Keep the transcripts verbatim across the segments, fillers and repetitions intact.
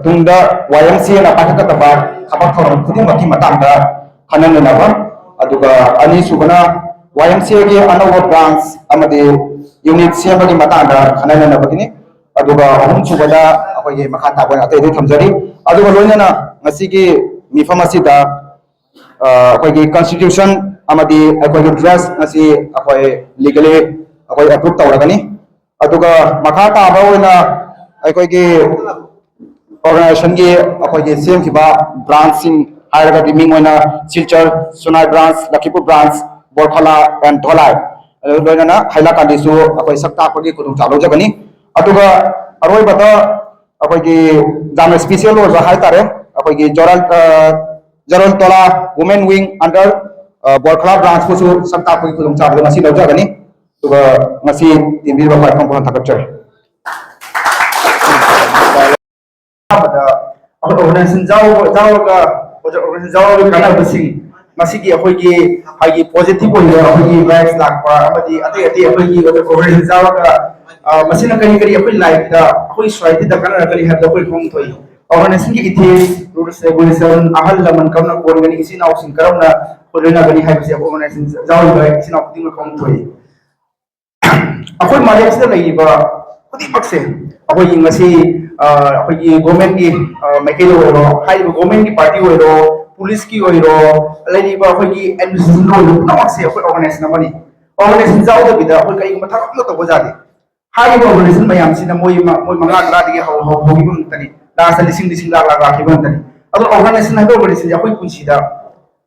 ꯇꯨꯡꯗ ꯋꯥꯏ M C ꯑꯦꯅ ꯄꯥꯏꯈꯠꯀꯗꯕ ꯊꯕꯛ ꯊꯧꯔꯝ ꯈꯨꯗꯤꯡꯃꯛꯀꯤ ꯃꯇꯥꯡꯗ ꯈꯟꯅ ꯅꯩꯅꯕ, ꯑꯗꯨꯒ ꯑꯅꯤꯁꯨꯕꯅ ꯋꯥꯏ ꯑꯦꯝ ꯁꯤ ꯑꯦꯒꯤ ꯑꯅꯧꯕ ꯕ꯭ꯔꯥꯟꯁ ꯑꯃꯗꯤ ꯌꯨꯅꯤꯠ ꯁꯦꯝꯕꯒꯤ ꯃꯇꯥꯡꯗ ꯈꯟꯅ ꯅꯩꯅꯕꯒꯤꯅꯤ꯫ ꯑꯗꯨꯒ ꯑꯍꯨꯝꯁꯨꯕꯗ ꯑꯩꯈꯣꯏꯒꯤ ꯃꯈꯥ ꯇꯥꯕ ꯑꯣꯏꯅ ꯑꯇꯩ ꯑꯇꯩ ꯊꯝꯖꯔꯤ꯫ ꯑꯗꯨꯒ ꯂꯣꯏꯅꯅ ꯉꯁꯤꯒꯤ ꯃꯤꯐꯝ ꯑꯁꯤꯗ ꯑ, ꯑꯩꯈꯣꯏꯒꯤ ꯀꯟꯁꯇꯤꯇ꯭ꯌꯨꯁꯟ ꯑꯃꯗꯤ ꯑꯩꯈꯣꯏꯒꯤ ꯗ꯭ꯔꯦꯁ ꯑꯁꯤ ꯑꯩꯈꯣꯏ ꯂꯤꯒꯦꯂꯤ ꯑꯩꯈꯣꯏ ꯑꯦꯄ꯭ꯔꯨꯞ ꯇꯧꯔꯒꯅꯤ꯫ ꯑꯗꯨꯒ ꯃꯈꯥ ꯇꯥꯕ ꯑꯣꯏꯅ ꯑꯩꯈꯣꯏꯒꯤ ꯑꯣꯔꯒꯅꯥꯏꯖꯦꯁꯟꯒꯤ ꯑꯩꯈꯣꯏꯒꯤ ꯁꯦꯝꯈꯤꯕ ꯕ꯭ꯔꯥꯟꯁꯁꯤꯡ ꯍꯥꯏꯔꯒꯗꯤ ꯃꯤꯡ ꯑꯣꯏꯅ ꯁꯤꯜꯆꯔ, ꯁꯨꯅꯥꯏ ꯕ꯭ꯔꯥꯟꯁ, ꯂꯈꯤꯄꯨꯔ ꯕ꯭ꯔꯥꯟꯁ, ꯕꯣꯔꯈꯂꯥ and ꯙꯣꯂꯥꯏ, ꯑꯗꯨ ꯂꯣꯏꯅꯅ ꯍꯥꯏꯂꯥꯀꯥꯟꯗꯤꯁꯨ ꯑꯩꯈꯣꯏ ꯁꯛ ꯇꯥꯛꯄꯒꯤ ꯈꯨꯗꯣꯡꯆꯥꯕ ꯂꯧꯖꯒꯅꯤ꯫ ꯑꯗꯨꯒ ꯑꯔꯣꯏꯕꯗ ꯑꯩꯈꯣꯏꯒꯤ ꯌꯥꯝꯅ ꯏꯁꯄꯤꯁꯦꯜ ꯑꯣꯏꯕ ꯍꯥꯏꯇꯥꯔꯦ, ꯑꯩꯈꯣꯏꯒꯤ ꯖꯣꯔꯥꯜ, ꯑ, ꯖꯔꯣꯜ ꯇꯣꯂꯥ ꯋꯨꯃꯦꯟ ꯋꯤꯡ ꯑꯟꯗꯔ, ꯑ, ꯕꯣꯔꯈꯂꯥ ꯕ꯭ꯔꯥꯟꯁꯄꯨꯁꯨ ꯁꯛ ꯇꯥꯛꯄꯒꯤ ꯈꯨꯗꯣꯡꯆꯥꯕꯗꯣ ꯉꯁꯤ ꯂꯧꯖꯒꯅꯤ꯫ ꯑꯗꯨꯒ ꯉꯁꯤ ꯇꯦꯟꯕꯤꯔꯤꯕ ꯈ꯭ꯋꯥꯏ ꯐꯝ ꯐꯝꯅ ꯊꯥꯒꯠꯆꯔꯤ꯫ ꯑꯍꯥꯟꯕꯗ ꯑꯩꯈꯣꯏ ꯑꯣꯔꯒꯅꯥꯏꯖꯦꯁꯟ ꯌꯥꯎꯔꯒ, ꯑꯣꯔꯒꯅꯥꯏꯖꯦꯁꯟ ꯌꯥꯎꯔꯒ ꯀꯥꯟꯅꯕꯁꯤꯡ, ꯃꯁꯤꯒꯤ ꯑꯩꯈꯣꯏꯒꯤ ꯍꯥꯏꯗꯤ ꯄꯣꯖꯤꯇꯤꯚ ꯑꯣꯏꯕ ꯑꯩꯈꯣꯏꯒꯤ ꯚꯥꯏꯕꯁ ꯂꯥꯛꯄ ꯑꯃꯗꯤ ꯑꯇꯩ ꯑꯇꯩ ꯑꯩꯈꯣꯏꯒꯤ ꯑꯣꯔꯒꯅꯥꯏꯖꯦꯁꯟ ꯌꯥꯎꯔꯒ, ꯑ, ꯃꯁꯤꯅ ꯀꯔꯤ ꯀꯔꯤ ꯑꯩꯈꯣꯏ ꯂꯥꯏꯐꯇ, ꯑꯩꯈꯣꯏ ꯁꯣꯁꯥꯏꯇꯤꯗ ꯀꯥꯟꯅꯔꯛꯀꯅꯤ ꯍꯥꯏꯕꯗꯣ ꯑꯩꯈꯣꯏ ꯈꯪꯕ ꯊꯣꯛꯏ꯫ ꯑꯣꯔꯒꯅꯥꯏꯖꯦꯁꯟꯒꯤ ꯏꯊꯤꯛꯁ, ꯔꯨꯜꯁ, ꯔꯦꯒꯨꯂꯦꯁꯟ, ꯑꯍꯜ ꯂꯃꯟ ꯀꯔꯝꯅ ꯀꯣꯟꯒꯅꯤ, ꯏꯆꯤꯟ ꯏꯅꯥꯎꯁꯤꯡ ꯀꯔꯝꯅ ꯑꯩꯈꯣꯏ ꯂꯣꯏꯅꯒꯅꯤ ꯍꯥꯏꯕꯁꯦ ꯑꯩꯈꯣꯏ ꯑꯣꯔꯒꯅꯥꯏꯖꯦꯁꯟ ꯌꯥꯎꯔꯤꯕ ꯏꯆꯤꯟ ꯏꯅꯥꯎ ꯈꯨꯗꯤꯡꯃꯛ ꯈꯪꯕ ꯊꯣꯛꯏ꯫ ꯑꯩꯈꯣꯏ ꯃꯥꯂꯦꯝꯁꯤꯗ ꯂꯩꯔꯤꯕ ꯈꯨꯗꯤꯡꯃꯛꯁꯦ ꯑꯩꯈꯣꯏꯒꯤ ꯉꯁꯤ, ꯑ, ꯑꯩꯈꯣꯏꯒꯤ ꯒꯣꯔꯃꯦꯟꯒꯤ, ꯑ, ꯃꯥꯏꯀꯩꯗ ꯑꯣꯏꯔꯣ, ꯍꯥꯏꯔꯤꯕ ꯒꯣꯔꯃꯦꯟꯒꯤ ꯄꯥꯔꯇꯤ ꯑꯣꯏꯔꯣ, ꯄꯨꯂꯤꯁꯀꯤ ꯑꯣꯏꯔꯣ, ꯂꯩꯔꯤꯕ ꯑꯩꯈꯣꯏꯒꯤ ꯑꯦꯗꯃꯤꯅꯤꯁꯇ꯭ꯔꯦꯁꯟꯗ ꯑꯣꯏꯔꯣ, ꯄꯨꯝꯅꯃꯛꯁꯦ ꯑꯩꯈꯣꯏ ꯑꯣꯔꯒꯅꯥꯏꯖꯦꯁꯟ ꯑꯃꯅꯤ꯫ ꯑꯣꯔꯒꯅꯥꯏꯖꯦꯁꯟ ꯌꯥꯎꯗꯕꯤꯗ ꯑꯩꯈꯣꯏ ꯀꯔꯤꯒꯨꯝꯕ ꯊꯕꯛ ꯑꯃ ꯇꯧꯕ ꯌꯥꯗꯦ꯫ ꯍꯥꯏꯔꯤꯕ ꯑꯣꯔꯒꯅꯥꯏꯖꯦꯁꯟ ꯃꯌꯥꯝꯁꯤꯅ ꯃꯣꯏ ꯃ-, ꯃꯣꯏ ꯃꯉꯥ ꯇꯔꯥꯗꯒꯤ ꯍꯧ-, ꯍꯧ-, ꯍꯧꯈꯤꯕ ꯉꯥꯛꯇꯅꯤ꯫ ꯂꯥꯁꯇ ꯂꯤꯁꯤꯡ ꯂꯤꯁꯤꯡ ꯂꯥꯛ ꯂꯥꯛ ꯂꯥꯛꯈꯤꯕ ꯉꯥꯛꯇꯅꯤ꯫ ꯑꯗꯣ ꯑꯣꯔꯒꯅꯥꯏꯖꯦꯁꯟ ꯍꯥꯏꯕ ꯑꯣꯔꯒꯅꯥꯏꯖꯦꯁꯟꯁꯦ ꯑꯩꯈꯣꯏ ꯄꯨꯟꯁꯤꯗ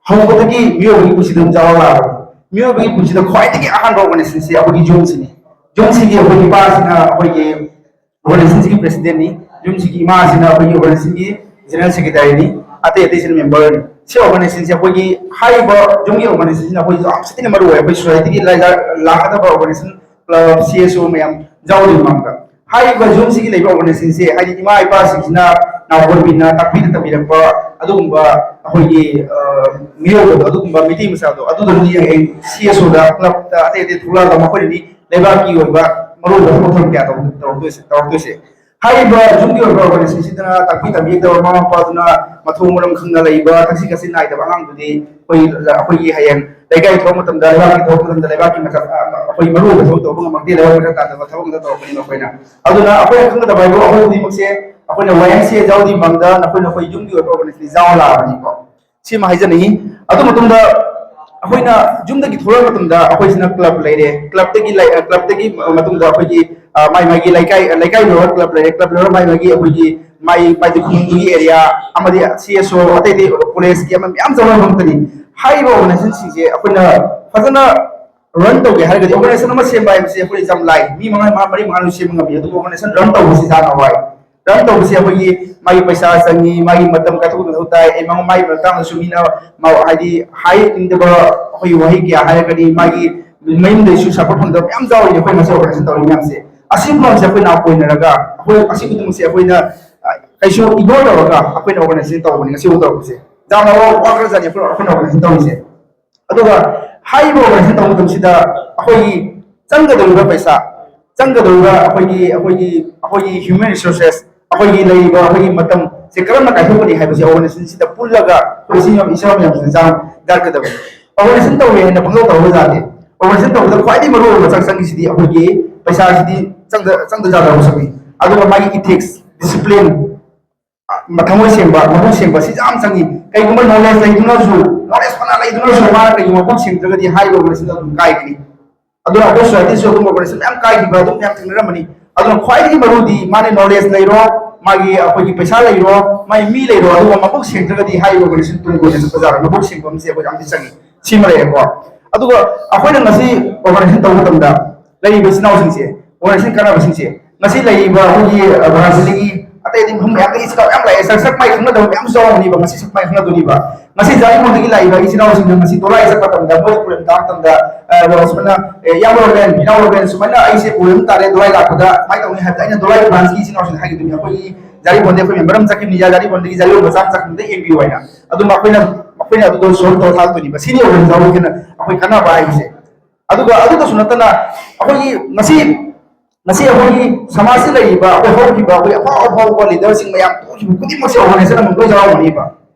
ꯍꯧꯕꯗꯒꯤ ꯃꯤꯑꯣꯏꯕꯒꯤ ꯄꯨꯟꯁꯤꯗ ꯑꯗꯨꯝ ꯌꯥꯎꯔ ꯂꯥꯛꯑꯕꯅꯤ꯫ ꯃꯤꯑꯣꯏꯕꯒꯤ ꯄꯨꯟꯁꯤꯗ ꯈ꯭ꯋꯥꯏꯗꯒꯤ ꯑꯍꯥꯟꯕ ꯑꯣꯔꯒꯅꯥꯏꯖꯦꯁꯟꯁꯦ ꯑꯩꯈꯣꯏꯒꯤ ꯌꯨꯝꯁꯤꯅꯤ꯫ ꯌꯨꯝꯁꯤꯒꯤ ꯑꯩꯈꯣꯏꯒꯤ ꯏꯄꯥꯁꯤꯅ ꯑꯩꯈꯣꯏꯒꯤ ꯑꯣꯔꯒꯅꯥꯏꯖꯦꯁꯟꯁꯤꯒꯤ ꯄ꯭ꯔꯦꯁꯤꯗꯦꯟꯠꯅꯤ꯫ ꯌꯨꯝꯁꯤꯒꯤ ꯏꯃꯥꯁꯤꯅ ꯑꯩꯈꯣꯏꯒꯤ ꯑꯣꯔꯒꯅꯥꯏꯖꯦꯁꯟꯒꯤ ꯖꯦꯅꯔꯦꯜ ꯁꯦꯀ꯭ꯔꯦꯇꯔꯤꯅꯤ꯫ ꯑꯇꯩ ꯑꯇꯩꯁꯤꯅ ꯃꯦꯝꯕꯔꯅꯤ꯫ ꯁꯤ ꯑꯣꯔꯒꯅꯥꯏꯖꯦꯁꯟꯁꯦ ꯑꯩꯈꯣꯏꯒꯤ ꯍꯥꯏꯔꯤꯕ ꯌꯨꯝꯒꯤ ꯑꯣꯔꯒꯅꯥꯏꯖꯦꯁꯟꯁꯤꯅ ꯑꯩꯈꯣꯏ ꯌꯥꯝ ꯊꯤꯅ ꯃꯔꯨ ꯑꯣꯏ꯫ ꯑꯩꯈꯣꯏ ꯁꯣꯁꯥꯏꯇꯤꯒꯤ ꯂꯥꯛꯀꯗꯕ ꯑꯣꯔꯒꯅꯥꯏꯖꯦꯁꯟ, ꯀ꯭ꯂꯕ, ꯁꯤ ꯑꯦꯁ ꯑꯣ ꯃꯌꯥꯝ ꯌꯥꯎꯗꯣꯏꯅꯤ ꯃꯥꯡꯗ꯫ ꯍꯥꯏꯔꯤꯕ ꯌꯨꯝꯁꯤꯒꯤ ꯂꯩꯕ ꯑꯣꯔꯒꯅꯥꯏꯖꯦꯁꯟꯁꯦ, ꯍꯥꯏꯗꯤ ꯏꯃꯥ ꯏꯄꯥꯁꯤꯡꯁꯤꯅ ꯅꯥꯎꯕꯣꯟꯕꯤꯅ ꯇꯥꯛꯄꯤꯗ ꯇꯝꯕꯤꯔꯛꯄ ꯑꯗꯨꯒꯨꯝꯕ ꯑꯩꯈꯣꯏꯒꯤ, ꯑ, ꯃꯤꯑꯣꯏꯕꯗꯣ, ꯑꯗꯨꯒꯨꯝꯕ ꯃꯤꯇꯩ ꯃꯆꯥꯗꯣ, ꯑꯗꯨꯗꯨꯅꯗꯤ ꯍꯌꯦꯡ ꯁꯤ ꯑꯦꯁ ꯑꯣꯗ, ꯀ꯭ꯂꯕꯇ, ꯑꯇꯩ ꯑꯇꯩ ꯊꯣꯛꯂꯛꯑꯒ ꯃꯈꯣꯏꯅꯗꯤ ꯂꯩꯕꯥꯛꯀꯤ ꯑꯣꯏꯕ ꯃꯔꯨ ꯑꯣꯏꯕ ꯊꯕꯛ ꯊꯧꯔꯝ ꯀꯌꯥ ꯇꯧ-, ꯇꯧꯔꯛꯇꯣꯏꯁꯦ, ꯇꯧꯔꯛꯇꯣꯏꯁꯦ꯫ ꯍꯥꯏꯔꯤꯕ ꯌꯨꯝꯒꯤ ꯑꯣꯏꯕ ꯑꯣꯔꯒꯅꯥꯏꯖꯦꯁꯟꯁꯤꯗꯅ ꯇꯥꯛꯄꯤ ꯇꯝꯕꯤꯗꯕ, ꯃꯃꯥ ꯃꯄꯥꯗꯨꯅ ꯃꯊꯣꯡ ꯃꯔꯝ ꯈꯪꯅ ꯂꯩꯕ, ꯊꯛꯁꯤ ꯈꯥꯁꯤ ꯅꯥꯏꯗꯕ ꯑꯉꯥꯡꯗꯨꯗꯤ ꯑꯩꯈꯣꯏ, ꯑꯩꯈꯣꯏꯒꯤ ꯍꯌꯦꯡ ꯂꯩꯀꯥꯏ ꯊꯣꯛꯄ ꯃꯇꯝꯗ, ꯂꯩꯕꯥꯛꯀꯤ ꯊꯣꯛꯄ ꯃꯇꯝꯗ, ꯂꯩꯕꯥꯛꯀꯤ ꯃꯊꯛ, ꯑꯩꯈꯣꯏ ꯃꯔꯨ ꯑꯣꯏꯕ ꯊꯕꯛ ꯇꯧꯕ ꯉꯝꯃꯛꯇꯦ, ꯂꯩꯕꯥꯛ ꯃꯊꯛ ꯇꯥꯗꯕ ꯊꯕꯛ ꯑꯃꯗ ꯇꯧꯔꯛꯄꯅꯤ ꯃꯈꯣꯏꯅ꯫ ꯑꯗꯨꯅ ꯑꯩꯈꯣꯏꯅ ꯈꯪꯒꯗꯕ ꯍꯥꯏꯕꯨ ꯑꯩꯈꯣꯏ ꯈꯨꯗꯤꯡꯃꯛꯁꯦ ꯑꯩꯈꯣꯏꯅ ꯋꯥꯌꯦꯜꯁꯦ ꯌꯥꯎꯗꯤ ꯃꯪꯗ ꯅꯈꯣꯏ ꯅꯈꯣꯏ ꯌꯨꯝꯒꯤ ꯑꯣꯏꯕ ꯑꯣꯔꯒꯅꯥꯏꯖꯦꯁꯟ ꯌꯥꯎꯍꯜꯂꯛꯑꯕꯅꯤꯀꯣ꯫ ꯁꯤꯃ ꯍꯥꯏꯖꯅꯤꯡꯉꯤ꯫ ꯑꯗꯨ ꯃꯇꯨꯡꯗ ꯑꯩꯈꯣꯏꯅ ꯌꯨꯝꯗꯒꯤ ꯊꯣꯛꯂꯛꯑ ꯃꯇꯨꯡꯗ ꯑꯩꯈꯣꯏꯁꯤꯅ ꯀ꯭ꯂꯕ ꯂꯩꯔꯦ, ꯀ꯭ꯂꯕꯇꯒꯤ ꯂꯩ-, ꯀ꯭ꯂꯕꯇꯒꯤ ꯃꯇꯨꯡꯗ ꯑꯩꯈꯣꯏꯒꯤ, ꯑ, ꯃꯥꯏ ꯃꯥꯒꯤ ꯂꯩꯀꯥꯏ, ꯂꯩꯀꯥꯏ ꯂꯣꯏꯔ ꯀ꯭ꯂꯕ ꯂꯩꯔꯦ, ꯀ꯭ꯂꯕ ꯂꯣꯏꯔ ꯃꯥꯏ ꯃꯥꯒꯤ ꯑꯩꯈꯣꯏꯒꯤ ꯃꯥꯏ ꯃꯥꯏ ꯈꯨꯡꯒꯪꯗꯨꯒꯤ ꯑꯦꯔꯤꯌꯥ ꯑꯃꯗꯤ ꯁꯤ ꯑꯦꯁ ꯑꯣ ꯑꯇꯩ ꯑꯇꯩ ꯀꯣꯂꯦꯖꯀꯤ ꯑꯃ ꯃꯌꯥꯝ ꯆꯪꯕ ꯉꯥꯛꯇꯅꯤ꯫ ꯍꯥꯏꯔꯤꯕ ꯑꯣꯔꯒꯅꯥꯏꯖꯦꯁꯟꯁꯤꯡꯁꯦ ꯑꯩꯈꯣꯏꯅ ꯐꯖꯅ ꯔꯟ ꯇꯧꯒꯦ ꯍꯥꯏꯔꯒꯗꯤ ꯑꯣꯔꯒꯅꯥꯏꯖꯦꯁꯟ ꯑꯃ ꯁꯦꯝꯕ ꯍꯥꯏꯕꯁꯤ ꯑꯩꯈꯣꯏ ꯌꯥꯝ ꯂꯥꯏ, ꯃꯤ ꯃꯉꯥ, ꯃꯉꯥ, ꯃꯔꯤ ꯃꯉꯥꯅ ꯁꯦꯝꯕ ꯉꯝꯃꯤ꯫ ꯑꯗꯨꯕꯨ ꯑꯣꯔꯒꯅꯥꯏꯖꯦꯁꯟ ꯔꯟ ꯇꯧꯕꯁꯤ ꯌꯥꯝꯅ ꯋꯥꯏ꯫ ꯔꯟ ꯇꯧꯕꯁꯦ ꯑꯩꯈꯣꯏꯒꯤ ꯃꯥꯒꯤ ꯄꯩꯁꯥ ꯆꯪꯉꯤ, ꯃꯥꯒꯤ ꯃꯇꯝ ꯀꯥꯏꯊꯣꯛꯅ ꯃꯊꯧ ꯇꯥꯏ, ꯑꯩ ꯃꯉꯣꯟ ꯃꯥꯒꯤ ꯃꯇꯥꯡꯗꯁꯨ ꯃꯤꯅ ꯃꯥ-, ꯍꯥꯏꯗꯤ ꯍꯥꯏꯅꯤꯡꯗꯕ ꯑꯩꯈꯣꯏꯒꯤ ꯋꯥꯍꯩ ꯀꯌꯥ ꯍꯥꯏꯔꯒꯅꯤ, ꯃꯥꯒꯤ ꯃꯌꯨꯝꯗꯩꯁꯨ ꯁꯞꯄꯣꯔꯠ ꯐꯪꯗꯕ ꯃꯌꯥꯝ ꯌꯥꯎꯔꯤꯅꯦ ꯑꯩꯈꯣꯏ ꯉꯁꯤ ꯑꯣꯔꯒꯅꯥꯏꯖꯦꯁꯟ ꯇꯧꯔꯤ ꯃꯌꯥꯝꯁꯦ꯫ ꯑꯁꯤꯒꯨꯝꯕ ꯃꯌꯥꯝꯁꯦ ꯑꯩꯈꯣꯏ ꯅꯥꯀꯣꯏꯅꯔꯒ ꯑꯩꯈꯣꯏ ꯑꯁꯤ ꯈꯨꯗꯤꯡꯃꯛꯁꯦ ꯑꯩꯈꯣꯏꯅ, ꯑ, ꯀꯩꯁꯨ ꯏꯒꯅꯣꯔ ꯇꯧꯔꯒ ꯑꯩꯈꯣꯏꯅ ꯑꯣꯔꯒꯅꯥꯏꯖꯦꯁꯟ ꯇꯧꯕꯅꯤ ꯉꯁꯤ ꯇꯧꯕꯁꯦ꯫ ꯌꯥꯝꯅ ꯋꯥ-, ꯋꯥꯈ꯭ꯔꯖꯥꯠꯅꯤ ꯑꯩꯈꯣꯏ, ꯑꯩꯈꯣꯏꯅ ꯑꯣꯔꯒꯅꯥꯏꯖꯦꯁꯟ ꯇꯧꯔꯤꯁꯦ꯫ ꯑꯗꯨꯒ ꯍꯥꯏꯔꯤꯕ ꯑꯣꯔꯒꯅꯥꯏꯖꯦꯁꯟ ꯇꯧꯕ ꯃꯇꯝꯁꯤꯗ ꯑꯩꯈꯣꯏꯒꯤ ꯆꯪꯒꯗꯧꯔꯤꯕ ꯄꯩꯁꯥ, ꯆꯪꯒꯗꯧꯔꯤꯕ ꯑꯩꯈꯣꯏꯒꯤ, ꯑꯩꯈꯣꯏꯒꯤ, ꯑꯩꯈꯣꯏꯒꯤ ꯍ꯭ꯌꯨꯃꯦꯟ ꯔꯤꯁꯣꯔꯁꯦꯁ, ꯑꯩꯈꯣꯏꯒꯤ ꯂꯩꯔꯤꯕ ꯑꯩꯈꯣꯏꯒꯤ ꯃꯇꯝꯁꯦ ꯀꯔꯝꯅ ꯀꯥꯏꯊꯣꯛꯀꯅꯤ ꯍꯥꯏꯕꯁꯦ ꯑꯣꯔꯒꯅꯥꯏꯖꯦꯁꯟꯁꯤꯗ ꯄꯨꯜꯂꯒ ꯑꯩꯈꯣꯏ ꯏꯆꯤꯟ ꯏꯅꯥꯎ, ꯏꯆꯤꯟ ꯏꯅꯥꯎ ꯃꯌꯥꯝꯁꯤꯅ ꯆꯥꯡ ꯌꯥꯠꯀꯗꯕꯅꯤ꯫ ꯑꯣꯔꯒꯅꯥꯏꯖꯦꯁꯟ ꯇꯧꯔꯦ ꯍꯥꯏꯅ ꯄꯪꯇꯧ ꯇꯧꯕ ꯌꯥꯗꯦ꯫ ꯑꯣꯔꯒꯅꯥꯏꯖꯦꯁꯟ ꯇꯧꯕꯗ ꯈ꯭ꯋꯥꯏꯗꯒꯤ ꯃꯔꯨ ꯑꯣꯏꯕ ꯃꯆꯥꯛ ꯆꯪꯉꯤꯁꯤꯗꯤ ꯑꯩꯈꯣꯏꯒꯤ ꯄꯩꯁꯥꯁꯤꯗꯤ ꯆꯪꯗ-, ꯆꯪꯗ ꯌꯥꯗꯕ ꯃꯁꯛꯅꯤ꯫ ꯑꯗꯨꯒ ꯃꯥꯒꯤ ꯏꯊꯤꯛꯁ, ꯗꯤꯁꯤꯄ꯭ꯂꯤꯟ, ꯃꯊꯃꯣꯏ ꯁꯦꯡꯕ, ꯃꯕꯨꯛ ꯁꯦꯡꯕ ꯁꯤ ꯌꯥꯝ ꯆꯪꯉꯤ꯫ ꯀꯩꯒꯨꯝꯕ ꯅꯣꯂꯦꯖ ꯂꯩꯗꯨꯅꯁꯨ, ꯅꯣꯂꯦꯖ ꯐꯅ ꯂꯩꯗꯨꯅꯁꯨ ꯃꯥꯅ ꯀꯩꯒꯨꯝꯕ ꯃꯕꯨꯛ ꯁꯦꯡꯗ꯭ꯔꯒꯗꯤ ꯍꯥꯏꯔꯤꯕ ꯃꯁꯤꯡꯗꯣ ꯑꯗꯨꯝ ꯀꯥꯏꯒꯅꯤ꯫ ꯑꯗꯨꯅ ꯑꯩꯈꯣꯏ ꯁꯣꯁꯥꯏꯇꯤꯁꯨ ꯑꯗꯨꯝ ꯑꯣꯄꯔꯦꯁꯟ ꯃꯌꯥꯝ ꯀꯥꯏꯈꯤꯕ ꯑꯗꯨꯝ ꯃꯌꯥꯝ ꯊꯦꯡꯅꯔꯝꯃꯅꯤ꯫ ꯑꯗꯨꯅ ꯈ꯭ꯋꯥꯏꯗꯒꯤ ꯃꯔꯨꯗꯤ ꯃꯥꯅ ꯅꯣꯂꯦꯖ ꯂꯩꯔꯣ, ꯃꯥꯒꯤ ꯑꯩꯈꯣꯏꯒꯤ ꯄꯩꯁꯥ ꯂꯩꯔꯣ, ꯃꯥꯒꯤ ꯃꯤ ꯂꯩꯔꯣ, ꯑꯗꯨꯒ ꯃꯕꯨꯛ ꯁꯦꯡꯗ꯭ꯔꯒꯗꯤ ꯍꯥꯏꯔꯤꯕ ꯑꯣꯄꯔꯦꯁꯟ ꯇꯨꯡ ꯀꯣꯏꯅ ꯆꯠꯄ ꯌꯥꯔꯣꯏ꯫ ꯃꯕꯨꯛ ꯁꯦꯡꯕ ꯑꯃꯁꯦ ꯑꯩꯈꯣꯏ ꯌꯥꯝ ꯊꯤ ꯆꯪꯉꯤ꯫ ꯁꯤꯃ ꯂꯩꯔꯦꯀꯣ꯫ ꯑꯗꯨꯒ ꯑꯩꯈꯣꯏꯅ ꯉꯁꯤ ꯑꯣꯄꯔꯦꯁꯟ ꯇꯧꯕ ꯃꯇꯝꯗ ꯂꯩꯔꯤꯕ ꯏꯆꯤꯟ ꯏꯅꯥꯎꯁꯤꯡꯁꯦ, ꯑꯣꯔꯒꯅꯥꯏꯖꯦꯁꯟ ꯀꯥꯟꯅꯕꯁꯤꯡꯁꯦ, ꯉꯁꯤ ꯂꯩꯔꯤꯕ ꯑꯩꯈꯣꯏꯒꯤ, ꯑ, ꯕ꯭ꯔꯥꯖꯤꯜꯒꯤ ꯑꯇꯩ ꯑꯇꯩ ꯃꯐꯝ ꯃꯌꯥꯝꯗꯒꯤ ꯏꯆꯤꯟ ꯏꯅꯥꯎ ꯃꯌꯥꯝ ꯂꯥꯛꯑꯦ꯫ ꯁꯛ, ꯁꯛ ꯃꯥꯏ ꯈꯪꯅꯗꯕ ꯃꯌꯥꯝꯁꯨ ꯌꯥꯎꯔꯝꯒꯅꯤꯕ꯫ ꯉꯁꯤ ꯁꯛ ꯃꯥꯏ ꯈꯪꯅꯗꯣꯏꯅꯤꯕ꯫ ꯉꯁꯤ ꯖꯥꯔꯤꯃꯣꯟꯗꯒꯤ ꯂꯥꯛꯏꯕ ꯏꯆꯤꯟ ꯏꯅꯥꯎꯁꯤꯡꯅ ꯉꯁꯤ ꯗꯣꯂꯥꯏ ꯆꯠꯄ ꯃꯇꯝꯗ, ꯃꯣꯏ ꯄ꯭ꯔꯣꯕ꯭ꯂꯦꯝ ꯇꯥꯕ ꯃꯇꯝꯗ, ꯑ, ꯁꯨꯃꯥꯏꯅ, "ꯑꯦ, ꯏꯌꯥꯝꯕ ꯔꯣꯕꯦꯟ, ꯏꯅꯥꯎ ꯔꯣꯕꯦꯟ, ꯁꯨꯃꯥꯏꯅ ꯑꯩꯁꯦ ꯄ꯭ꯔꯣꯕ꯭ꯂꯦꯝ ꯇꯥꯔꯦ ꯗꯣꯂꯥꯏ ꯂꯥꯛꯄꯗ, ꯀꯃꯥꯏꯅ ꯇꯧꯅꯤ?" ꯍꯥꯏꯕꯗ ꯑꯩꯅ ꯗꯣꯂꯥꯏ ꯕ꯭ꯔꯥꯟꯁꯀꯤ ꯏꯆꯤꯟ ꯏꯅꯥꯎꯁꯤꯡꯗ ꯍꯥꯏꯒꯗꯣꯏꯅꯤ꯫ ꯑꯩꯈꯣꯏꯒꯤ ꯖꯥꯔꯤꯃꯣꯟꯗ ꯑꯩꯈꯣꯏ ꯃꯦꯝꯕꯔ ꯑꯃ ꯆꯠꯈꯤꯕꯅꯤ, ꯖꯥꯔꯤꯃꯣꯟꯗꯒꯤ ꯖꯥꯔꯤꯃꯣꯟ ꯃꯆꯥ ꯑꯃ ꯆꯠꯈꯤꯕꯅꯤ, ꯑꯝꯇ ꯌꯦꯡꯕꯤꯌꯨ ꯍꯥꯏꯅ꯫ ꯑꯗꯨꯝ ꯑꯩꯈꯣꯏꯅ, ꯑꯩꯈꯣꯏꯅ ꯑꯗꯨꯗꯣ ꯁꯣꯜꯕ ꯇꯧꯔ ꯊꯥꯔꯛꯇꯣꯏꯅꯤꯕ꯫ ꯁꯤꯅꯤ ꯑꯣꯏꯔꯤꯕ ꯊꯕꯛꯁꯤꯅ ꯑꯩꯈꯣꯏ ꯀꯥꯟꯅꯕ ꯍꯥꯏꯕꯁꯦ꯫ ꯑꯗꯨꯒ ꯑꯗꯨꯗꯁꯨ ꯅꯠꯇꯅ ꯑꯩꯈꯣꯏꯒꯤ ꯉꯁꯤ ꯉꯁꯤ ꯑꯩꯈꯣꯏꯒꯤ ꯁꯃꯥꯖꯁꯤꯗ ꯂꯩꯔꯤꯕ ꯑꯩꯈꯣꯏ ꯍꯧꯈꯤꯕ ꯑꯩꯈꯣꯏ ꯑꯐꯥꯎ ꯑꯐꯥꯎꯕ ꯂꯤꯗꯔꯁꯤꯡ ꯃꯌꯥꯝ ꯊꯣꯛꯈꯤꯕ ꯈꯨꯗꯤꯡꯃꯛꯁꯦ ꯑꯣꯔꯒꯅꯥꯏꯖꯦꯁꯟ ꯑꯃ ꯂꯣꯏ ꯌꯥꯎꯔꯝꯒꯅꯤꯕ꯫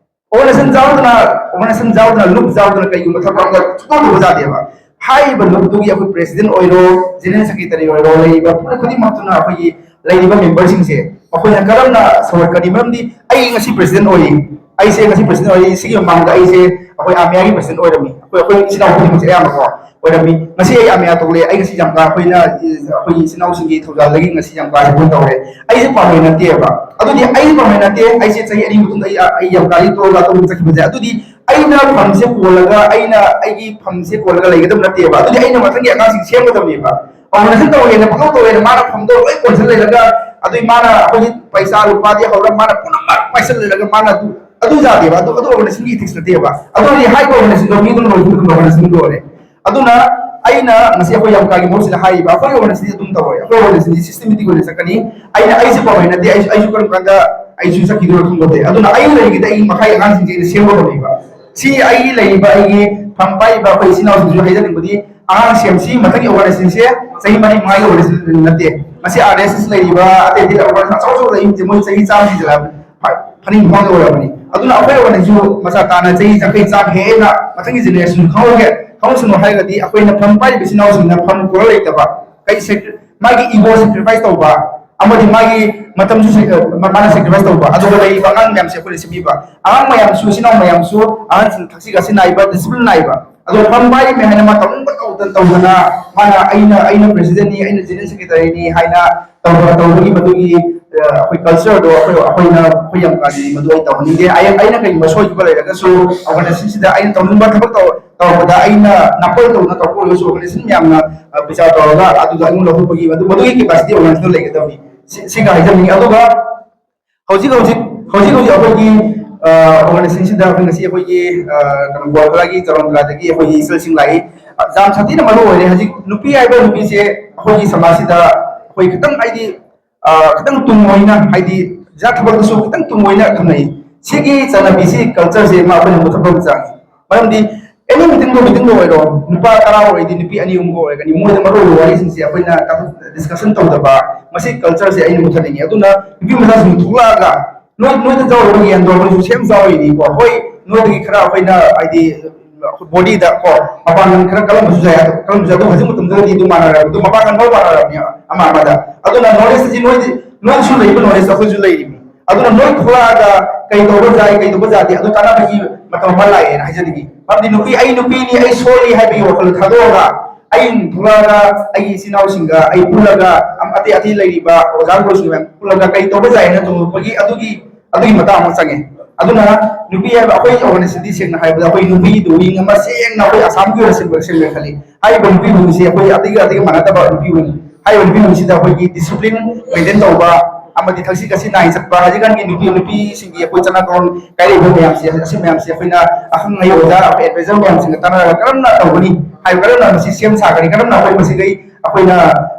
ꯑꯣꯔꯒꯅꯥꯏꯖꯦꯁꯟ ꯌꯥꯎꯗꯅ, ꯑꯣꯔꯒꯅꯥꯏꯖꯦꯁꯟ ꯌꯥꯎꯗꯅ, ꯂꯨꯞ ꯌꯥꯎꯗꯅ ꯀꯩꯒꯨꯝꯕ ꯊꯕꯛ ꯑꯃ ꯁꯨꯡꯇꯧ ꯇꯧꯕ ꯌꯥꯗꯦꯕ꯫ ꯍꯥꯏꯔꯤꯕ ꯂꯨꯞꯇꯨꯒꯤ ꯑꯩꯈꯣꯏ ꯄ꯭ꯔꯦꯁꯤꯗꯦꯟ ꯑꯣꯏꯔꯣ, ꯖꯦꯅꯔꯦꯜ ꯁꯦꯀ꯭ꯔꯦꯇꯔꯤ ꯑꯣꯏꯔꯣ, ꯂꯩꯔꯤꯕ ꯄꯨꯝꯅꯃꯛ ꯈꯨꯗꯤꯡꯃꯛꯇꯨꯅ ꯑꯩꯈꯣꯏꯒꯤ ꯂꯩꯔꯤꯕ ꯃꯦꯝꯕꯔꯁꯤꯡꯁꯦ ꯃꯈꯣꯏꯅ ꯀꯔꯝꯅ ꯁꯧꯒꯠꯀꯅꯤ? ꯃꯔꯝꯗꯤ ꯑꯩ ꯉꯁꯤ ꯄ꯭ꯔꯦꯁꯤꯗꯦꯟ ꯑꯣꯏꯔꯤ, ꯑꯩꯁꯦ ꯉꯁꯤ ꯄ꯭ꯔꯦꯁꯤꯗꯦꯟ ꯑꯣꯏꯔꯤ, ꯁꯤꯒꯤ ꯃꯃꯥꯡꯗ ꯑꯩꯁꯦ ꯑꯩꯈꯣꯏ ꯑꯥꯔꯃꯤꯌꯥꯒꯤ ꯄ꯭ꯔꯦꯁꯤꯗꯦꯟ ꯑꯣꯏꯔꯝꯃꯤ, ꯑꯩꯈꯣꯏ, ꯑꯩꯈꯣꯏ ꯏꯆꯤꯟ ꯏꯅꯥꯎ ꯈꯨꯗꯤꯡꯃꯛꯁꯦ ꯑꯌꯥꯝꯕꯀꯣ ꯑꯣꯏꯔꯝꯃꯤ꯫ ꯉꯁꯤ ꯑꯩ ꯑꯥꯔꯃꯤꯌꯥ ꯊꯣꯛꯂꯛꯑꯦ, ꯑꯩ ꯉꯁꯤ ꯌꯥꯝ ꯀꯥ ꯑꯩꯈꯣꯏꯅ, ꯑꯩꯈꯣꯏꯒꯤ ꯏꯆꯤꯟ ꯏꯅꯥꯎꯁꯤꯡꯒꯤ ꯊꯧꯖꯥꯜꯗꯒꯤ ꯉꯁꯤ ꯌꯥꯝ ꯀꯥ ꯍꯦꯟꯅ ꯇꯧꯔꯦ꯫ ꯑꯩꯁꯦ ꯄꯥꯝꯕꯩ ꯅꯠꯇꯦꯕ꯫ ꯑꯗꯨꯗꯤ ꯑꯩ ꯄꯥꯝꯕꯩ ꯅꯠꯇꯦ, ꯑꯩꯁꯦ ꯆꯍꯤ ꯑꯅꯤ ꯃꯇꯨꯡꯗ ꯑꯩ, ꯑꯩ ꯌꯥꯝ ꯀꯥ ꯇꯣꯛꯑꯒ ꯑꯇꯣꯞꯄ ꯆꯠꯈꯤꯕꯁꯦ꯫ ꯑꯗꯨꯗꯤ ꯑꯩꯅ ꯐꯝꯁꯦ ꯀꯣꯜꯂꯒ, ꯑꯩꯅ ꯑꯩꯒꯤ ꯐꯝꯁꯦ ꯀꯣꯜꯂꯒ ꯂꯩꯒꯗꯕ ꯅꯠꯇꯦꯕ꯫ ꯑꯗꯨꯗꯤ ꯑꯩꯅ ꯃꯊꯪꯒꯤ ꯑꯉꯥꯡꯁꯤꯡ ꯁꯦꯝꯒꯗꯕꯅꯦꯕ꯫ ꯑꯣꯔꯒꯅꯥꯏꯖꯦꯁꯟ ꯇꯧꯔꯦꯅ ꯄꯪꯇꯧ ꯇꯧꯔꯦꯅ ꯃꯥꯅ ꯐꯝꯗꯣ ꯂꯣꯏ ꯀꯣꯟꯁꯤꯜ ꯂꯩꯔꯒ, ꯑꯗꯨꯏ ꯃꯥꯅ ꯑꯩꯈꯣꯏꯒꯤ ꯄꯩꯁꯥ ꯂꯨꯄꯥꯗꯤ ꯍꯧꯔ ꯃꯥꯅ ꯄꯨꯝꯅꯃꯛ ꯄꯥꯏꯁꯤꯜ ꯂꯩꯔꯒ ꯃꯥꯅ ꯑꯗꯨ, ꯑꯗꯨ ꯌꯥꯗꯦꯕ꯫ ꯑꯗꯨ, ꯑꯗꯨ ꯑꯣꯔꯒꯅꯥꯏꯖꯦꯁꯟꯒꯤ ꯏꯊꯤꯛꯁ ꯅꯠꯇꯦꯕ꯫ ꯑꯗꯨꯗꯤ ꯍꯥꯏꯔꯤꯕ ꯑꯣꯔꯒꯅꯥꯏꯖꯦꯁꯟꯗꯣ ꯃꯤ ꯑꯗꯨꯝ ꯂꯣꯏ ꯑꯗꯨꯝ ꯑꯣꯔꯒꯅꯥꯏꯖꯦꯁꯟ ꯂꯣꯏꯔꯦ꯫ ꯑꯗꯨꯅ ꯑꯩꯅ ꯉꯁꯤ ꯑꯩꯈꯣꯏ ꯌꯥꯝ ꯀꯥꯒꯤ ꯃꯍꯨꯠꯁꯤꯗ ꯍꯥꯏꯔꯤꯕ, ꯑꯩꯈꯣꯏ ꯑꯣꯔꯒꯅꯥꯏꯖꯦꯁꯟꯗꯤ ꯑꯗꯨꯝ ꯇꯧꯔꯣꯏ, ꯑꯩꯈꯣꯏ ꯑꯣꯔꯒꯅꯥꯏꯖꯦꯁꯟꯗꯤ ꯁꯤꯁꯇꯦꯃꯦꯇꯤꯛ ꯑꯣꯏꯅ ꯆꯠꯀꯅꯤ꯫ ꯑꯩꯅ, ꯑꯩꯁꯦ ꯄꯥꯝꯕꯩ ꯅꯠꯇꯦ, ꯑꯩꯁꯨ, ꯑꯩꯁꯨ ꯀꯔꯝ ꯀꯥꯟꯗ ꯑꯩꯁꯨ ꯆꯠꯈꯤꯗꯣꯏꯅꯣ ꯈꯪꯕ ꯅꯠꯇꯦ꯫ ꯑꯗꯨꯅ ꯑꯩ ꯂꯩꯔꯤꯉꯩꯗ ꯑꯩ ꯃꯈꯥꯒꯤ ꯑꯉꯥꯡꯁꯤꯡꯁꯦ ꯑꯩꯅ ꯁꯦꯝꯒꯗꯕꯅꯦꯕ꯫ ꯁꯤ ꯑꯩꯒꯤ ꯂꯩꯔꯤꯕ ꯑꯩꯒꯤ ꯐꯝ ꯄꯥꯏꯔꯤꯕ ꯑꯩꯈꯣꯏ ꯏꯆꯤꯟ ꯏꯅꯥꯎꯁꯤꯡꯁꯨ ꯍꯥꯏꯖꯅꯤꯡꯕꯗꯤ, ꯑꯉꯥꯡ ꯁꯦꯝꯁꯤ ꯃꯊꯪꯒꯤ ꯑꯣꯔꯒꯅꯥꯏꯖꯦꯁꯟꯁꯦ ꯆꯍꯤ ꯃꯔꯤ ꯃꯉꯥꯒꯤ ꯑꯣꯔꯒꯅꯥꯏꯖꯦꯁꯟ ꯅꯠꯇꯦ꯫ ꯃꯁꯤ ꯑꯥꯔ ꯑꯦꯁ ꯑꯦꯁ ꯂꯩꯔꯤꯕ ꯑꯇꯩ ꯑꯇꯩ ꯑꯣꯔꯒꯅꯥꯏꯖꯦꯁꯟ ꯑꯆꯧ ꯑꯆꯧꯕ ꯂꯩꯔꯤꯁꯦ ꯃꯣꯏ ꯆꯍꯤ ꯆꯥꯝꯃ ꯁꯤꯖꯤꯜꯂꯛꯑꯕꯅꯤ꯫ ꯐ-, ꯐꯅꯤꯡ ꯐꯥꯎꯗ ꯑꯣꯏꯔꯕꯅꯤ꯫ ꯑꯗꯨꯅ ꯑꯩꯈꯣꯏ ꯑꯣꯏꯅꯁꯨ ꯃꯆꯥ ꯇꯥꯅ ꯆꯍꯤ ꯌꯥꯡꯈꯩ ꯆꯥꯝꯃ ꯍꯦꯟꯅ ꯃꯊꯪꯒꯤ ꯖꯦꯅꯦꯔꯦꯁꯟ ꯈꯪꯍꯧꯒꯦ, ꯈꯪꯍꯧꯁꯅꯨ ꯍꯥꯏꯔꯒꯗꯤ ꯑꯩꯈꯣꯏꯅ ꯐꯝ ꯄꯥꯏꯔꯤꯕ ꯏꯆꯤꯟ ꯏꯅꯥꯎꯁꯤꯡꯅ ꯐꯝ ꯀꯣꯔ ꯂꯩꯇꯕ, ꯀꯩ ꯁꯦꯀ꯭ꯔꯤ-, ꯃꯥꯒꯤ ꯏꯒꯣ ꯁꯦꯀ꯭ꯔꯤꯐꯥꯏꯁ ꯇꯧꯕ, ꯑꯃꯗꯤ ꯃꯥꯒꯤ ꯃꯇꯝꯁꯨ ꯁꯦ-, ꯃꯥꯅ ꯁꯦꯀ꯭ꯔꯤꯐꯥꯏꯁ ꯇꯧꯕ, ꯑꯗꯨꯒ ꯂꯩꯔꯤꯕ ꯑꯉꯥꯡ ꯃꯌꯥꯝꯁꯦ ꯑꯩꯈꯣꯏꯅ ꯁꯦꯝꯕꯤꯕ꯫ ꯑꯉꯥꯡ ꯃꯌꯥꯝꯁꯨ, ꯏꯆꯤꯟ ꯏꯅꯥꯎ ꯃꯌꯥꯝꯁꯨ ꯑꯍꯟꯁꯤꯡ ꯊꯛꯁꯤ ꯈꯥꯁꯤ ꯅꯥꯏꯕ, ꯗꯤꯁꯤꯄ꯭ꯂꯤꯟ ꯅꯥꯏꯕ꯫ ꯑꯗꯣ ꯐꯝ ꯄꯥꯏꯔꯤꯃꯦ ꯍꯥꯏꯅ ꯃꯥ ꯇꯧꯅꯤꯡꯕ ꯇꯧꯗꯅ ꯇꯧꯗꯅ, ꯃꯥꯅ ꯑꯩꯅ, ꯑꯩꯅ ꯄ꯭ꯔꯦꯁꯤꯗꯦꯟꯠꯅꯤ, ꯑꯩꯅ ꯖꯦꯅꯔꯦꯜ ꯁꯦꯀ꯭ꯔꯦꯇꯔꯤꯅꯤ ꯍꯥꯏꯅ ꯇꯧꯕ, ꯇꯧꯕꯒꯤ ꯃꯗꯨꯒꯤ, ꯑ, ꯑꯩꯈꯣꯏ ꯀꯜꯆꯔꯗꯣ ꯑꯩꯈꯣꯏ, ꯑꯩꯈꯣꯏꯅ, ꯑꯩꯈꯣꯏ ꯌꯥꯝ ꯀꯥꯟꯅꯩ, ꯃꯗꯨ ꯑꯩ ꯇꯧꯍꯟꯅꯤꯡꯗꯦ꯫ ꯑꯩ, ꯑꯩꯅ ꯀꯩꯒꯨꯝꯕ ꯁꯣꯏꯈꯤꯕ ꯂꯩꯔꯒꯁꯨ ꯑꯣꯔꯒꯅꯥꯏꯖꯦꯁꯟꯁꯤꯗ ꯑꯩꯅ ꯇꯧꯅꯤꯡꯕ ꯊꯕꯛ ꯇꯧ-, ꯇꯧꯔꯛꯄꯗ ꯑꯩꯅ ꯅꯥꯄꯣꯏ ꯇꯧꯅ ꯇꯧꯕ ꯑꯣꯏꯔꯒꯁꯨ ꯑꯣꯔꯒꯅꯥꯏꯖꯦꯁꯟ ꯃꯌꯥꯝꯅ, ꯑ, ꯕꯤꯆꯥꯔ ꯇꯧꯔꯒ ꯑꯗꯨꯗ ꯑꯩꯉꯣꯟꯗ ꯂꯧꯊꯣꯛꯄꯒꯤ ꯃꯗꯨ, ꯃꯗꯨꯒꯤ ꯀꯦꯄꯥꯁꯤꯇꯤ ꯑꯣꯔꯒꯅꯥꯏꯖꯦꯁꯟꯗ ꯂꯩꯒꯗꯕꯅꯤ꯫ ꯁꯤ-, ꯁꯤꯒ ꯍꯥꯏꯖꯅꯤꯡꯉꯤ꯫ ꯑꯗꯨꯒ ꯍꯧꯖꯤꯛ ꯍꯧꯖꯤꯛ, ꯍꯧꯖꯤꯛ ꯍꯧꯖꯤꯛ ꯑꯩꯈꯣꯏꯒꯤ, ꯑ, ꯑꯣꯔꯒꯅꯥꯏꯖꯦꯁꯟꯁꯤꯗ ꯑꯩꯈꯣꯏ ꯉꯁꯤ ꯑꯩꯈꯣꯏꯒꯤ, ꯑ, ꯀꯩꯅꯣ, ꯒꯣꯋꯥꯂꯥꯒꯤ ꯆꯔꯣꯟꯗ꯭ꯔꯥꯗꯒꯤ ꯑꯩꯈꯣꯏꯒꯤ ꯏꯆꯜꯁꯤꯡ ꯂꯥꯛꯏ꯫ ꯑ, ꯌꯥꯝ ꯁꯥꯊꯤꯅ ꯃꯔꯨ ꯑꯣꯏꯔꯦ꯫ ꯍꯧꯖꯤꯛ ꯅꯨꯄꯤ ꯍꯥꯏꯕ ꯅꯨꯄꯤꯁꯦ ꯑꯩꯈꯣꯏꯒꯤ ꯁꯃꯥꯖꯁꯤꯗ ꯑꯩꯈꯣꯏ ꯈꯤꯇꯪ ꯍꯥꯏꯗꯤ, ꯑ, ꯈꯤꯇꯪ ꯇꯨꯡ ꯑꯣꯏꯅ, ꯍꯥꯏꯗꯤ ꯖꯥꯠ ꯊꯕꯛꯇꯁꯨ ꯈꯤꯇꯪ ꯇꯨꯡ ꯑꯣꯏꯅ ꯊꯝꯅꯩ꯫ ꯁꯤꯒꯤ ꯆꯠꯅꯕꯤꯁꯤ, ꯀꯜꯆꯔꯁꯦ ꯃꯥ ꯑꯩꯈꯣꯏꯅ ꯃꯨꯊꯠꯄ ꯑꯃ ꯆꯪꯉꯤ꯫ ꯃꯔꯝꯗꯤ ꯑꯦꯅꯤ ꯃꯤꯇꯤꯡꯗꯣ ꯃꯤꯇꯤꯡꯗꯣ ꯑꯣꯏꯔꯣ, ꯅꯨꯄꯥ ꯇꯔꯥ ꯑꯣꯏꯔꯗꯤ ꯅꯨꯄꯤ ꯑꯅꯤ ꯑꯍꯨꯝꯒ ꯑꯣꯏꯔꯒꯅꯤ, ꯃꯣꯏꯗ ꯃꯔꯨ ꯑꯣꯏꯕ ꯋꯥꯔꯤꯁꯤꯡꯁꯦ ꯑꯩꯈꯣꯏꯅ ꯗꯤꯁꯀꯁꯟ ꯇꯧꯗꯕ, ꯃꯁꯤ ꯀꯜꯆꯔꯁꯦ ꯑꯩꯅ ꯃꯨꯊꯠꯅꯤꯡꯉꯤ꯫ ꯑꯗꯨꯅ ꯅꯨꯄꯤ ꯃꯆꯥꯁꯤꯡ ꯊꯣꯛꯂꯛꯑꯒ ꯅꯣꯏ ꯅꯣꯏꯗ ꯆꯥꯎꯔꯤꯕ ꯌꯦꯟꯗꯣ ꯑꯩꯈꯣꯏꯁꯨ ꯁꯦꯝ ꯆꯥꯎꯔꯤꯅꯤꯀꯣ꯫ ꯍꯣꯏ, ꯅꯣꯏꯗꯒꯤ ꯈꯔ ꯑꯩꯈꯣꯏꯅ ꯍꯥꯏꯗꯤ ꯕꯣꯗꯤꯗ ꯀꯣ ꯃꯄꯥꯡꯒꯜ ꯈꯔ ꯀꯜꯂꯝꯕꯁꯨ ꯌꯥꯏ, ꯀꯜꯂꯝꯕꯁꯨ ꯌꯥꯏ꯫ ꯑꯗꯣ ꯍꯧꯖꯤꯛ ꯃꯇꯝꯗꯗꯤ ꯑꯗꯨ ꯃꯥꯟꯅꯔꯕ ꯑꯗꯨ ꯃꯄꯥꯡꯒꯜ ꯂꯣꯏ ꯃꯥꯟꯅꯔꯕꯅꯤ ꯑꯃ ꯑꯃꯗ꯫ ꯑꯗꯨꯅ ꯅꯣꯂꯦꯖꯁꯤ ꯅꯣꯏꯗꯤ ꯅꯣꯏꯁꯨ ꯂꯩꯕ ꯅꯣꯂꯦꯖ ꯑꯩꯈꯣꯏꯁꯨ ꯂꯩꯔꯤꯕꯅꯤ꯫ ꯑꯗꯨꯅ ꯅꯣꯏ ꯊꯣꯛꯂꯛꯑꯒ ꯀꯩ ꯇꯧꯕ ꯌꯥꯏ, ꯀꯩ ꯇꯧꯕ ꯌꯥꯗꯦ, ꯑꯗꯨ ꯇꯥꯟꯅꯕꯒꯤ ꯃꯇꯝ ꯑꯃ ꯂꯥꯛꯑꯦꯅ ꯍꯥꯏꯖꯅꯤꯡꯉꯤ꯫ ꯃꯔꯝꯗꯤ ꯅꯨꯄꯤ, ꯑꯩ ꯅꯨꯄꯤꯅꯤ, ꯑꯩ ꯁꯣꯜꯂꯤ ꯍꯥꯏꯕꯒꯤ ꯋꯥꯈꯜ ꯊꯥꯗꯣꯛꯑꯒ ꯑꯩ ꯊꯣꯛꯂꯛꯑꯒ ꯑꯩꯒꯤ ꯏꯆꯤꯟ ꯏꯅꯥꯎꯁꯤꯡꯒ ꯑꯩ ꯄꯨꯜꯂꯒ ꯑꯝ-, ꯑꯇꯩ ꯑꯇꯩ ꯂꯩꯔꯤꯕ ꯑꯣꯖꯥ ꯒꯨꯔꯨꯁꯤꯡ ꯃꯌꯥꯝ ꯄꯨꯜꯂꯒ ꯀꯩ ꯇꯧꯕ ꯌꯥꯏꯅ ꯇꯧꯔꯛꯄꯒꯤ ꯑꯗꯨꯒꯤ ꯑꯗꯨꯒꯤ ꯃꯇꯥꯡ ꯑꯃ ꯆꯪꯉꯦ꯫ ꯑꯗꯨꯅ ꯅꯨꯄꯤ ꯍꯥꯏꯕ ꯑꯩꯈꯣꯏ ꯑꯣꯔꯒꯅꯥꯏꯖꯦꯁꯟꯗꯤ ꯁꯦꯡꯅ ꯍꯥꯏꯕꯗ ꯑꯩꯈꯣꯏ ꯅꯨꯄꯤꯒꯤ ꯋꯤꯡ ꯑꯃ ꯁꯦꯡꯅ ꯑꯩꯈꯣꯏ ꯑꯁꯥꯝꯒꯤ ꯑꯣꯏꯅ ꯁꯦꯝꯕ-, ꯁꯦꯝꯒꯦ ꯈꯜꯂꯤ꯫ ꯍꯥꯏꯔꯤꯕ ꯅꯨꯄꯤ ꯋꯤꯡꯁꯤ ꯑꯩꯈꯣꯏ ꯑꯇꯩꯒ ꯑꯇꯩꯒ ꯃꯥꯟꯅꯗꯕ ꯅꯨꯄꯤ ꯋꯤꯡ꯫ ꯍꯥꯏꯔꯤꯕ ꯅꯨꯄꯤ ꯋꯤꯡꯁꯤꯗ ꯑꯩꯈꯣꯏꯒꯤ ꯗꯤꯁꯤꯄ꯭ꯂꯤꯟ ꯃꯦꯟꯇꯦꯟ ꯇꯧꯕ ꯑꯃꯗꯤ ꯊꯛꯁꯤ ꯈꯥꯁꯤ ꯅꯥꯏꯅ ꯆꯠꯄ, ꯍꯧꯖꯤꯛꯀꯥꯟꯒꯤ ꯅꯨꯄꯤ, ꯅꯨꯄꯤꯁꯤꯡꯒꯤ ꯑꯩꯈꯣꯏ ꯆꯠꯅ ꯀꯥꯡꯂꯣꯟ ꯀꯥꯏꯔꯛꯏꯕ ꯃꯌꯥꯝꯁꯦ, ꯑꯁꯤ ꯃꯌꯥꯝꯁꯦ ꯑꯩꯈꯣꯏꯅ ꯑꯈꯪ ꯑꯍꯩ ꯑꯣꯖꯥ, ꯑꯩꯈꯣꯏ ꯑꯦꯗꯚꯥꯏꯖꯔ ꯃꯌꯥꯝꯁꯤꯡꯒ ꯇꯥꯟꯅꯔꯒ ꯀꯔꯝꯅ ꯇꯧꯒꯅꯤ ꯍꯥꯏꯕ, ꯀꯔꯝꯅ ꯃꯁꯤ ꯁꯦꯝ ꯁꯥꯒꯅꯤ, ꯀꯔꯝꯅ ꯑꯩꯈꯣꯏ ꯃꯁꯤꯗꯩ ꯑꯩꯈꯣꯏꯅ,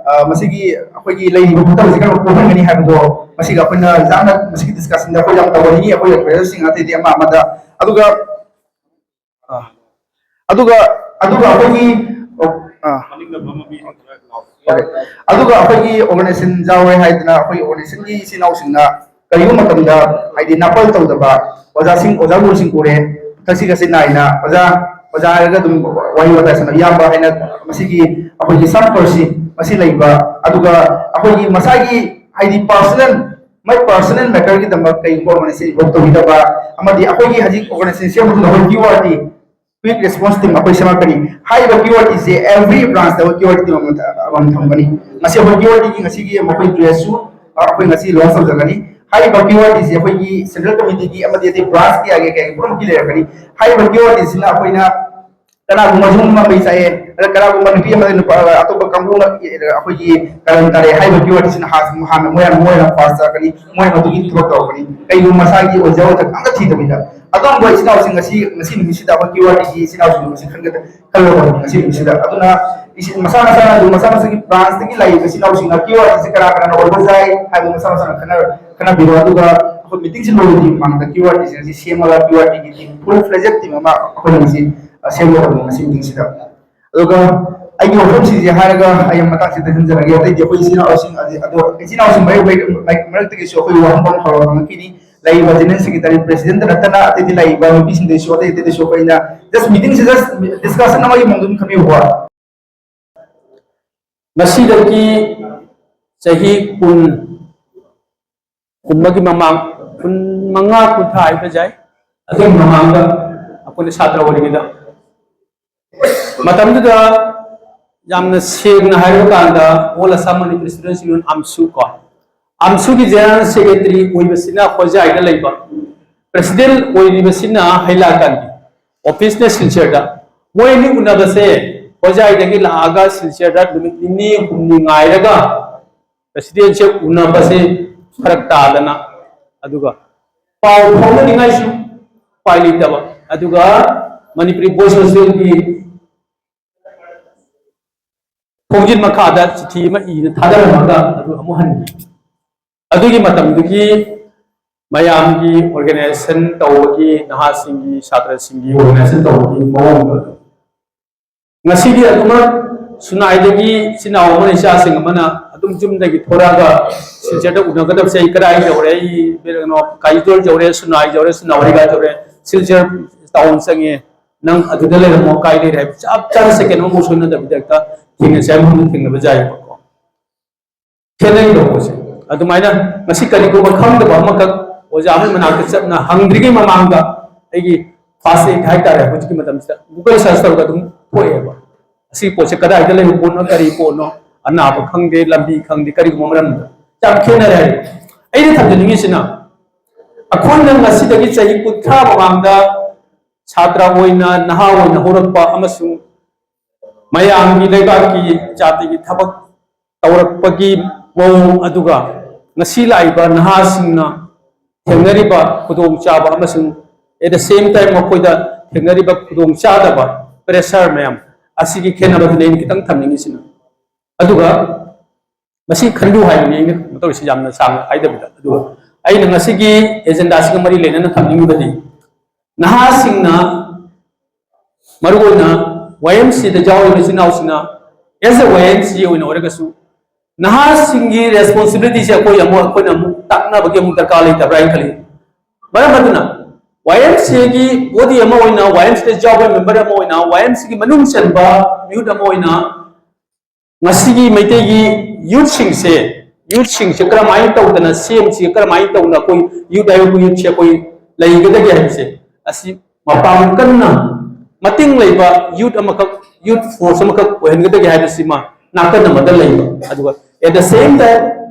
ꯑ, ꯃꯁꯤꯒꯤ ꯑꯩꯈꯣꯏꯒꯤ ꯂꯩꯔꯤꯕ ꯐꯠꯇꯕꯁꯤ ꯀꯔꯝꯅ ꯀꯣꯛꯍꯟꯒꯅꯤ ꯍꯥꯏꯕꯗꯣ ꯃꯁꯤꯒ ꯑꯩꯈꯣꯏꯅ ꯌꯥꯝꯅ ꯃꯁꯤꯒꯤ ꯗꯤꯁꯀꯁꯟꯗ ꯑꯩꯈꯣꯏ ꯌꯥꯝ ꯇꯧꯍꯟꯅꯤꯡꯉꯤ, ꯑꯩꯈꯣꯏ ꯑꯦꯗꯚꯥꯏꯖꯔꯁꯤꯡ ꯑꯇꯩꯗꯤ ꯑꯃ ꯑꯃꯗ꯫ ꯑꯗꯨꯒ, ꯑ, ꯑꯗꯨꯒ, ꯑꯗꯨꯒ ꯑꯩꯈꯣꯏꯒꯤ, ꯑ, ꯑꯗꯨꯒ ꯑꯩꯈꯣꯏꯒꯤ ꯑꯣꯔꯒꯅꯥꯏꯖꯦꯁꯟ ꯌꯥꯎꯔꯦ ꯍꯥꯏꯗꯅ ꯑꯩꯈꯣꯏ ꯑꯣꯔꯒꯅꯥꯏꯖꯦꯁꯟꯒꯤ ꯏꯆꯤꯟ ꯏꯅꯥꯎꯁꯤꯡꯅ ꯀꯔꯤꯒꯨꯝꯕ ꯃꯇꯝꯗ ꯍꯥꯏꯗꯤ ꯅꯥꯄꯜ ꯇꯧꯗꯕ ꯑꯣꯖꯥꯁꯤꯡ, ꯑꯣꯖꯥ ꯒꯨꯔꯨꯁꯤꯡ ꯄꯨꯔꯦ, ꯊꯛꯁꯤ ꯈꯥꯁꯤ ꯅꯥꯏꯅ ꯑꯣꯖꯥ, ꯑꯣꯖꯥ ꯍꯥꯏꯔꯒ ꯑꯗꯨꯝ ꯋꯥꯔꯤ ꯋꯥꯇꯥꯏ ꯁꯥꯟꯅꯕ ꯏꯌꯥꯝꯕ ꯍꯥꯏꯅ ꯃꯁꯤꯒꯤ ꯑꯩꯈꯣꯏꯒꯤ ꯁꯝ ꯄꯔꯁꯤ ꯃꯁꯤ ꯂꯩꯕ, ꯑꯗꯨꯒ ꯑꯩꯈꯣꯏꯒꯤ ꯃꯁꯥꯒꯤ ꯍꯥꯏꯗꯤ ꯄꯥꯔꯁꯣꯅꯦꯜ, ꯃꯥꯏ ꯄꯥꯔꯁꯣꯅꯦꯜ ꯃꯦꯇꯔꯒꯤꯗꯃꯛ ꯀꯩꯒꯨꯝꯕ ꯑꯣꯔꯒꯅꯥꯏꯖꯦꯁꯟ ꯏꯟꯚꯣꯜꯕ ꯇꯧꯕꯤꯗꯕ ꯑꯃꯗꯤ ꯑꯩꯈꯣꯏꯒꯤ ꯍꯧꯖꯤꯛ ꯑꯣꯔꯒꯅꯥꯏꯖꯦꯁꯟ ꯁꯦꯝꯕ ꯃꯇꯝꯗ ꯑꯩꯈꯣꯏ Q R T, quick response team ꯑꯩꯈꯣꯏ ꯁꯦꯝꯃꯛꯀꯅꯤ꯫ ꯍꯥꯏꯔꯤꯕ ꯀ꯭ꯌꯨ ꯑꯥꯔ ꯇꯤꯁꯦ ꯑꯦꯚ꯭ꯔꯤ ꯕ꯭ꯔꯥꯟꯁꯇ ꯑꯩꯈꯣꯏ ꯀ꯭ꯌꯨ ꯑꯥꯔ ꯇꯤ ꯇꯤꯝ ꯑꯃ, ꯑꯃꯃꯝ ꯊꯝꯒꯅꯤ꯫ ꯉꯁꯤ ꯑꯩꯈꯣꯏ ꯀ꯭ꯌꯨ ꯑꯥꯔ ꯇꯤꯒꯤ ꯉꯁꯤꯒꯤ ꯃꯈꯣꯏ ꯗ꯭ꯔꯦꯁꯁꯨ ꯑꯩꯈꯣꯏ ꯉꯁꯤ ꯂꯣꯟꯁ ꯇꯧꯖꯒꯅꯤ꯫ ꯍꯥꯏꯔꯤꯕ ꯀ꯭ꯌꯨ ꯑꯥꯔ ꯇꯤꯁꯦ ꯑꯩꯈꯣꯏꯒꯤ ꯁꯦꯟꯇ꯭ꯔꯦꯜ ꯀꯃꯤꯇꯤꯒꯤ ꯑꯃꯗꯤ ꯑꯇꯩ ꯕ꯭ꯔꯥꯟꯁ ꯀꯌꯥꯒꯤ ꯀꯌꯥꯒꯤ ꯄꯨꯝꯅꯃꯛꯀꯤ ꯂꯩꯔꯛꯀꯅꯤ꯫ ꯍꯥꯏꯔꯤꯕ ꯀ꯭ꯌꯨ ꯑꯥꯔ ꯇꯤꯁꯤꯅ ꯑꯩꯈꯣꯏꯅ ꯀꯅꯥꯒꯨꯝꯕ ꯌꯨꯝ ꯑꯃ ꯃꯩ ꯆꯥꯛꯑꯦ, ꯑꯗ ꯀꯅꯥꯒꯨꯝꯕ ꯅꯨꯄꯤ ꯑꯃꯗ ꯅꯨꯄꯥ, ꯑꯇꯣꯞꯄ ꯀꯥꯡꯕꯨ ꯑꯃ ꯑꯩꯈꯣꯏꯒꯤ ꯀꯔꯟ ꯇꯥꯔꯦ ꯍꯥꯏꯕ ꯀ꯭ꯌꯨ ꯑꯥꯔ ꯇꯤꯁꯤꯅ ꯍꯥꯟꯅ, ꯍꯥꯟꯅ ꯃꯣꯏꯅ, ꯃꯣꯏꯅ ꯐꯥꯔꯁ ꯆꯠꯀꯅꯤ, ꯃꯣꯏꯅ ꯃꯗꯨꯒꯤ ꯊꯕꯛ ꯇꯧꯔꯛꯀꯅꯤ꯫ ꯀꯩꯒꯨꯝꯕ ꯃꯁꯥꯒꯤ ꯑꯣꯏꯖ ꯑꯣꯏꯊꯣꯛ ꯑꯝꯇ ꯊꯤꯗꯕꯤꯗ ꯑꯗꯣꯝꯕ ꯏꯆꯤꯟ ꯏꯅꯥꯎꯁꯤꯡ ꯉꯁꯤ, ꯉꯁꯤ ꯅꯨꯃꯤꯠꯁꯤꯗ ꯑꯩꯈꯣꯏ ꯀ꯭ꯌꯨ ꯑꯥꯔ ꯇꯤꯒꯤ ꯏꯆꯤꯟ ꯏꯅꯥꯎꯁꯤꯡ ꯃꯁꯤ ꯈꯟꯒꯗ-, ꯈꯜꯂꯒ ꯉꯁꯤ ꯅꯨꯃꯤꯠꯁꯤꯗ꯫ ꯑꯗꯨꯅ ꯏꯆꯤꯟ-, ꯃꯁꯥ ꯃꯁꯥꯅ ꯑꯗꯨꯝ ꯃꯁꯥ ꯃꯁꯥꯒꯤ ꯕ꯭ꯔꯥꯟꯁꯇꯒꯤ ꯂꯥꯛꯏꯕ ꯏꯆꯤꯟ ꯏꯅꯥꯎꯁꯤꯡꯅ ꯀ꯭ꯌꯨ ꯑꯥꯔ ꯇꯤꯁꯤ ꯀꯅꯥ ꯀꯅꯥꯅ ꯑꯣꯏꯕ ꯌꯥꯏ ꯍꯥꯏꯕꯗꯨ ꯃꯁꯥ ꯃꯁꯥꯅ ꯈꯟꯅ-, ꯈꯟꯅꯕꯤꯔꯣ꯫ ꯑꯗꯨꯒ ꯑꯩꯈꯣꯏ ꯃꯤꯇꯤꯡꯁꯤ ꯂꯣꯏꯔꯗꯤ ꯃꯃꯥꯡꯗ ꯀ꯭ꯌꯨ ꯑꯥꯔ ꯇꯤꯁꯤꯡ ꯑꯁꯤ ꯁꯦꯝꯃꯒ ꯀ꯭ꯌꯨ ꯑꯥꯔ ꯇꯤꯒꯤ ꯇꯤꯝ, ꯐꯨꯜ ꯐ꯭ꯂꯦꯖꯦꯗ ꯇꯤꯝ ꯑꯃ ꯑꯩꯈꯣꯏꯅ ꯉꯁꯤ ꯑꯁꯦꯡꯕ ꯃꯇꯝꯗ ꯉꯁꯤ ꯃꯤꯇꯤꯡꯁꯤꯗ꯫ ꯑꯗꯨꯒ ꯑꯩꯒꯤ ꯋꯥꯐꯝꯁꯤꯡꯁꯦ ꯍꯥꯏꯔꯒ ꯑꯩ ꯃꯇꯥꯡꯁꯤꯗ ꯊꯝꯖꯔꯒꯦ꯫ ꯑꯇꯩꯗꯤ ꯑꯩꯈꯣꯏ ꯏꯆꯤꯟ ꯏꯅꯥꯎꯁꯤꯡ, ꯑꯗꯣ ꯏꯆꯤꯟ ꯏꯅꯥꯎꯁꯤꯡ ꯃꯔꯛ-, ꯃꯔꯛꯇꯒꯤꯁꯨ ꯑꯩꯈꯣꯏ ꯋꯥꯍꯪ ꯄꯥꯎ ꯍꯧꯔꯒ ꯍꯪꯉꯛꯈꯤꯅꯤ꯫ ꯂꯩꯔꯤꯕ General Secretary, President ꯅꯠꯇꯅ ꯑꯇꯩꯗꯤ ꯂꯩꯔꯤꯕ ꯅꯨꯄꯤꯁꯤꯡꯗꯩꯁꯨ, ꯑꯇꯩ ꯑꯇꯩꯗꯩꯁꯨ ꯑꯩꯈꯣꯏꯅ just meeting ꯁꯤ just discussion ꯑꯃꯒꯤ ꯃꯑꯣꯡꯗ ꯑꯗꯨꯝ ꯈꯟꯕꯤꯌꯨꯀꯣ꯫ ꯉꯁꯤꯗꯒꯤ ꯆꯍꯤ ꯀꯨꯟ ꯀꯨꯝꯕꯒꯤ ꯃꯃꯥꯡ, ꯀꯨꯟ ꯃꯉꯥ, ꯀꯨꯟꯊ꯭ꯔꯥ ꯍꯥꯏꯕ ꯌꯥꯏ, ꯑꯗꯨꯒꯤ ꯃꯃꯥꯡꯗ ꯑꯩꯈꯣꯏꯅ ꯁꯥꯇ꯭ꯔ ꯑꯣꯏꯔꯤꯉꯩꯗ, ꯃꯇꯝꯗꯨꯗ ꯌꯥꯝꯅ ꯁꯦꯡꯅ ꯍꯥꯏꯔꯕ ꯀꯥꯟꯗ All Assam Manipuri Students Union, ꯑꯝꯁꯨ ꯀꯣ, ꯑꯝꯁꯨꯒꯤ General Secretary ꯑꯣꯏꯕꯁꯤꯅ ꯍꯣꯖꯥꯏꯗ ꯂꯩꯕ, President ꯑꯣꯏꯔꯤꯕꯁꯤꯅ ꯍꯩꯂꯥꯀꯥꯟꯗꯤ, office ꯅ ꯁꯤꯜꯆꯔꯗ꯫ ꯃꯣꯏ ꯑꯅꯤ ꯎꯅꯕꯁꯦ ꯍꯣꯖꯥꯏꯗꯒꯤ ꯂꯥꯛꯑꯒ ꯁꯤꯜꯆꯔꯗ ꯅꯨꯃꯤꯠ ꯅꯤꯅꯤ ꯍꯨꯝꯅꯤ ꯉꯥꯏꯔꯒ President ꯁꯦ ꯎꯅꯕꯁꯦ ꯐꯔꯛ ꯇꯥꯗꯅ, ꯑꯗꯨꯒ ꯄꯥꯎ ꯐꯥꯎꯅꯅꯤꯡꯉꯥꯏꯁꯨ ꯎꯄꯥꯏ ꯂꯩꯇꯕ, ꯑꯗꯨꯒ Manipuri Boys Hostel ꯒꯤ ꯊꯣꯡꯖꯤꯟ ꯃꯈꯥꯗ ꯆꯤꯊꯤ ꯑꯃ ꯏꯅ ꯊꯥꯗꯔꯝꯃꯒ ꯑꯗꯨ ꯑꯃꯨꯛ ꯍꯟꯈꯤ꯫ ꯑꯗꯨꯒꯤ ꯃꯇꯝꯗꯨꯒꯤ ꯃꯌꯥꯝꯒꯤ organization ꯇꯧꯕꯒꯤ, ꯅꯍꯥꯁꯤꯡꯒꯤ, ꯁꯥꯇ꯭ꯔꯁꯤꯡꯒꯤ organization ꯇꯧꯕꯒꯤ ꯃꯑꯣꯡꯗꯣ ꯉꯁꯤꯗꯤ ꯑꯗꯨꯃꯛ ꯁꯨꯅꯥꯏꯗꯒꯤ ꯏꯆꯤꯟ ꯏꯅꯥꯎ ꯑꯃꯅ ꯏꯆꯥꯁꯤꯡ ꯑꯃꯅ ꯑꯗꯨꯝ ꯌꯨꯝꯗꯒꯤ ꯊꯣꯔꯛꯑꯒ ꯁꯤꯜꯆꯔꯗ ꯎꯅꯒꯗꯕꯁꯦ ꯑꯩ ꯀꯗꯥꯏ ꯌꯧꯔꯦ, ꯑꯩ ꯀꯩꯅꯣ, ꯀꯥꯏꯖꯣꯜ ꯌꯧꯔꯦ, ꯁꯨꯅꯥꯏ ꯌꯧꯔꯦ, ꯁꯨꯅꯥ ꯍꯣꯔꯤꯒꯥ ꯌꯧꯔꯦ, ꯁꯤꯜꯆꯔ town ꯆꯪꯉꯦ, ꯅꯪ ꯑꯗꯨꯗ ꯂꯩꯔꯝꯃꯣ, ꯀꯥꯏ ꯂꯩꯔꯦ ꯍꯥꯏꯕ ꯆꯞ ꯆꯥꯅ second ꯑꯃꯐꯥꯎ ꯁꯣꯏꯅꯗꯕꯤꯗ ꯍꯦꯛꯇ ꯊꯦꯡꯅꯁꯦ ꯍꯥꯏꯕ ꯃꯐꯝꯗ ꯊꯦꯡꯅꯕ ꯌꯥꯏꯑꯕꯀꯣ꯫ ꯈꯦꯠꯅꯩꯗꯣ ꯄꯣꯠꯁꯦ꯫ ꯑꯗꯨꯃꯥꯏꯅ ꯉꯁꯤ ꯀꯔꯤꯒꯨꯝꯕ ꯈꯪꯗꯕ ꯑꯃꯈꯛ ꯑꯣꯖꯥ ꯑꯃꯒꯤ ꯃꯅꯥꯛꯇ ꯆꯠꯅ ꯍꯪꯗ꯭ꯔꯤꯉꯩ ꯃꯃꯥꯡꯗ ꯑꯩꯒꯤ first aid ꯍꯥꯏꯇꯥꯔꯦ, ꯍꯧꯖꯤꯛꯀꯤ ꯃꯇꯝꯁꯤꯗ Google search ꯇꯧꯔꯒ ꯑꯗꯨꯝ ꯊꯣꯛꯑꯦꯕ꯫ ꯑꯁꯤꯒꯤ ꯄꯣꯠꯁꯦ ꯀꯗꯥꯏꯗ ꯂꯩꯕ ꯄꯣꯠꯅꯣ, ꯀꯔꯤ ꯄꯣꯠꯅꯣ, ꯑꯅꯥꯕ ꯈꯪꯗꯦ, ꯂꯝꯕꯤ ꯈꯪꯗꯦ, ꯀꯔꯤꯒꯨꯝꯕ ꯃꯔꯝꯗ ꯌꯥꯝ ꯈꯦꯠꯅꯔꯦ ꯍꯥꯏ꯫ ꯑꯩꯅ ꯊꯝꯖꯅꯤꯡꯉꯤꯁꯤꯅ, ꯑꯩꯈꯣꯏꯅ ꯉꯁꯤꯗꯒꯤ ꯆꯍꯤ ꯀꯨꯟꯊ꯭ꯔꯥ ꯃꯃꯥꯡꯗ ꯁꯥꯇ꯭ꯔ ꯑꯣꯏꯅ, ꯅꯍꯥ ꯑꯣꯏꯅ ꯍꯧꯔꯛꯄ ꯑꯃꯁꯨꯡ ꯃꯌꯥꯝꯒꯤ, ꯂꯩꯕꯥꯛꯀꯤ, ꯖꯥꯇꯤꯒꯤ ꯊꯕꯛ ꯇꯧꯔꯛꯄꯒꯤ ꯃꯑꯣꯡ, ꯑꯗꯨꯒ ꯉꯁꯤ ꯂꯥꯛꯏꯕ ꯅꯍꯥꯁꯤꯡꯅ ꯊꯦꯡꯅꯔꯤꯕ ꯈꯨꯗꯣꯡꯆꯥꯕ ꯑꯃꯁꯨꯡ at the same time ꯃꯈꯣꯏꯗ ꯊꯦꯡꯅꯔꯤꯕ ꯈꯨꯗꯣꯡꯆꯥꯗꯕ, pressure ꯃꯌꯥꯝ ꯑꯁꯤꯒꯤ ꯈꯦꯠꯅꯕꯗꯨꯅꯤ ꯑꯩꯅ ꯈꯤꯇꯪ ꯊꯝꯅꯤꯡꯉꯤꯁꯤꯅ꯫ ꯑꯗꯨꯒ ꯃꯁꯤ ꯈꯟꯕꯤꯌꯨ ꯍꯥꯏꯕꯅꯤ ꯑꯩꯅ ꯀꯩꯅꯣ ꯇꯧꯔꯤꯁꯤ, ꯌꯥꯝꯅ ꯁꯥꯡꯅ ꯍꯥꯏꯗꯕꯤꯗ꯫ ꯑꯗꯨꯒ ꯑꯩꯅ ꯉꯁꯤꯒꯤ agendaꯁꯤꯒ ꯃꯔꯤ ꯂꯩꯅꯅ ꯊꯝꯅꯤꯡꯉꯤꯕꯗꯤ, ꯅꯍꯥꯁꯤꯡꯅ ꯃꯔꯨꯑꯣꯏꯅ ꯋꯥꯏ ꯑꯦꯝ ꯁꯤꯗ ꯌꯥꯎꯔꯤꯕ ꯏꯆꯤꯟ ꯏꯅꯥꯎꯁꯤꯡꯅ as a Y M C ꯑꯣꯏꯅ ꯑꯣꯏꯔꯒꯁꯨ ꯅꯍꯥꯁꯤꯡꯒꯤ ꯔꯦꯁꯄꯣꯟꯁꯤꯕꯤꯂꯤꯇꯤꯁꯦ ꯑꯩꯈꯣꯏ ꯑꯃꯨꯛ ꯑꯩꯈꯣꯏꯅ ꯑꯃꯨꯛ ꯇꯥꯛꯅꯕꯒꯤ ꯑꯃꯨꯛ ꯗꯔꯀꯥꯔ ꯂꯩꯇꯕ꯭ꯔꯥ ꯍꯥꯏꯅ ꯈꯜꯂꯤ꯫ ꯃꯔꯝ ꯑꯗꯨꯅ ꯋꯥꯏ ꯑꯦꯝ ꯁꯤꯒꯤ ꯕꯣꯗꯤ ꯑꯃ ꯑꯣꯏꯅ, ꯋꯥꯏ ꯑꯦꯝ ꯁꯤꯗ ꯌꯥꯎꯕ ꯃꯦꯝꯕꯔ ꯑꯃ ꯑꯣꯏꯅ, ꯋꯥꯏ ꯑꯦꯝ ꯁꯤꯒꯤ ꯃꯅꯨꯡ ꯆꯟꯕ ꯃꯤꯍꯨꯠ ꯑꯃ ꯑꯣꯏꯅ ꯉꯁꯤꯒꯤ ꯃꯩꯇꯩꯒꯤ ꯌꯨꯠꯁꯤꯡꯁꯦ, ꯌꯨꯠꯁꯤꯡꯁꯦ ꯀꯔꯝꯍꯥꯏꯅ ꯇꯧꯗꯅ ꯁꯦꯝꯁꯤ, ꯀꯔꯝꯍꯥꯏꯅ ꯇꯧꯗꯅ ꯑꯩꯈꯣꯏ ꯌꯨꯠ ꯍꯥꯏꯕ ꯌꯨꯠꯁꯦ ꯑꯩꯈꯣꯏ ꯂꯩꯒꯗꯒꯦ ꯍꯥꯏꯕꯁꯦ ꯑꯁꯤ ꯃꯄꯥꯡꯒꯜ ꯀꯟꯅ ꯃꯇꯤꯡ ꯂꯩꯕ ꯌꯨꯠ ꯑꯃꯈꯛ, ꯌꯨꯠ ꯐꯣꯔꯁ ꯑꯃꯈꯛ ꯑꯣꯏꯍꯟꯒꯗꯒꯦ ꯍꯥꯏꯕꯁꯤꯃ ꯅꯥꯀꯟ ꯑꯃꯗ ꯂꯩꯕ꯫ ꯑꯗꯨꯒ at the same time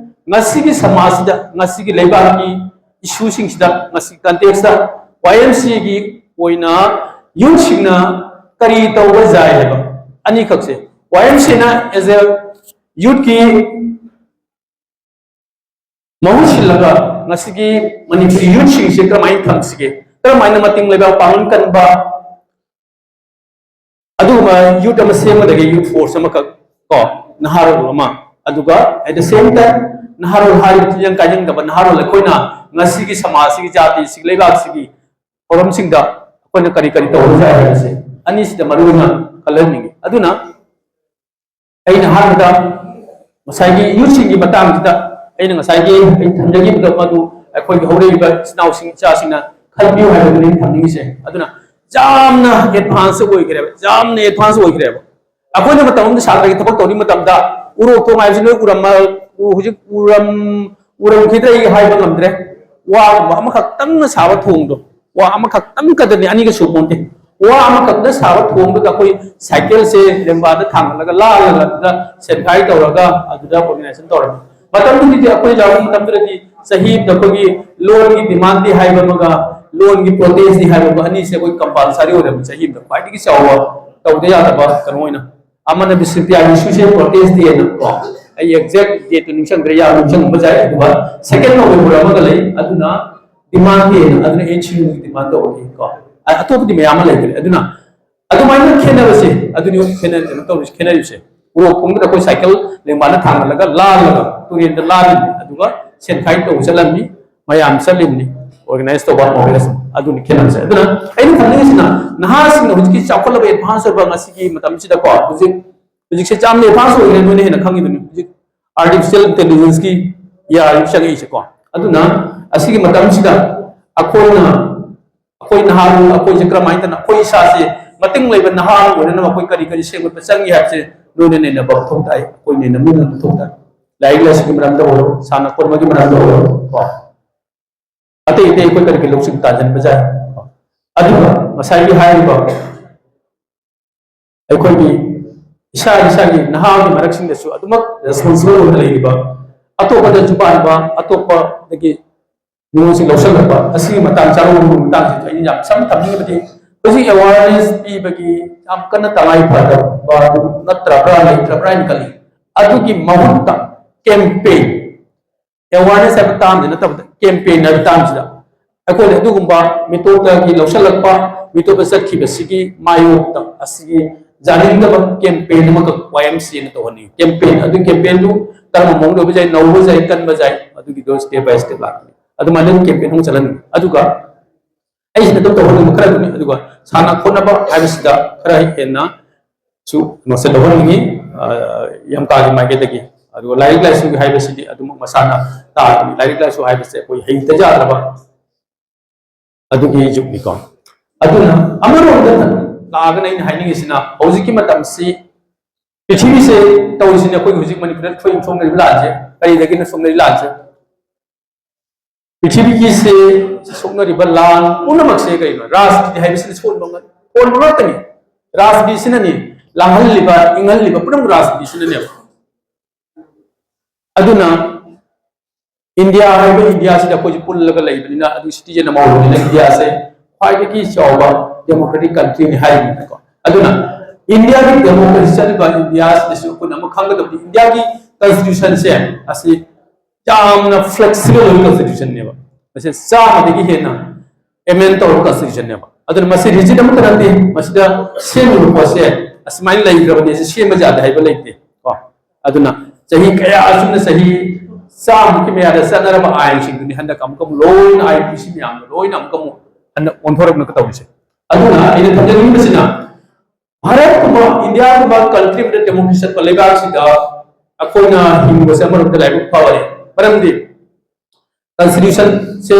ꯉꯁꯤꯒꯤ ꯁꯃꯥꯖꯁꯤꯗ, ꯉꯁꯤꯒꯤ ꯂꯩꯕꯥꯛꯀꯤ ꯏꯁꯨꯁꯤꯡꯁꯤꯗ, ꯉꯁꯤ ꯀꯟꯇꯦꯛꯁꯇ ꯋꯥꯏ ꯑꯦꯝ ꯁꯤꯒꯤ ꯑꯣꯏꯅ ꯌꯨꯠꯁꯤꯡꯅ ꯀꯔꯤ ꯇꯧꯕ ꯌꯥꯏ ꯍꯥꯏꯕ ꯑꯅꯤꯈꯛꯁꯦ꯫ ꯋꯥꯏ ꯑꯦꯝ ꯁꯤꯅ as a ꯌꯨꯠꯀꯤ ꯃꯍꯨꯠ ꯁꯤꯜꯂꯒ ꯉꯁꯤꯒꯤ ꯃꯅꯤꯄꯨꯔꯤ ꯌꯨꯠꯁꯤꯡꯁꯦ ꯀꯔꯝꯍꯥꯏꯅ ꯊꯝꯁꯤꯒꯦ, ꯀꯔꯝꯍꯥꯏꯅ ꯃꯇꯤꯡ ꯂꯩꯕ, ꯄꯥꯡꯒꯜ ꯀꯟꯕ, ꯑꯗꯨꯒꯨꯝꯕ ꯌꯨꯠ ꯑꯃ ꯁꯦꯝꯒꯗꯒꯦ, ꯌꯨꯠ ꯐꯣꯔꯁ ꯑꯃꯈꯛ, ꯀꯣ, ꯅꯍꯥꯔꯣꯜ ꯑꯃ, ꯑꯗꯨꯒ at the same time ꯅꯍꯥꯔꯣꯜ ꯍꯥꯏꯔꯤꯕ ꯇꯤꯟꯖꯪ ꯀꯥꯏꯖꯪꯗꯕ ꯅꯍꯥꯔꯣꯜ ꯑꯩꯈꯣꯏꯅ ꯉꯁꯤꯒꯤ ꯁꯃꯥꯖꯁꯤꯒꯤ, ꯖꯥꯇꯤꯁꯤꯒꯤ, ꯂꯩꯕꯥꯛꯁꯤꯒꯤ ꯊꯧꯔꯝꯁꯤꯡꯗ ꯑꯩꯈꯣꯏꯅ ꯀꯔꯤ ꯀꯔꯤ ꯇꯧꯕ ꯌꯥꯏ ꯍꯥꯏꯕꯁꯦ ꯑꯅꯤꯁꯤꯗ ꯃꯔꯨ ꯑꯣꯏꯅ ꯈꯜꯍꯟꯅꯤꯡꯉꯤ꯫ ꯑꯗꯨꯅ ꯑꯩꯅ ꯑꯍꯥꯟꯕꯗ ꯉꯁꯥꯏꯒꯤ ꯌꯨꯠꯁꯤꯡꯒꯤ ꯃꯇꯥꯡꯁꯤꯗ ꯑꯩꯅ ꯉꯁꯥꯏꯒꯤ ꯑꯩ ꯊꯝꯖꯈꯤꯕꯗꯣ, ꯃꯗꯨ ꯑꯩꯈꯣꯏꯒꯤ ꯍꯧꯔꯛꯏꯕ ꯏꯆꯤꯟ ꯏꯅꯥꯎꯁꯤꯡ, ꯏꯆꯥꯁꯤꯡꯅ ꯈꯟꯕꯤꯌꯨ ꯍꯥꯏꯕꯗꯨꯅꯤ ꯑꯩꯅ ꯊꯝꯅꯤꯡꯉꯤꯁꯦ꯫ ꯑꯗꯨꯅ ꯌꯥꯝꯅ ꯑꯦꯗꯚꯥꯟꯁ ꯑꯣꯏꯈ꯭ꯔꯦꯕ, ꯌꯥꯝꯅ ꯑꯦꯗꯚꯥꯟꯁ ꯑꯣꯏꯈ꯭ꯔꯦꯕ꯫ ꯑꯩꯈꯣꯏꯅ ꯃꯇꯝ ꯑꯃꯗ ꯁꯥꯇ꯭ꯔꯒꯤ ꯊꯕꯛ ꯇꯧꯔꯤ ꯃꯇꯝꯗ ꯎꯔꯣꯛ ꯊꯣꯡ ꯍꯥꯏꯕꯁꯤ ꯅꯣꯏ ꯎꯔꯝꯃ-, ꯎ-, ꯍꯧꯖꯤꯛ ꯎꯔꯝ-, ꯎꯔꯝꯈꯤꯗ꯭ꯔꯥ ꯑꯩ ꯍꯥꯏꯕ ꯉꯝꯗ꯭ꯔꯦ꯫ ꯋꯥꯒꯨꯝꯕ ꯑꯃꯈꯛꯇꯪꯅ ꯁꯥꯕ ꯊꯣꯡꯗꯣ, ꯋꯥ ꯑꯃꯈꯛꯇꯪ ꯈꯛꯇꯅꯤ, ꯑꯅꯤꯒ ꯁꯨꯄꯣꯟꯇꯦ꯫ ꯋꯥ ꯑꯃꯈꯛꯅ ꯁꯥꯕ ꯊꯣꯡꯗꯨꯗ ꯑꯩꯈꯣꯏ ꯁꯥꯏꯀꯜꯁꯦ ꯂꯦꯡꯕꯥꯟꯗ ꯊꯥꯡꯒꯠꯂꯒ ꯂꯥꯜꯂꯒ ꯑꯗꯨꯗ ꯁꯦꯟꯈꯥꯏ ꯇꯧꯔꯒ ꯑꯗꯨꯗ ꯑꯣꯔꯒꯅꯥꯏꯖꯦꯁꯟ ꯇꯧꯔꯝꯃꯤ꯫ ꯃꯇꯝꯗꯨꯗꯗꯤ ꯑꯩꯈꯣꯏ ꯌꯥꯎꯕ ꯃꯇꯝꯗꯨꯗꯗꯤ ꯆꯍꯤ ꯑꯃꯗ ꯑꯩꯈꯣꯏꯒꯤ ꯂꯣꯟꯒꯤ ꯗꯤꯃꯥꯟꯗꯤ ꯍꯥꯏꯕ ꯑꯃꯒ ꯂꯣꯟꯒꯤ ꯄ꯭ꯔꯣꯇꯦꯁꯇꯤ ꯍꯥꯏꯕ ꯑꯃ, ꯑꯅꯤꯁꯦ ꯑꯩꯈꯣꯏ ꯀꯝꯄꯜꯁꯔꯤ ꯑꯣꯏꯔꯝꯃꯤ꯫ ꯆꯍꯤ ꯑꯃꯗ ꯈ꯭ꯋꯥꯏꯗꯒꯤ ꯆꯥꯎꯕ ꯇꯧꯗ ꯌꯥꯗꯕ ꯀꯩꯅꯣ ꯑꯣꯏꯅ ꯑꯃꯅ ꯕꯤꯁꯅꯨꯄ꯭ꯔꯤꯌꯥꯒꯤ ꯏꯁꯨꯁꯦ ꯄ꯭ꯔꯣꯇꯦꯁ ꯗꯦꯅ, ꯀꯣ, ꯑꯩ ꯑꯦꯛꯖꯦꯛ ꯗꯦꯠꯇꯨ ꯅꯤꯡꯁꯤꯡꯗ꯭ꯔꯦ, ꯌꯥꯝ ꯅꯤꯡꯁꯤꯡꯕ ꯌꯥꯏ꯫ ꯑꯗꯨꯒ ꯁꯦꯀꯦꯟ ꯅꯣꯕꯦꯝꯕꯔ ꯑꯃꯒ ꯂꯩ, ꯑꯗꯨꯅ ꯗꯤꯃꯥꯟ ꯗꯦꯅ, ꯑꯗꯨꯅ ꯑꯦꯟ ꯁꯤ ꯌꯨꯒꯤ ꯗꯤꯃꯥꯟ ꯇꯧꯕꯒꯤ, ꯀꯣ꯫ ꯑ-, ꯑꯇꯣꯞꯄꯗꯤ ꯃꯌꯥꯝ ꯑꯃ ꯂꯩꯈ꯭ꯔꯦ꯫ ꯑꯗꯨꯅ ꯑꯗꯨꯃꯥꯏꯅ ꯈꯦꯠꯅꯕꯁꯦ, ꯑꯗꯨꯅꯤ ꯈꯦꯠꯅ-, ꯀꯩꯅꯣ ꯇꯧꯔꯤꯁꯦ, ꯈꯦꯠꯅꯔꯤꯁꯦ꯫ ꯎꯔꯣꯛ ꯈꯣꯡꯕꯗ ꯑꯩꯈꯣꯏ ꯁꯥꯏꯀꯜ ꯂꯦꯡꯕꯥꯟꯗ ꯊꯥꯡꯒꯠꯂꯒ ꯂꯥꯜꯂꯒ ꯇꯨꯔꯦꯟꯗ ꯂꯥꯜꯂꯤꯕꯅꯤ, ꯑꯗꯨꯒ ꯁꯦꯟꯈꯥꯏ ꯇꯧꯕ ꯆꯠꯂꯝꯃꯤ, ꯃꯌꯥꯝ ꯆꯠꯂꯤꯕꯅꯤ꯫ ꯑꯣꯔꯒꯅꯥꯏꯖ ꯇꯧꯕ ꯃꯣꯕꯤꯂꯥꯏꯖꯦꯁꯟ, ꯑꯗꯨꯅꯤ ꯈꯦꯠꯅꯕꯁꯦ꯫ ꯑꯗꯨꯅ ꯑꯩꯅ ꯈꯪꯅꯤꯡꯉꯤꯁꯤꯅ, ꯅꯍꯥꯁꯤꯡꯅ ꯍꯧꯖꯤꯛꯀꯤ ꯆꯥꯎꯈꯠꯂꯕ ꯑꯦꯗꯚꯥꯟꯁ ꯑꯣꯏꯕ ꯉꯁꯤꯒꯤ ꯃꯇꯝꯁꯤꯗꯀꯣ, ꯍꯧꯖꯤꯛ ꯍꯧꯖꯤꯛꯁꯦ ꯌꯥꯝꯅ ꯑꯦꯗꯚꯥꯟꯁ ꯑꯣꯏꯈ꯭ꯔꯦ, ꯅꯣꯏꯅ ꯍꯦꯟꯅ ꯈꯪꯉꯤꯗꯨꯅꯤ꯫ ꯍꯧꯖꯤꯛ ꯑꯥꯔꯇꯤꯐꯤꯁꯤꯌꯦꯜ ꯏꯟꯇꯦꯂꯤꯖꯦꯟꯁꯀꯤ ꯏꯌꯥꯔ ꯆꯪꯉꯛꯏꯁꯦꯀꯣ꯫ ꯑꯗꯨꯅ ꯑꯁꯤꯒꯤ ꯃꯇꯝꯁꯤꯗ ꯑꯩꯈꯣꯏꯅ, ꯑꯩꯈꯣꯏ ꯅꯍꯥꯔꯣꯜ ꯑꯩꯈꯣꯏꯁꯦ ꯀꯔꯝꯍꯥꯏꯅ ꯇꯧꯅ ꯑꯩꯈꯣꯏ ꯏꯁꯥꯁꯦ ꯃꯇꯤꯡ ꯂꯩꯕ ꯅꯍꯥꯔꯣꯜ ꯑꯣꯏꯅꯅꯕ ꯑꯩꯈꯣꯏ ꯀꯔꯤ ꯀꯔꯤ ꯁꯦꯝꯒꯠꯄ ꯆꯪꯏ ꯍꯥꯏꯕꯁꯦ ꯅꯣꯏꯅ ꯅꯩꯅꯕ ꯃꯊꯧ ꯇꯥꯏ, ꯑꯩꯈꯣꯏ ꯅꯩꯅꯃꯤꯟꯅꯕ ꯃꯊꯧ ꯇꯥꯏ꯫ ꯂꯥꯏꯔꯤꯛ ꯂꯥꯏꯁꯨꯒꯤ ꯃꯔꯝꯗ ꯑꯣꯏꯔꯣ, ꯁꯥꯟꯅ ꯈꯣꯠꯅꯕꯒꯤ ꯃꯔꯝꯗ ꯑꯣꯏꯔꯣ, ꯀꯣ, ꯑꯇꯩ ꯑꯇꯩ ꯑꯩꯈꯣꯏ ꯀꯔꯤ ꯀꯔꯤ ꯂꯧꯁꯤꯡ ꯇꯥꯟꯁꯤꯟꯕ ꯌꯥꯏ꯫ ꯑꯗꯨꯒ ꯉꯁꯥꯏꯒꯤ ꯍꯥꯏꯔꯤꯕ ꯑꯩꯈꯣꯏꯒꯤ ꯏꯁꯥ ꯏꯁꯥꯒꯤ ꯅꯍꯥꯒꯤ ꯃꯔꯛꯁꯤꯡꯗꯁꯨ ꯑꯗꯨꯃꯛ ꯔꯦꯁꯄꯣꯟꯁꯤꯕꯜ ꯑꯣꯏꯅ ꯂꯩꯔꯤꯕ, ꯑꯇꯣꯞꯄꯗꯁꯨ ꯄꯥꯟꯕ, ꯑꯇꯣꯞꯄꯗꯒꯤ ꯅꯤꯉꯣꯜꯁꯤꯡ ꯂꯧꯁꯤꯜꯂꯛꯄ, ꯑꯁꯤꯒꯤ ꯃꯇꯥꯡ ꯆꯥꯔꯣꯟꯒꯤ ꯃꯇꯥꯡꯁꯤꯗ ꯑꯩꯅ ꯌꯥꯝ ꯁꯝꯅ ꯊꯝꯅꯤꯡꯉꯕꯗꯤ, ꯍꯧꯖꯤꯛ ꯑꯦꯋꯥꯔꯅꯦꯁ ꯄꯤꯕꯒꯤ ꯌꯥꯝ ꯀꯟꯅ ꯇꯉꯥꯏ ꯐꯗꯕ ꯅꯠꯇ꯭ꯔꯕ꯭ꯔꯥ, ꯂꯩꯇ꯭ꯔꯕ꯭ꯔꯥ ꯍꯥꯏꯅ ꯈꯜꯂꯤ꯫ ꯑꯗꯨꯒꯤ ꯃꯍꯨꯠꯇ ꯀꯦꯝꯄꯦꯟ, ꯑꯦꯋꯥꯔꯅꯦꯁ ꯍꯥꯏꯕ ꯇꯥꯝꯁꯤ ꯅꯠꯇꯕꯗ ꯀꯦꯝꯄꯦꯟ ꯍꯥꯏꯕ ꯇꯥꯝꯁꯤꯗ ꯑꯩꯈꯣꯏꯅ ꯑꯗꯨꯒꯨꯝꯕ ꯃꯤꯇꯣꯞꯇꯒꯤ ꯂꯧꯁꯤꯜꯂꯛꯄ, ꯃꯤꯇꯣꯞꯇ ꯆꯠꯈꯤꯕꯁꯤꯒꯤ ꯃꯥꯌꯣꯛꯇ ꯑꯁꯤꯒꯤ ꯌꯥꯅꯤꯡꯗꯕ ꯀꯦꯝꯄꯦꯟ ꯑꯃꯈꯛ ꯋꯥꯏ ꯑꯦꯝ ꯁꯤ ꯑꯦꯅ ꯇꯧꯍꯟꯅꯤꯡꯉꯤ꯫ ꯀꯦꯝꯄꯦꯟ ꯑꯗꯨ, ꯀꯦꯝꯄꯦꯟꯗꯨ ꯀꯔꯝꯕ ꯃꯑꯣꯡꯗ ꯑꯣꯏꯕ ꯌꯥꯏ, ꯅꯧꯕ ꯌꯥꯏ, ꯀꯟꯕ ꯌꯥꯏ, ꯑꯗꯨꯒꯤꯗꯣ ꯁ꯭ꯇꯦꯞ ꯕꯥꯏ ꯁ꯭ꯇꯦꯞ ꯂꯥꯛꯀꯅꯤ꯫ ꯑꯗꯨꯃꯥꯏꯅ ꯀꯦꯝꯄꯦꯟ ꯑꯃ ꯆꯠꯍꯟꯅꯤꯡꯉꯤ꯫ ꯑꯗꯨꯒ ꯑꯩꯁꯤꯅ ꯑꯗꯨꯝ ꯇꯧꯍꯟꯅꯤꯡꯕ ꯈꯔꯗꯨꯅꯤ꯫ ꯑꯗꯨꯒ ꯁꯥꯟꯅ ꯈꯣꯠꯅꯕ ꯍꯥꯏꯕꯁꯤꯗ ꯈꯔ ꯍꯦꯟꯅ ꯁꯨ ꯀꯩꯅꯣꯁꯦ ꯂꯧꯍꯟꯅꯤꯡꯉꯤ, ꯑ, ꯌꯥꯝ ꯀꯥꯒꯤ ꯃꯥꯏꯀꯩꯗꯒꯤ꯫ ꯑꯗꯨꯒ ꯂꯥꯏꯔꯤꯛ ꯂꯥꯏꯁꯨꯒꯤ ꯍꯥꯏꯕꯁꯤꯗꯤ ꯑꯗꯨꯃꯛ ꯃꯁꯥꯅ ꯇꯥꯔꯕꯅꯤ꯫ ꯂꯥꯏꯔꯤꯛ ꯂꯥꯏꯁꯨ ꯍꯥꯏꯕꯁꯦ ꯑꯩꯈꯣꯏ ꯍꯩꯇ ꯌꯥꯗ꯭ꯔꯕ ꯑꯗꯨꯒꯤ ꯌꯨꯒꯅꯤꯀꯣ꯫ ꯑꯗꯨꯅ ꯑꯃꯔꯣꯝꯗ ꯂꯥꯛꯑꯒꯅ ꯑꯩꯅ ꯍꯥꯏꯅꯤꯡꯉꯤꯁꯤꯅ, ꯍꯧꯖꯤꯛꯀꯤ ꯃꯇꯝꯁꯤ ꯄ꯭ꯔꯤꯊꯤꯕꯤꯁꯦ ꯇꯧꯔꯤꯁꯤꯅ, ꯑꯩꯈꯣꯏ ꯍꯧꯖꯤꯛ ꯃꯅꯤꯄꯨꯔꯗ ꯊꯣꯛꯏ ꯁꯣꯛꯅꯔꯤꯕ ꯂꯥꯟꯁꯦ ꯀꯔꯤꯗꯒꯤꯅꯣ? ꯁꯣꯛꯅꯔꯤ ꯂꯥꯟꯁꯦ, ꯄ꯭ꯔꯤꯊꯤꯕꯤꯒꯤꯁꯦ ꯁꯣꯛꯅꯔꯤꯕ ꯂꯥꯟ ꯄꯨꯝꯅꯃꯛꯁꯦ ꯀꯩꯅꯣ? ꯔꯥꯖꯅꯤꯇꯤ ꯍꯥꯏꯕꯁꯤꯅ ꯁꯣꯟꯕ ꯉ-, ꯁꯣꯟꯕ ꯉꯥꯛꯇꯅꯤ꯫ ꯔꯥꯖꯅꯤꯇꯤꯁꯤꯅꯅꯤ ꯂꯥꯡꯍꯜꯂꯤꯕ, ꯏꯪꯍꯜꯂꯤꯕ ꯄꯨꯝꯅꯃꯛ ꯔꯥꯖꯅꯤꯇꯤꯁꯤꯅꯅꯦꯕ꯫ ꯑꯗꯨꯅ ꯏꯟꯗꯤꯌꯥ ꯍꯥꯏꯕ ꯏꯟꯗꯤꯌꯥꯁꯤꯗ ꯑꯩꯈꯣꯏꯁꯦ ꯄꯨꯜꯂꯒ ꯂꯩꯕꯅꯤꯅ, ꯑꯗꯨ ꯁꯤꯇꯤꯖꯦꯟ ꯑꯃ ꯑꯣꯏꯕꯅꯤꯅ ꯏꯟꯗꯤꯌꯥꯁꯦ ꯈ꯭ꯋꯥꯏꯗꯒꯤ ꯆꯥꯎꯕ ꯗꯦꯃꯣꯀ꯭ꯔꯦꯇꯤꯛ ꯀꯟꯇ꯭ꯔꯤꯅꯤ ꯍꯥꯏꯔꯤꯕꯅꯤꯀꯣ꯫ ꯑꯗꯨꯅ ꯏꯟꯗꯤꯌꯥꯒꯤ ꯗꯦꯃꯣꯀ꯭ꯔꯦꯁꯤ ꯆꯠꯂꯤꯕ ꯏꯟꯗꯤꯌꯥꯁꯤꯗꯁꯨ ꯑꯩꯈꯣꯏꯅ ꯑꯃ ꯈꯪꯒꯗꯕꯗꯤ, ꯏꯟꯗꯤꯌꯥꯒꯤ ꯀꯟꯁꯇꯤꯇ꯭ꯌꯨꯁꯟꯁꯦ ꯑꯁꯤ ꯌꯥꯝꯅ ꯐ꯭ꯂꯦꯛꯁꯤꯕꯜ ꯑꯣꯏꯕ ꯀꯟꯁꯇꯤꯇ꯭ꯌꯨꯁꯟꯅꯦꯕ꯫ ꯃꯁꯤ ꯆꯥꯝꯃꯗꯒꯤ ꯍꯦꯟꯅ ꯑꯦꯃꯦꯟ ꯇꯧꯔꯕ ꯀꯟꯁꯇꯤꯇ꯭ꯌꯨꯁꯟꯅꯦꯕ꯫ ꯑꯗꯨꯅ ꯃꯁꯤ ꯔꯤꯖꯤꯠ ꯑꯃꯠꯇ ꯅꯠꯇꯦ, ꯃꯁꯤꯗ ꯁꯦꯝꯂꯤꯕ ꯄꯣꯠꯁꯦ ꯑꯁꯨꯃꯥꯏꯅ ꯂꯩꯈ꯭ꯔꯕꯅꯦ, ꯁꯤ ꯁꯦꯝꯕ ꯌꯥꯗꯦ ꯍꯥꯏꯕ ꯂꯩꯇꯦ ꯀꯣ꯫ ꯑꯗꯨꯅ ꯆꯍꯤ ꯀꯌꯥ ꯑꯁꯨꯝꯅ ꯆꯍꯤ ꯆꯥꯝꯃꯨꯛꯀꯤ ꯃꯌꯥꯗ ꯆꯠꯅꯔꯕ ꯑꯥꯏꯟꯁꯤꯡꯗꯨꯅꯤ ꯍꯟꯗꯛ ꯑꯃꯨꯛꯀ ꯑꯃꯨꯛ ꯂꯣꯏꯅ, ꯑꯥꯏ ꯑꯦꯟ ꯄꯤ ꯁꯤ ꯃꯌꯥꯝꯗꯣ ꯂꯣꯏꯅ ꯑꯃꯨꯛꯀ ꯑꯃꯨꯛ ꯍꯟꯗꯛ ꯑꯣꯟꯊꯣꯔꯛꯅꯕ ꯇꯧꯔꯤꯁꯦ꯫ ꯑꯗꯨꯅ ꯑꯩꯅ ꯊꯝꯖꯅꯤꯡꯕꯁꯤꯅ, ꯚꯥꯔꯠꯀꯨꯝꯕ, ꯏꯟꯗꯤꯌꯥꯒꯨꯝꯕ ꯀꯟꯇ꯭ꯔꯤ ꯑꯃꯗ ꯗꯦꯃꯣꯀ꯭ꯔꯦꯁꯤ ꯆꯠꯄ ꯂꯩꯕꯥꯛꯁꯤꯗ ꯑꯩꯈꯣꯏꯅ ꯍꯤꯡꯕꯁꯦ ꯑꯃꯔꯣꯝꯗ ꯂꯥꯏꯕꯛ ꯐꯕꯅꯤ꯫ ꯃꯔꯝꯗꯤ ꯀꯟꯁꯇꯤꯇ꯭ꯌꯨꯁꯟꯁꯦ,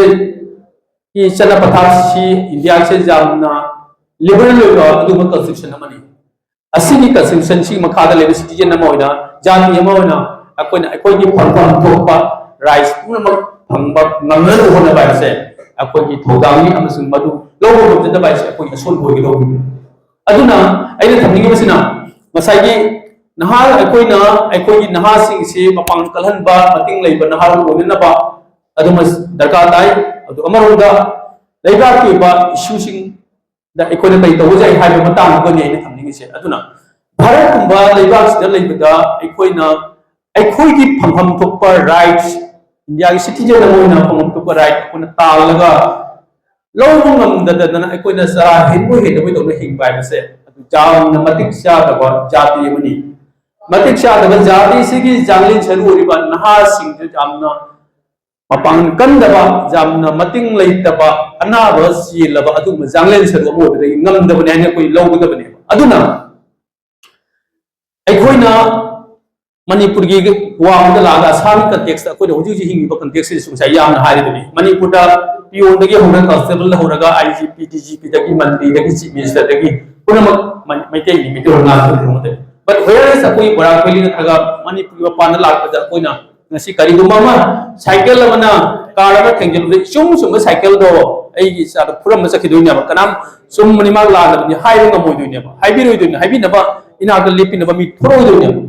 ꯒꯤ ꯆꯠꯅ ꯄꯊꯥꯞꯁꯤ ꯏꯟꯗꯤꯌꯥꯁꯦ ꯌꯥꯝꯅ ꯂꯤꯕꯔꯦꯜ ꯑꯣꯏꯕ ꯑꯗꯨꯒꯨꯝꯕ ꯀꯟꯁꯇꯤꯇ꯭ꯌꯨꯁꯟ ꯑꯃꯅꯤ꯫ ꯑꯁꯤꯒꯤ ꯀꯟꯁꯇꯤꯇ꯭ꯌꯨꯁꯟꯁꯤꯒꯤ ꯃꯈꯥꯗ ꯂꯩꯕ ꯁꯤꯇꯤꯖꯦꯟ ꯑꯃ ꯑꯣꯏꯅ, ꯖꯥꯇꯤ ꯑꯃ ꯑꯣꯏꯅ ꯑꯩꯈꯣꯏꯅ ꯑꯩꯈꯣꯏꯒꯤ ꯐꯪꯐꯝ ꯊꯣꯛꯄ ꯔꯥꯏꯠꯁ ꯄꯨꯝꯅꯃꯛ ꯐꯪꯕ ꯉꯝꯅꯅꯕ ꯍꯣꯠꯅꯕ ꯍꯥꯏꯕꯁꯦ ꯑꯩꯈꯣꯏꯒꯤ ꯊꯧꯗꯥꯡꯅꯤ, ꯑꯃꯁꯨꯡ ꯃꯗꯨ ꯂꯧꯕ ꯉꯝꯖꯗꯕ ꯍꯥꯏꯁꯦ ꯑꯩꯈꯣꯏꯒꯤ ꯑꯁꯣꯏꯕ ꯑꯣꯏꯒꯗꯧꯕꯅꯤ꯫ ꯑꯗꯨꯅ ꯑꯩꯅ ꯊꯝꯅꯤꯡꯉꯤꯕꯁꯤꯅ, ꯉꯁꯥꯏꯒꯤ ꯅꯍꯥ, ꯑꯩꯈꯣꯏꯅ ꯑꯩꯈꯣꯏꯒꯤ ꯅꯍꯥꯁꯤꯡꯁꯤ ꯃꯄꯥꯡꯒꯜ ꯀꯜꯍꯟꯕ, ꯃꯇꯤꯡ ꯂꯩꯕ ꯅꯍꯥ ꯑꯣꯏꯅꯅꯕ ꯑꯗꯨꯃ ꯗꯔꯀꯥꯔ ꯇꯥꯏ꯫ ꯑꯗꯨ ꯑꯃꯔꯣꯝꯗ ꯂꯩꯕꯥꯛꯀꯤ ꯑꯣꯏꯕ ꯏꯁꯨꯁꯤꯡꯗ ꯑꯩꯈꯣꯏꯅ ꯀꯔꯤ ꯇꯧꯕ ꯌꯥꯏ ꯍꯥꯏꯕ ꯃꯇꯥꯡꯗꯨꯒꯅꯤ ꯑꯩꯅ ꯊꯝꯅꯤꯡꯉꯤꯁꯦ꯫ ꯑꯗꯨꯅ ꯚꯥꯔꯠꯀꯨꯝꯕ ꯂꯩꯕꯥꯛꯁꯤꯗ ꯂꯩꯕꯗ ꯑꯩꯈꯣꯏꯅ ꯑꯩꯈꯣꯏꯒꯤ ꯐꯪꯐꯝ ꯊꯣꯛꯄ ꯔꯥꯏꯠꯁ, ꯏꯟꯗꯤꯌꯥꯒꯤ ꯁꯤꯇꯤꯖꯦꯟ ꯑꯃ ꯑꯣꯏꯅ ꯐꯪꯐꯝ ꯊꯣꯛꯄ ꯔꯥꯏꯠ ꯑꯩꯈꯣꯏꯅ ꯇꯥꯜꯂꯒ ꯂꯧꯕ ꯉꯝꯗꯗꯅ ꯑꯩꯈꯣꯏꯅ ꯆꯔꯥ ꯍꯦꯟꯕꯣꯏ ꯍꯦꯟꯗꯕꯣꯏ ꯇꯧꯅ ꯍꯤꯡꯕ ꯍꯥꯏꯕꯁꯦ ꯑꯗꯨ ꯌꯥꯝꯅ ꯃꯇꯤꯛ ꯆꯥꯗꯕ ꯖꯥꯇꯤ ꯑꯃꯅꯤ꯫ ꯃꯇꯤꯛ ꯆꯥꯗꯕ ꯖꯥꯇꯤꯁꯤꯒꯤ ꯆꯥꯡꯂꯦꯟ ꯁꯔꯨ ꯑꯣꯏꯔꯤꯕ ꯅꯍꯥꯁꯤꯡꯁꯨ ꯌꯥꯝꯅ ꯃꯄꯥꯡꯒꯜ ꯀꯟꯗꯕ, ꯌꯥꯝꯅ ꯃꯇꯤꯡ ꯂꯩꯇꯕ, ꯑꯅꯥꯕ ꯆꯦꯜꯂꯕ ꯑꯗꯨꯒꯨꯝꯕ ꯆꯥꯡꯂꯦꯟ ꯁꯔꯨ ꯑꯃ ꯑꯣꯏꯕꯗꯒꯤ ꯉꯝꯗꯕꯅꯤ ꯍꯥꯏꯅ ꯑꯩꯈꯣꯏ ꯂꯧꯒꯗꯕꯅꯦꯕ꯫ ꯑꯗꯨꯅ ꯑꯩꯈꯣꯏꯅ ꯃꯅꯤꯄꯨꯔꯒꯤ ꯋꯥꯡꯃꯗ ꯂꯥꯛꯑꯒ ꯑꯁꯥꯝꯒꯤ ꯀꯟꯇꯦꯛꯁꯇ ꯑꯩꯈꯣꯏꯅ ꯍꯧꯖꯤꯛ ꯍꯧꯖꯤꯛ ꯍꯤꯡꯉꯤꯕ ꯀꯟꯇꯦꯛꯁꯁꯤꯗꯁꯨ ꯉꯁꯥꯏ ꯌꯥꯝꯅ ꯍꯥꯏꯔꯤꯕꯅꯤ꯫ ꯃꯅꯤꯄꯨꯔꯗ ꯄꯤꯌꯣꯟꯗꯒꯤ ꯍꯧꯔꯒ ꯀꯟꯁꯇꯦꯕꯜꯗ ꯍꯧꯔꯒ ꯑꯥꯏ G P, D G ꯄꯤꯗꯒꯤ, ꯃꯟꯇ꯭ꯔꯤꯗꯒꯤ, chief ꯃꯤꯅꯤꯁꯇꯔꯗꯒꯤ ꯄꯨꯝꯅꯃꯛ ꯃꯩꯇꯩꯅꯤ, ꯃꯩꯇꯩꯂꯣꯟ ꯉꯥꯡꯕ ꯉꯝꯗꯦ꯫ But whereas ꯑꯩꯈꯣꯏ ꯕꯣꯔꯥ ꯈꯣꯏꯂꯤ ꯅꯠꯇ꯭ꯔꯒ ꯃꯅꯤꯄꯨꯔꯒꯤ ꯃꯄꯥꯟꯗ ꯂꯥꯛꯄꯗ ꯑꯩꯈꯣꯏꯅ ꯉꯁꯤ ꯀꯔꯤꯒꯨꯝꯕ ꯑꯃ, ꯁꯥꯏꯀꯜ ꯑꯃꯅ, ꯀꯥꯔ ꯑꯃ ꯊꯦꯡꯖꯤꯜꯂꯨꯕꯗ ꯏꯆꯨꯝ ꯆꯨꯝꯕ ꯁꯥꯏꯀꯜꯗꯣ ꯑꯩꯒꯤ ꯏꯆꯥꯗ ꯐꯨꯔꯝꯕ ꯆꯠꯈꯤꯗꯣꯏꯅꯦꯕ꯫ ꯀꯅꯥꯝ ꯆꯨꯝꯕꯅꯤ ꯃꯥ ꯂꯥꯟꯅꯕꯅꯤ ꯍꯥꯏꯕ ꯉꯝꯃꯣꯏꯗꯣꯏꯅꯦꯕ, ꯍꯥꯏꯕꯤꯔꯣꯏꯗꯣꯏꯅꯦ, ꯍꯥꯏꯕꯤꯅꯕ ꯏꯅꯥꯛꯇ ꯂꯦꯞꯄꯤꯅꯕ ꯃꯤ ꯊꯣꯛꯂꯛꯑꯣꯏꯗꯣꯏꯅꯦꯕ꯫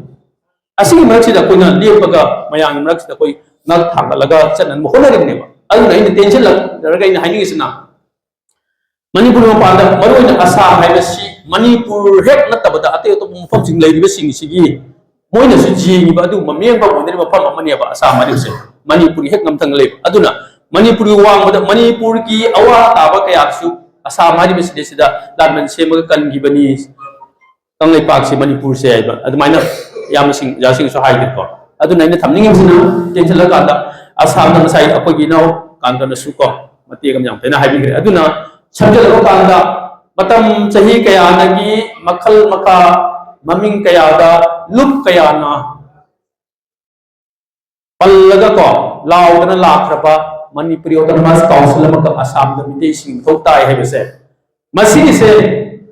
ꯑꯁꯤꯒꯤ ꯃꯔꯛꯁꯤꯗ ꯑꯩꯈꯣꯏꯅ ꯂꯦꯞꯄꯒ ꯃꯌꯥꯝꯒꯤ ꯃꯔꯛꯁꯤꯗ ꯑꯩꯈꯣꯏ ꯉꯛ ꯊꯥꯡꯒꯠꯂꯒ ꯆꯠꯅꯅꯕ ꯍꯣꯠꯅꯔꯤꯕꯅꯦꯕ꯫ ꯑꯗꯨꯅ ꯑꯩꯅ ꯇꯦꯟꯁꯤꯜꯂꯛꯂꯒ ꯑꯩꯅ ꯍꯥꯏꯅꯤꯡꯉꯤꯁꯤꯅ, ꯃꯅꯤꯄꯨꯔ ꯃꯄꯥꯟꯗ, ꯃꯔꯨꯑꯣꯏꯅ ꯑꯁꯥꯝ ꯍꯥꯏꯕꯁꯤ ꯃꯅꯤꯄꯨꯔ ꯍꯦꯛ ꯅꯠꯇꯕꯗ ꯑꯇꯩ ꯑꯇꯣꯞꯄ ꯃꯐꯝꯁꯤꯡ ꯂꯩꯔꯤꯕꯁꯤꯡꯁꯤꯒꯤ ꯃꯣꯏꯅꯁꯨ ꯌꯦꯡꯉꯤꯕ ꯑꯗꯨꯒꯨꯝꯕ ꯃꯤꯠꯌꯦꯡ ꯐꯝ ꯑꯣꯏꯅꯔꯤꯕ ꯃꯐꯝ ꯑꯃꯅꯦꯕ ꯑꯁꯥꯝ ꯍꯥꯏꯔꯤꯕꯁꯦ꯫ ꯃꯅꯤꯄꯨꯔꯒꯤ ꯍꯦꯛ ꯉꯝꯊꯪ ꯂꯩꯕ꯫ ꯑꯗꯨꯅ ꯃꯅꯤꯄꯨꯔꯒꯤ ꯋꯥꯡꯃꯗ, ꯃꯅꯤꯄꯨꯔꯒꯤ ꯑꯋꯥ ꯇꯥꯕ ꯀꯌꯥꯁꯨ ꯑꯁꯥꯝ ꯍꯥꯏꯔꯤꯕ ꯁꯤꯗꯩꯁꯤꯗ ꯂꯥꯟꯃꯟ ꯁꯦꯝꯃꯒ ꯀꯟꯈꯤꯕꯅꯤ꯫ ꯀꯪꯂꯩꯄꯥꯛꯁꯤ ꯃꯅꯤꯄꯨꯔꯁꯦ ꯍꯥꯏꯕ ꯑꯗꯨꯃꯥꯏꯅ ꯏꯌꯥꯝꯕꯁꯤꯡ, ꯑꯣꯖꯥꯁꯤꯡꯁꯨ ꯍꯥꯏꯗꯦꯀꯣ꯫ ꯑꯗꯨꯅ ꯑꯩꯅ ꯊꯝꯅꯤꯡꯉꯤꯕꯁꯤꯅ, ꯇꯦꯟꯁꯤꯜꯂꯀꯥꯟꯗ ꯑꯁꯥꯝꯗ ꯉꯁꯥꯏ ꯑꯩꯈꯣꯏꯒꯤ ꯏꯅꯥꯎ ꯀꯥꯟꯇꯅꯁꯨ ꯀꯣ ꯃꯇꯦꯛ ꯑꯃ ꯌꯥꯝ ꯐꯖꯅ ꯍꯥꯏꯕꯤꯈ꯭ꯔꯦ꯫ ꯑꯗꯨꯅ ꯁꯝꯖꯜꯂꯕ ꯀꯥꯟꯗ ꯃꯇꯝ ꯆꯍꯤ ꯀꯌꯥꯗꯒꯤ ꯃꯈꯜ ꯃꯈꯥ ꯃꯃꯤꯡ ꯀꯌꯥꯗ ꯂꯨꯞ ꯀꯌꯥꯅ ꯄꯜꯂꯒ ꯀꯣ ꯂꯥꯎꯗꯅ ꯂꯥꯛꯈ꯭ꯔꯕ ꯃꯅꯤꯄꯨꯔꯤ ꯑꯣꯇꯣꯅꯣꯃꯁ ꯀꯥꯎꯟꯁꯤꯜ ꯑꯃꯈꯛ ꯑꯁꯥꯝꯗ ꯃꯤꯇꯩꯁꯤꯡ ꯊꯣꯛ ꯇꯥꯏ ꯍꯥꯏꯕꯁꯦ, ꯃꯁꯤꯒꯤꯁꯦ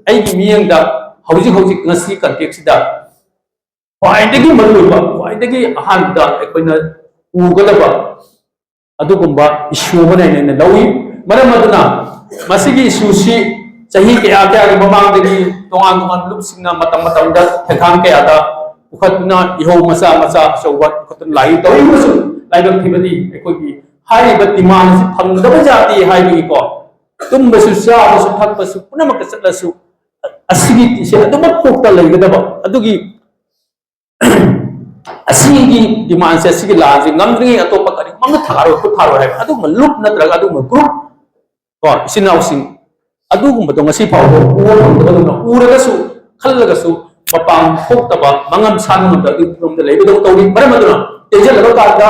ꯑꯩꯒꯤ ꯃꯤꯠꯌꯦꯡꯗ ꯍꯧꯖꯤꯛ ꯍꯧꯖꯤꯛ ꯉꯁꯤ ꯀꯟꯇꯦꯛꯁꯤꯗ ꯈ꯭ꯋꯥꯏꯗꯒꯤ ꯃꯔꯨꯑꯣꯏꯕ, ꯈ꯭ꯋꯥꯏꯗꯒꯤ ꯑꯍꯥꯟꯕꯗ ꯑꯩꯈꯣꯏꯅ ꯎꯒꯗꯕ ꯑꯗꯨꯒꯨꯝꯕ ꯏꯁꯨ ꯑꯃꯅ ꯑꯩꯅ ꯂꯧꯏ꯫ ꯃꯔꯝ ꯑꯗꯨꯅ ꯃꯁꯤꯒꯤ ꯏꯁꯨꯁꯤ ꯆꯍꯤ ꯀꯌꯥ ꯀꯌꯥꯒꯤ ꯃꯃꯥꯡꯗꯒꯤ ꯇꯣꯉꯥꯟ ꯇꯣꯉꯥꯟꯕ ꯂꯨꯞꯁꯤꯡꯅ ꯃꯇꯝ ꯃꯇꯝꯗ ꯊꯦꯡꯈꯥꯡ ꯀꯌꯥꯗ ꯄꯨꯈꯠꯇꯨꯅ ꯏꯍꯧ ꯃꯆꯥ ꯃꯆꯥ ꯑꯆꯧꯕ ꯄꯨꯈꯠꯇꯨꯅ ꯂꯥꯛꯏ꯫ ꯇꯧꯔꯤꯕꯁꯨ ꯂꯥꯏꯕꯛ ꯊꯤꯕꯗꯤ ꯑꯩꯈꯣꯏꯒꯤ ꯍꯥꯏꯔꯤꯕ ꯗꯤꯃꯥꯟ ꯑꯁꯤ ꯐꯪꯗꯕ ꯖꯥꯇꯤ ꯍꯥꯏꯕꯒꯤꯀꯣ, ꯇꯨꯝꯕꯁꯨ ꯆꯥꯕꯁꯨ ꯊꯛꯄꯁꯨ ꯄꯨꯝꯅꯃꯛꯇ ꯆꯠꯂꯁꯨ ꯑꯁꯤꯒꯤ ꯁꯦ ꯑꯗꯨꯃꯛ ꯀꯣꯛꯇ ꯂꯩꯒꯗꯕ ꯑꯗꯨꯒꯤ ꯑꯁꯤꯒꯤ ꯗꯤꯃꯥꯟꯁꯦ, ꯑꯁꯤꯒꯤ ꯂꯥꯟꯁꯦ ꯉꯝꯗ꯭ꯔꯤꯉꯩ ꯑꯇꯣꯞꯄ ꯀꯔꯤꯒꯨꯝꯕ ꯑꯃ ꯊꯥꯔꯣꯏ, ꯈꯨꯠ ꯊꯥꯔꯣꯏ ꯍꯥꯏꯕ ꯑꯗꯨꯒꯨꯝꯕ ꯂꯨꯞ ꯅꯠꯇ꯭ꯔꯒ ꯑꯗꯨꯒꯨꯝꯕ ꯒ꯭ꯔꯨꯞ ꯀꯣ ꯏꯆꯤꯟ ꯏꯅꯥꯎꯁꯤꯡ ꯑꯗꯨꯒꯨꯝꯕꯗꯣ ꯉꯁꯤ ꯐꯥꯎꯕ ꯎꯕ ꯐꯪꯗꯕꯗꯧꯅ ꯎꯔꯒꯁꯨ ꯈꯜꯂꯒꯁꯨ ꯃꯄꯥꯟ ꯊꯣꯛꯇꯕ, ꯃꯉꯝ ꯁꯥꯟꯕ ꯉꯝꯗꯕꯒꯤ ꯐꯤꯕꯝꯗ ꯂꯩꯕꯗꯧ ꯇꯧꯔꯤ꯫ ꯃꯔꯝ ꯑꯗꯨꯅ ꯇꯦꯟꯁꯤꯜꯂꯕ ꯀꯥꯟꯗ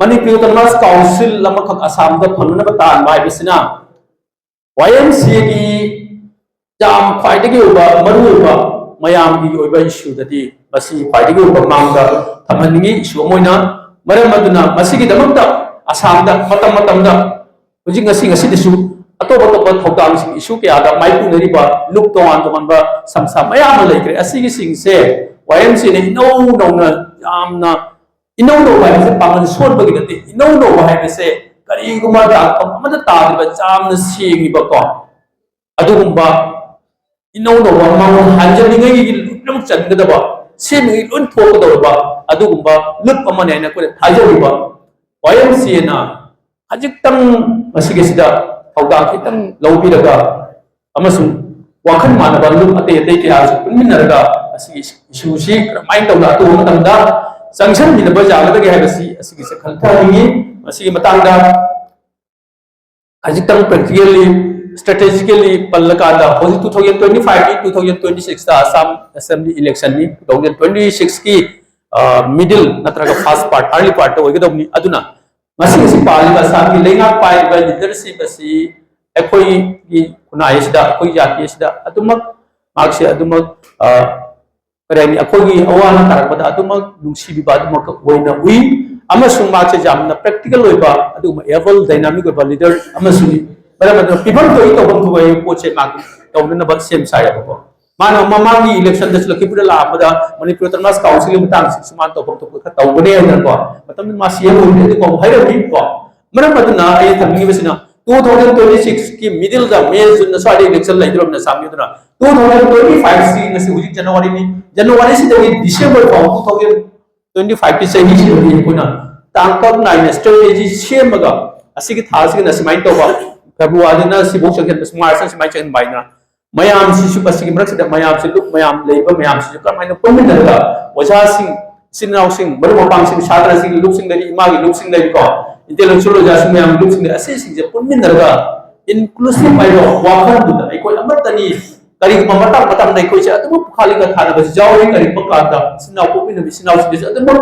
ꯃꯅꯤꯄꯨꯔꯤ ꯑꯣꯇꯣꯅꯣꯃꯁ ꯀꯥꯎꯟꯁꯤꯜ ꯑꯃꯈꯛ ꯑꯁꯥꯝꯗ ꯐꯪꯅꯅꯕ ꯇꯥꯟꯕ ꯍꯥꯏꯕꯁꯤꯅ ꯋꯥꯏ ꯑꯦꯝ ꯁꯤ ꯑꯦꯒꯤ ꯌꯥꯝ ꯈ꯭ꯋꯥꯏꯗꯒꯤ ꯑꯣꯏꯕ ꯃꯔꯨꯑꯣꯏꯕ ꯃꯌꯥꯝꯒꯤ ꯑꯣꯏꯕ ꯏꯁꯨꯗꯗꯤ ꯃꯁꯤ ꯈ꯭ꯋꯥꯏꯗꯒꯤ ꯑꯣꯏꯕ ꯃꯥꯡꯗ ꯊꯝꯍꯟꯅꯤꯡꯉꯤ ꯏꯁꯨ ꯑꯃ ꯑꯣꯏꯅ꯫ ꯃꯔꯝ ꯑꯗꯨꯅ ꯃꯁꯤꯒꯤꯗꯃꯛꯇ ꯑꯁꯥꯝꯗ ꯃꯇꯝ ꯃꯇꯝꯗ ꯍꯧꯖꯤꯛ ꯉꯁꯤ ꯉꯁꯤꯗꯁꯨ ꯑꯇꯣꯞ ꯑꯇꯣꯞꯄ ꯊꯧꯗꯥꯡꯁꯤꯡ ꯏꯁꯨ ꯀꯌꯥꯗ ꯃꯥꯏꯄꯨꯅꯔꯤꯕ ꯂꯨꯞ ꯇꯣꯉꯥꯟ ꯇꯣꯉꯥꯟꯕ ꯁꯪꯁꯊꯥ ꯃꯌꯥꯝ ꯑꯃ ꯂꯩꯈ꯭ꯔꯦ꯫ ꯑꯁꯤꯒꯤꯁꯤꯡꯁꯦ ꯋꯥꯏ ꯑꯦꯝ ꯁꯤ ꯑꯦꯅ ꯏꯅꯧ ꯅꯧꯅ ꯌꯥꯝꯅ ꯏꯅꯧ ꯅꯧꯕ ꯍꯥꯏꯕꯁꯦ ꯄꯥꯡꯒꯜ ꯁꯣꯟꯕꯒꯤ ꯅꯠꯇꯦ꯫ ꯏꯅꯧ ꯅꯧꯕ ꯍꯥꯏꯕꯁꯦ ꯀꯔꯤꯒꯨꯝꯕ ꯗꯥꯛꯐꯝ ꯑꯃꯠꯇ ꯇꯥꯗ꯭ꯔꯤꯕ ꯌꯥꯝꯅ ꯁꯦꯡꯉꯤꯕꯀꯣ ꯑꯗꯨꯒꯨꯝꯕ ꯏꯅꯧ ꯅꯧꯕ ꯃꯉꯣꯟ ꯍꯟꯖꯅꯤꯡꯉꯥꯏꯒꯤ ꯂꯣꯏꯅꯃꯛ ꯆꯟꯒꯗꯕ, ꯁꯦꯝꯅꯤꯡꯉꯥꯏ ꯂꯣꯏ ꯊꯣꯛꯀꯗꯧꯔꯕ ꯑꯗꯨꯒꯨꯝꯕ ꯂꯨꯞ ꯑꯃꯅꯦ ꯍꯥꯏꯅ ꯑꯩꯈꯣꯏꯅ ꯊꯥꯖꯔꯤꯕ ꯋꯥꯏ ꯑꯦꯝ ꯁꯤ ꯑꯦꯅ ꯈꯖꯤꯛꯇꯪ ꯃꯁꯤꯒꯤꯁꯤꯗ ꯊꯧꯗꯥꯡ ꯈꯤꯇꯪ ꯂꯧꯕꯤꯔꯒ ꯑꯃꯁꯨꯡ ꯋꯥꯈꯜ ꯃꯥꯟꯅꯕ ꯂꯨꯞ ꯑꯇꯩ ꯑꯇꯩ ꯀꯌꯥꯁꯨ ꯄꯨꯟꯃꯤꯟꯅꯔꯒ ꯑꯁꯤꯒꯤ ꯏꯁꯨꯁꯤ ꯀꯔꯝꯍꯥꯏꯅ ꯇꯧꯅ ꯑꯇꯣꯞꯄ ꯃꯇꯝꯗ ꯆꯪꯁꯤꯟꯃꯤꯟꯅꯕ ꯌꯥꯒꯗꯒꯦ ꯍꯥꯏꯕꯁꯤ ꯑꯁꯤꯒꯤꯁꯦ ꯈꯟꯊꯍꯟꯅꯤꯡꯉꯤ꯫ ꯃꯁꯤꯒꯤ ꯃꯇꯥꯡꯗ ꯈꯖꯤꯛꯇꯪ practically, strategically ꯄꯜꯂꯀꯥꯟꯗ ꯍꯧꯖꯤꯛ two thousand twenty five ꯀꯤ two thousand twenty six ꯇ ꯑꯁꯥꯝ ꯑꯦꯁꯦꯝꯕ꯭ꯂꯤ ꯏꯂꯦꯛꯁꯟꯅꯤ꯫ Two thousand twenty six ꯀꯤ ꯃꯤꯗꯜ ꯅꯠꯇ꯭ꯔꯒ ꯐꯥꯔꯁ ꯄꯥꯔꯠ, ꯑꯥꯔꯂꯤ ꯄꯥꯔꯠꯇ ꯑꯣꯏꯒꯗꯕꯅꯤ꯫ ꯑꯗꯨꯅ ꯉꯁꯤ ꯉꯁꯤ ꯄꯥꯜꯂꯤꯕ ꯑꯁꯥꯝꯒꯤ ꯂꯩꯉꯥꯛ ꯄꯥꯏꯔꯤꯕ ꯂꯤꯗꯔꯁꯤꯞ ꯑꯁꯤ ꯑꯩꯈꯣꯏꯒꯤ ꯈꯨꯟꯅꯥꯏ ꯑꯁꯤꯗ, ꯑꯩꯈꯣꯏ ꯖꯥꯇꯤ ꯑꯁꯤꯗ ꯑꯗꯨꯃꯛ ꯃꯍꯥꯛꯁꯦ ꯑꯗꯨꯃꯛ ꯀꯔꯤ ꯍꯥꯏꯅꯤ, ꯑꯩꯈꯣꯏꯒꯤ ꯑꯋꯥ ꯑꯅꯥ ꯇꯥꯔꯛꯄꯗ ꯑꯗꯨꯃꯛ ꯅꯨꯡꯁꯤꯕꯤꯕ ꯑꯗꯨꯃꯛ ꯑꯣꯏꯅ ꯎꯏ꯫ ꯑꯃꯁꯨꯡ ꯃꯍꯥꯛꯁꯦ ꯌꯥꯝꯅ ꯄ꯭ꯔꯦꯛꯇꯤꯀꯦꯜ ꯑꯣꯏꯕ, ꯑꯗꯨꯒꯨꯝꯕ ꯑꯦꯕꯜ ꯗꯥꯏꯅꯥꯃꯤꯛ ꯑꯣꯏꯕ ꯂꯤꯗꯔ ꯑꯃꯁꯨꯅꯤ꯫ ꯃꯔꯝ ꯑꯗꯨꯅ ꯄꯤꯐꯝ ꯊꯣꯛꯏ ꯇꯧꯐꯝ ꯊꯣꯛꯄ ꯍꯥꯏꯕ ꯄꯣꯠꯁꯦ ꯃꯥ ꯇꯧꯅꯅꯕ ꯁꯦꯝ ꯁꯥꯏꯌꯦꯕꯀꯣ꯫ ꯃꯥꯅ ꯃꯃꯥꯡꯒꯤ ꯏꯂꯦꯛꯁꯟꯗꯁꯨ ꯂꯛꯈꯤꯄꯨꯔꯗ ꯂꯥꯛꯑꯝꯕꯗ ꯃꯅꯤꯄꯨꯔ ꯑꯣꯇꯣꯅꯣꯃꯁ ꯀꯥꯎꯟꯁꯤꯜꯒꯤ ꯃꯇꯥꯡꯁꯤꯁꯨ ꯃꯥꯅ ꯇꯧꯐꯝ ꯊꯣꯛꯄ ꯈꯔ ꯇꯧꯒꯅꯤ ꯍꯥꯏꯗꯅꯀꯣ꯫ ꯃꯇꯝꯗꯨꯗ ꯃꯥ ꯁꯤ ꯑꯦꯝ ꯑꯣꯏꯕꯅꯤ, ꯑꯗꯨ ꯐꯥꯎꯕ ꯍꯥꯏꯔꯝꯃꯤꯀꯣ꯫ ꯃꯔꯝ ꯑꯗꯨꯅ ꯑꯩꯅ ꯊꯝꯅꯤꯡꯉꯤꯕꯁꯤꯅ, ꯇꯨ ꯊꯥꯎꯖꯟ ꯇ꯭ꯋꯦꯟꯇꯤ ꯁꯤꯛꯁꯀꯤ ꯃꯤꯗꯜꯗ, ꯃꯦ ꯖꯨꯟ ꯁ꯭ꯋꯥꯏꯗ ꯏꯂꯦꯛꯁꯟ ꯂꯩꯗꯧꯔꯕꯅ ꯁꯥꯝꯃꯤꯗꯨꯅ, ꯇꯨ ꯊꯥꯎꯖꯟ ꯇ꯭ꯋꯦꯟꯇꯤ ꯐꯥꯏꯚꯁꯤ ꯉꯁꯤ ꯍꯧꯖꯤꯛ ꯖꯅꯋꯥꯔꯤꯅꯤ, ꯖꯅꯋꯥꯔꯤꯁꯤꯗꯒꯤ ꯗꯤꯁꯦꯝꯕꯔ ꯐꯥꯎ ꯇꯨ ꯊꯥꯎꯖꯟ ꯇ꯭ꯋꯦꯟꯇꯤ ꯐꯥꯏꯚꯀꯤ ꯆꯍꯤꯁꯤꯗꯗꯤ ꯑꯩꯈꯣꯏꯅ ꯇꯥꯡꯀꯛ ꯅꯥꯏꯅ ꯁ꯭ꯇ꯭ꯔꯦꯇꯦꯖꯤ ꯁꯦꯝꯃꯒ, ꯑꯁꯤꯒꯤ ꯊꯥꯁꯤꯒꯤꯅ ꯁꯨꯃꯥꯏꯅ ꯇꯧꯕ, ꯐꯦꯕ꯭ꯔꯨꯋꯥꯔꯤꯅ ꯁꯤꯐꯧ ꯆꯪꯁꯤꯟꯕ, ꯃꯥꯔꯆꯅ ꯁꯨꯃꯥꯏꯅ ꯆꯪꯁꯤꯟꯕ ꯍꯥꯏꯗꯅ, ꯃꯌꯥꯝꯁꯤꯁꯨ, ꯃꯁꯤꯒꯤ ꯃꯔꯛꯁꯤꯗ ꯃꯌꯥꯝꯁꯤ, ꯂꯨꯞ ꯃꯌꯥꯝ ꯂꯩꯔꯤꯕ ꯃꯌꯥꯝꯁꯤꯁꯨ ꯀꯔꯝꯍꯥꯏꯅ ꯄꯨꯟꯃꯤꯟꯅꯔꯒ, ꯑꯣꯖꯥꯁꯤꯡ, ꯏꯆꯤꯟ ꯏꯅꯥꯎꯁꯤꯡ, ꯃꯔꯨꯞ ꯃꯄꯥꯡꯁꯤꯡ, ꯁꯥꯇ꯭ꯔꯁꯤꯡ, ꯂꯨꯞꯁꯤꯡ ꯂꯩꯔꯤ, ꯏꯃꯥꯒꯤ ꯂꯨꯞꯁꯤꯡ ꯂꯩꯔꯤꯀꯣ, ꯏꯟꯇꯦꯂꯦꯛꯆꯨꯋꯦꯜ ꯑꯣꯖꯥꯁꯤꯡ ꯃꯌꯥꯝ, ꯂꯨꯞꯁꯤꯡ ꯂꯩꯔꯤ, ꯑꯁꯤꯁꯤꯡꯁꯦ ꯄꯨꯟꯃꯤꯟꯅꯔꯒ ꯏꯟꯀ꯭ꯂꯨꯁꯤꯚ ꯍꯥꯏꯕ ꯋꯥꯈꯜꯗꯨꯗ ꯑꯩꯈꯣꯏ ꯑꯃꯠꯇꯅꯤ꯫ ꯀꯔꯤꯒꯨꯝꯕ ꯃꯇꯥꯡ ꯃꯇꯝꯗ ꯑꯩꯈꯣꯏꯁꯦ ꯑꯗꯨꯕꯨ ꯄꯨꯈꯥꯂꯤꯒ ꯊꯥꯅꯕꯁꯨ ꯌꯥꯎꯔꯤ꯫ ꯀꯔꯤꯒꯨꯝꯕ ꯀꯥꯟꯗ ꯏꯆꯤꯟ ꯏꯅꯥꯎ ꯄꯣꯛꯃꯤꯟꯅꯕ ꯏꯆꯤꯟ ꯏꯅꯥꯎꯁꯤꯡꯗꯁꯨ ꯑꯗꯨꯃꯛ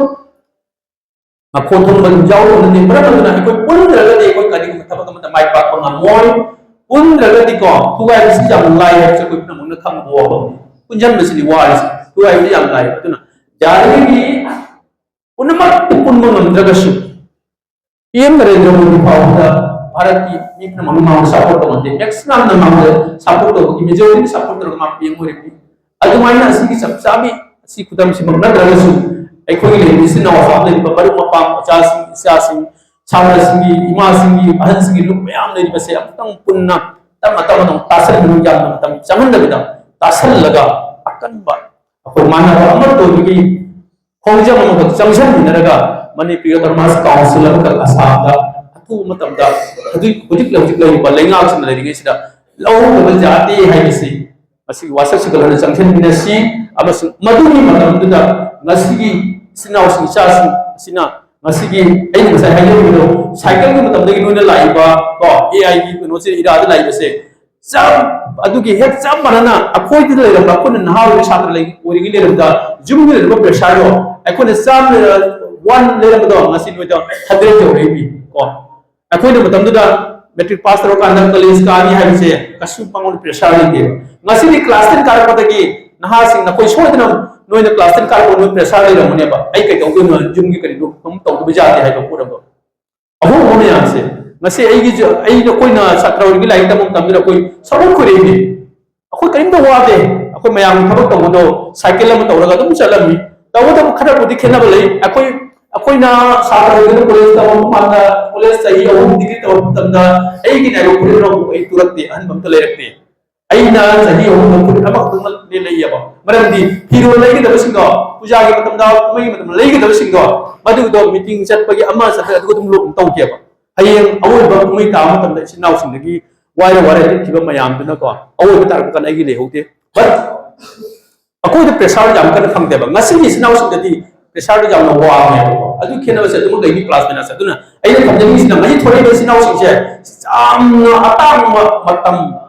ꯃꯈꯣꯟ ꯊꯣꯡꯕ ꯑꯗꯨꯝ ꯌꯥꯎꯔꯝꯒꯅꯤ꯫ ꯃꯔꯝ ꯑꯗꯨꯅ ꯑꯩꯈꯣꯏ ꯄꯨꯟꯗ꯭ꯔꯒꯗꯤ ꯑꯩꯈꯣꯏ ꯀꯔꯤꯒꯨꯝꯕ ꯊꯕꯛ ꯑꯃꯠꯇ ꯃꯥꯏ ꯄꯥꯛꯄ ꯉꯝꯃꯣꯏ꯫ ꯄꯨꯟꯗ꯭ꯔꯒꯗꯤꯀꯣ, ꯊꯨꯒꯥꯏꯕꯁꯤ ꯌꯥꯝ ꯂꯥꯏ ꯍꯥꯏꯕꯁꯤ ꯑꯩꯈꯣꯏ ꯄꯨꯝꯅꯃꯛꯅ ꯈꯪꯕ ꯋꯥꯐꯝꯅꯤ꯫ ꯄꯨꯟꯁꯤꯟꯕꯁꯤꯗꯤ ꯋꯥꯔꯤꯁꯤ, ꯊꯨꯒꯥꯏꯕꯗꯤ ꯌꯥꯝ ꯂꯥꯏ꯫ ꯑꯗꯨꯅ ꯌꯥꯔꯤꯉꯩꯗꯤ ꯄꯨꯝꯅꯃꯛ ꯄꯨꯟꯕ ꯉꯝꯗ꯭ꯔꯒꯁꯨ, ꯄꯤ ꯑꯦꯝ ꯅꯔꯦꯟꯗ꯭ꯔ ꯃꯣꯗꯤ ꯐꯥꯎꯕꯗ ꯚꯥꯔꯠꯀꯤ ꯃꯤ ꯄꯨꯝꯅꯃꯛꯅ ꯃꯉꯣꯟꯗ ꯁꯞꯄꯣꯔꯠ ꯇꯧꯅꯗꯦ꯫ ꯃꯦꯛꯁꯤꯃꯝꯅ ꯃꯉꯣꯟꯗ ꯁꯞꯄꯣꯔꯠ ꯇꯧꯕꯒꯤ, ꯃꯦꯖꯣꯔꯤꯇꯤ ꯁꯞꯄꯣꯔꯠ ꯇꯧꯔꯒ ꯃꯥ ꯄꯤ ꯑꯦꯝ ꯑꯣꯏꯔꯛꯏ꯫ ꯑꯗꯨꯃꯥꯏꯅ ꯑꯁꯤꯒꯤ ꯆꯞ ꯆꯥꯕꯤ ꯑꯁꯤ ꯈꯨꯗꯝꯁꯤꯃꯛ ꯅꯠꯇ꯭ꯔꯒꯁꯨ, ꯑꯩꯈꯣꯏꯒꯤ ꯂꯩꯔꯤꯕ ꯏꯆꯤꯟ ꯏꯅꯥꯎ ꯑꯁꯥꯝꯗ ꯂꯩꯔꯤꯕ ꯃꯔꯨꯞ ꯃꯄꯥꯡ, ꯑꯣꯖꯥꯁꯤꯡ, ꯏꯆꯥꯁꯤꯡ, ꯁꯥꯇ꯭ꯔꯁꯤꯡꯒꯤ, ꯏꯃꯥꯁꯤꯡꯒꯤ, ꯑꯍꯟꯁꯤꯡꯒꯤ ꯂꯨꯞ ꯃꯌꯥꯝ ꯂꯩꯔꯤꯕꯁꯦ ꯑꯃꯨꯛꯇꯪ ꯄꯨꯟꯅ ꯇꯞꯅ ꯇꯞꯅ ꯑꯃꯨꯛ ꯇꯥꯁꯟꯕꯤꯌꯨ꯫ ꯌꯥꯝꯅ ꯃꯇꯝ ꯆꯪꯍꯟꯗꯕꯤꯗ ꯇꯥꯁꯜꯂꯒ ꯑꯀꯟꯕ ꯑꯩꯈꯣꯏ ꯃꯥꯟꯅꯕ ꯑꯃꯠꯇ ꯑꯣꯏꯕꯒꯤ ꯈꯣꯡꯖꯪ ꯑꯃꯈꯛ ꯆꯪꯁꯤꯟꯃꯤꯟꯅꯔꯒ ꯃꯅꯤꯄꯨꯔꯤ ꯑꯣꯇꯣꯅꯣꯃꯁ ꯀꯥꯎꯟꯁꯤꯜ ꯑꯃꯈꯛ ꯑꯁꯥꯝꯗ ꯑꯊꯨꯕ ꯃꯇꯝꯗ ꯍꯧꯖꯤꯛ, ꯍꯧꯖꯤꯛ ꯍꯧꯖꯤꯛ ꯂꯩꯔꯤꯕ ꯂꯩꯉꯥꯛꯁꯤꯡꯅ ꯂꯩꯔꯤꯉꯩꯁꯤꯗ ꯂꯧꯍꯧꯗꯕ ꯌꯥꯗꯦ ꯍꯥꯏꯕꯁꯤ ꯃꯁꯤꯒꯤ ꯋꯥꯁꯛꯁꯤ ꯈꯔ ꯆꯪꯁꯤꯟꯃꯤꯟꯅꯁꯤ꯫ ꯑꯃꯁꯨꯡ ꯃꯗꯨꯒꯤ ꯃꯇꯝꯗꯨꯗ ꯉꯁꯤꯒꯤ ꯏꯆꯤꯟ ꯏꯅꯥꯎꯁꯤꯡ, ꯏꯆꯥꯁꯤꯡ ꯑꯁꯤꯅ ꯉꯁꯤꯒꯤ ꯑꯩꯅ ꯉꯁꯥꯏ ꯍꯥꯏꯖꯈꯤꯕꯗꯣ, ꯁꯥꯏꯀꯜꯒꯤ ꯃꯇꯝꯗꯒꯤ ꯅꯣꯏꯅ ꯂꯥꯛꯏꯕ ꯀꯣ, ꯑꯦ ꯑꯥꯏꯒꯤ ꯀꯩꯅꯣꯁꯦ, ꯏꯔꯥꯗ ꯂꯥꯛꯏꯕꯁꯦ, ꯆꯞ ꯑꯗꯨꯒꯤ ꯍꯦꯛ ꯆꯞ ꯃꯥꯟꯅꯅ ꯑꯩꯈꯣꯏꯗ ꯂꯩꯔꯝꯕ, ꯑꯩꯈꯣꯏꯅ ꯅꯍꯥ ꯑꯣꯏꯔꯤꯉꯩ, ꯁꯥꯇ꯭ꯔ ꯂꯩ-, ꯑꯣꯏꯔꯤꯉꯩ ꯂꯩꯔꯝꯕꯗ ꯌꯨꯝꯗ ꯂꯩꯔꯝꯕ ꯄ꯭ꯔꯦꯁꯥꯔꯗꯣ ꯑꯩꯈꯣꯏꯅ ꯆꯥꯝꯃ ꯂꯩꯔ ꯋꯥꯟ ꯂꯩꯔꯝꯕꯗꯣ ꯉꯁꯤ ꯅꯣꯏꯗ ꯍꯟꯗ꯭ꯔꯦꯠ ꯌꯧꯔꯛꯏꯅꯤ ꯀꯣ꯫ ꯑꯩꯈꯣꯏꯅ ꯃꯇꯝꯗꯨꯗ ꯃꯦꯇ꯭ꯔꯤꯛ ꯄꯥꯁ ꯇꯧꯔꯀꯥꯟꯗ ꯀꯣꯂꯦꯖ ꯀꯥꯅꯤ ꯍꯥꯏꯕꯁꯦ ꯀꯩꯁꯨ ꯃꯉꯣꯟꯗ ꯄ꯭ꯔꯦꯁꯥꯔ ꯂꯩꯇꯦꯕ꯫ ꯉꯁꯤꯗꯤ ꯀ꯭ꯂꯥꯁ ꯇꯦꯟ ꯀꯥꯔꯛꯄꯗꯒꯤ ꯅꯍꯥꯁꯤꯡ ꯅꯈꯣꯏ ꯁꯣꯏꯗꯅ ꯅꯣꯏꯅ ꯀ꯭ꯂꯥꯁ ꯇꯦꯟ ꯀꯥꯔꯛꯄ ꯅꯣꯏ ꯄ꯭ꯔꯦꯁꯥꯔ ꯂꯩꯔꯝꯒꯅꯦꯕ꯫ ꯑꯩ ꯀꯩꯗꯧꯗꯣꯏꯅꯣ, ꯌꯨꯝꯒꯤ ꯀꯔꯤꯅꯣ ꯑꯗꯨꯝ ꯇꯧꯗꯕ ꯌꯥꯗꯦ ꯍꯥꯏꯕ ꯄꯣꯠ ꯑꯃ꯫ ꯑꯍꯣꯡꯕ ꯃꯌꯥꯝꯁꯦ ꯉꯁꯤ ꯑꯩꯒꯤꯁꯨ, ꯑꯩ, ꯑꯩꯈꯣꯏꯅ ꯁꯥꯇ꯭ꯔ ꯑꯣꯏꯔꯤꯉꯩ ꯂꯥꯏꯔꯤꯛ ꯇꯝꯕ ꯃꯇꯝꯗ ꯑꯩꯈꯣꯏ ꯁꯄꯣꯔꯠ ꯈꯣꯏꯔꯛꯏꯅꯤ꯫ ꯑꯩꯈꯣꯏ ꯀꯔꯤꯝꯇ ꯋꯥꯗꯦ꯫ ꯑꯩꯈꯣꯏ ꯃꯌꯥꯝꯒꯤ ꯊꯕꯛ ꯇꯧꯕꯗꯣ ꯁꯥꯏꯀꯜ ꯑꯃ ꯇꯧꯔꯒ ꯑꯗꯨꯝ ꯆꯠꯂꯝꯃꯤ꯫ ꯇꯧꯕꯇꯕꯨ ꯈꯔꯕꯨꯗꯤ ꯈꯦꯠꯅꯕ ꯂꯩ꯫ ꯑꯩꯈꯣꯏ, ꯑꯩꯈꯣꯏꯅ ꯁꯥꯇ꯭ꯔ ꯑꯣꯏꯔꯤꯉꯩꯗ ꯀꯣꯂꯦꯖ ꯇꯝꯕ ꯃꯇꯝꯗ, ꯀꯣꯂꯦꯖ ꯆꯍꯤ ꯑꯍꯨꯝ ꯗꯤꯒ꯭ꯔꯤ ꯇꯧꯕ ꯃꯇꯝꯗ ꯑꯩꯒꯤ ꯅꯥꯏꯔꯣ ꯐꯨꯔꯤꯠ ꯑꯃꯕꯨ ꯑꯩ ꯇꯨꯔꯛꯇꯦ, ꯑꯍꯟꯕ ꯑꯝꯇ ꯂꯩꯔꯛꯇꯦ꯫ ꯑꯩꯅ ꯆꯍꯤ ꯑꯍꯨꯝꯗ ꯐꯨꯔꯤꯠ ꯑꯃꯈꯛꯇꯪ ꯂꯩꯌꯦꯕ꯫ ꯃꯔꯝꯗꯤ ꯐꯤꯔꯣꯜ ꯂꯩꯒꯗꯕꯁꯤꯡꯗꯣ, ꯄꯨꯖꯥꯒꯤ ꯃꯇꯝꯗ, ꯀꯨꯝꯍꯩꯒꯤ ꯃꯇꯝꯗ ꯂꯩꯒꯗꯕꯁꯤꯡꯗꯣ, ꯃꯗꯨꯗꯣ ꯃꯤꯇꯤꯡ ꯆꯠꯄꯒꯤ ꯑꯃ ꯆꯠꯄꯒꯤ ꯑꯗꯨꯒ ꯑꯗꯨꯝ ꯂꯣꯛ ꯇꯧꯈꯤꯑꯕ꯫ ꯍꯌꯦꯡ ꯑꯋꯣꯏꯕ ꯀꯨꯝꯍꯩ ꯇꯥꯕ ꯃꯇꯝꯗ ꯏꯆꯤꯟ ꯏꯅꯥꯎꯁꯤꯡꯗꯒꯤ ꯋꯥꯏꯔ ꯋꯥꯏꯔ ꯂꯤꯠꯈꯤꯕ ꯃꯌꯥꯝꯗꯨꯅꯀꯣ, ꯑꯋꯣꯏꯕ ꯇꯥꯔꯛꯄ ꯀꯥꯟꯗ ꯑꯩꯒꯤ ꯂꯩꯍꯧꯗꯦ꯫ But ꯑꯩꯈꯣꯏꯗ ꯄ꯭ꯔꯦꯁꯥꯔ ꯌꯥꯝ ꯀꯟꯅ ꯐꯪꯗꯦꯕ꯫ ꯉꯁꯤꯒꯤ ꯏꯆꯤꯟ ꯏꯅꯥꯎꯁꯤꯡꯗꯗꯤ ꯄ꯭ꯔꯦꯁꯥꯔꯗꯣ ꯌꯥꯝꯅ ꯋꯥꯡꯉꯦꯕꯀꯣ꯫ ꯑꯗꯨ ꯈꯦꯠꯅꯕꯁꯦ ꯑꯗꯨꯃꯛ ꯂꯩꯅꯤ ꯀ꯭ꯂꯥꯁ ꯃꯦꯅꯦꯖ꯫ ꯑꯗꯨꯅ ꯑꯩꯅ ꯊꯝꯖꯅꯤꯡꯉꯤꯁꯤꯅ ꯉꯁꯤ ꯊꯣꯛꯂꯛꯏꯕ ꯏꯆꯤꯟ ꯏꯅꯥꯎꯁꯤꯡꯁꯦ ꯌꯥꯝꯅ ꯑꯇꯥꯡꯕ ꯃꯇꯝ,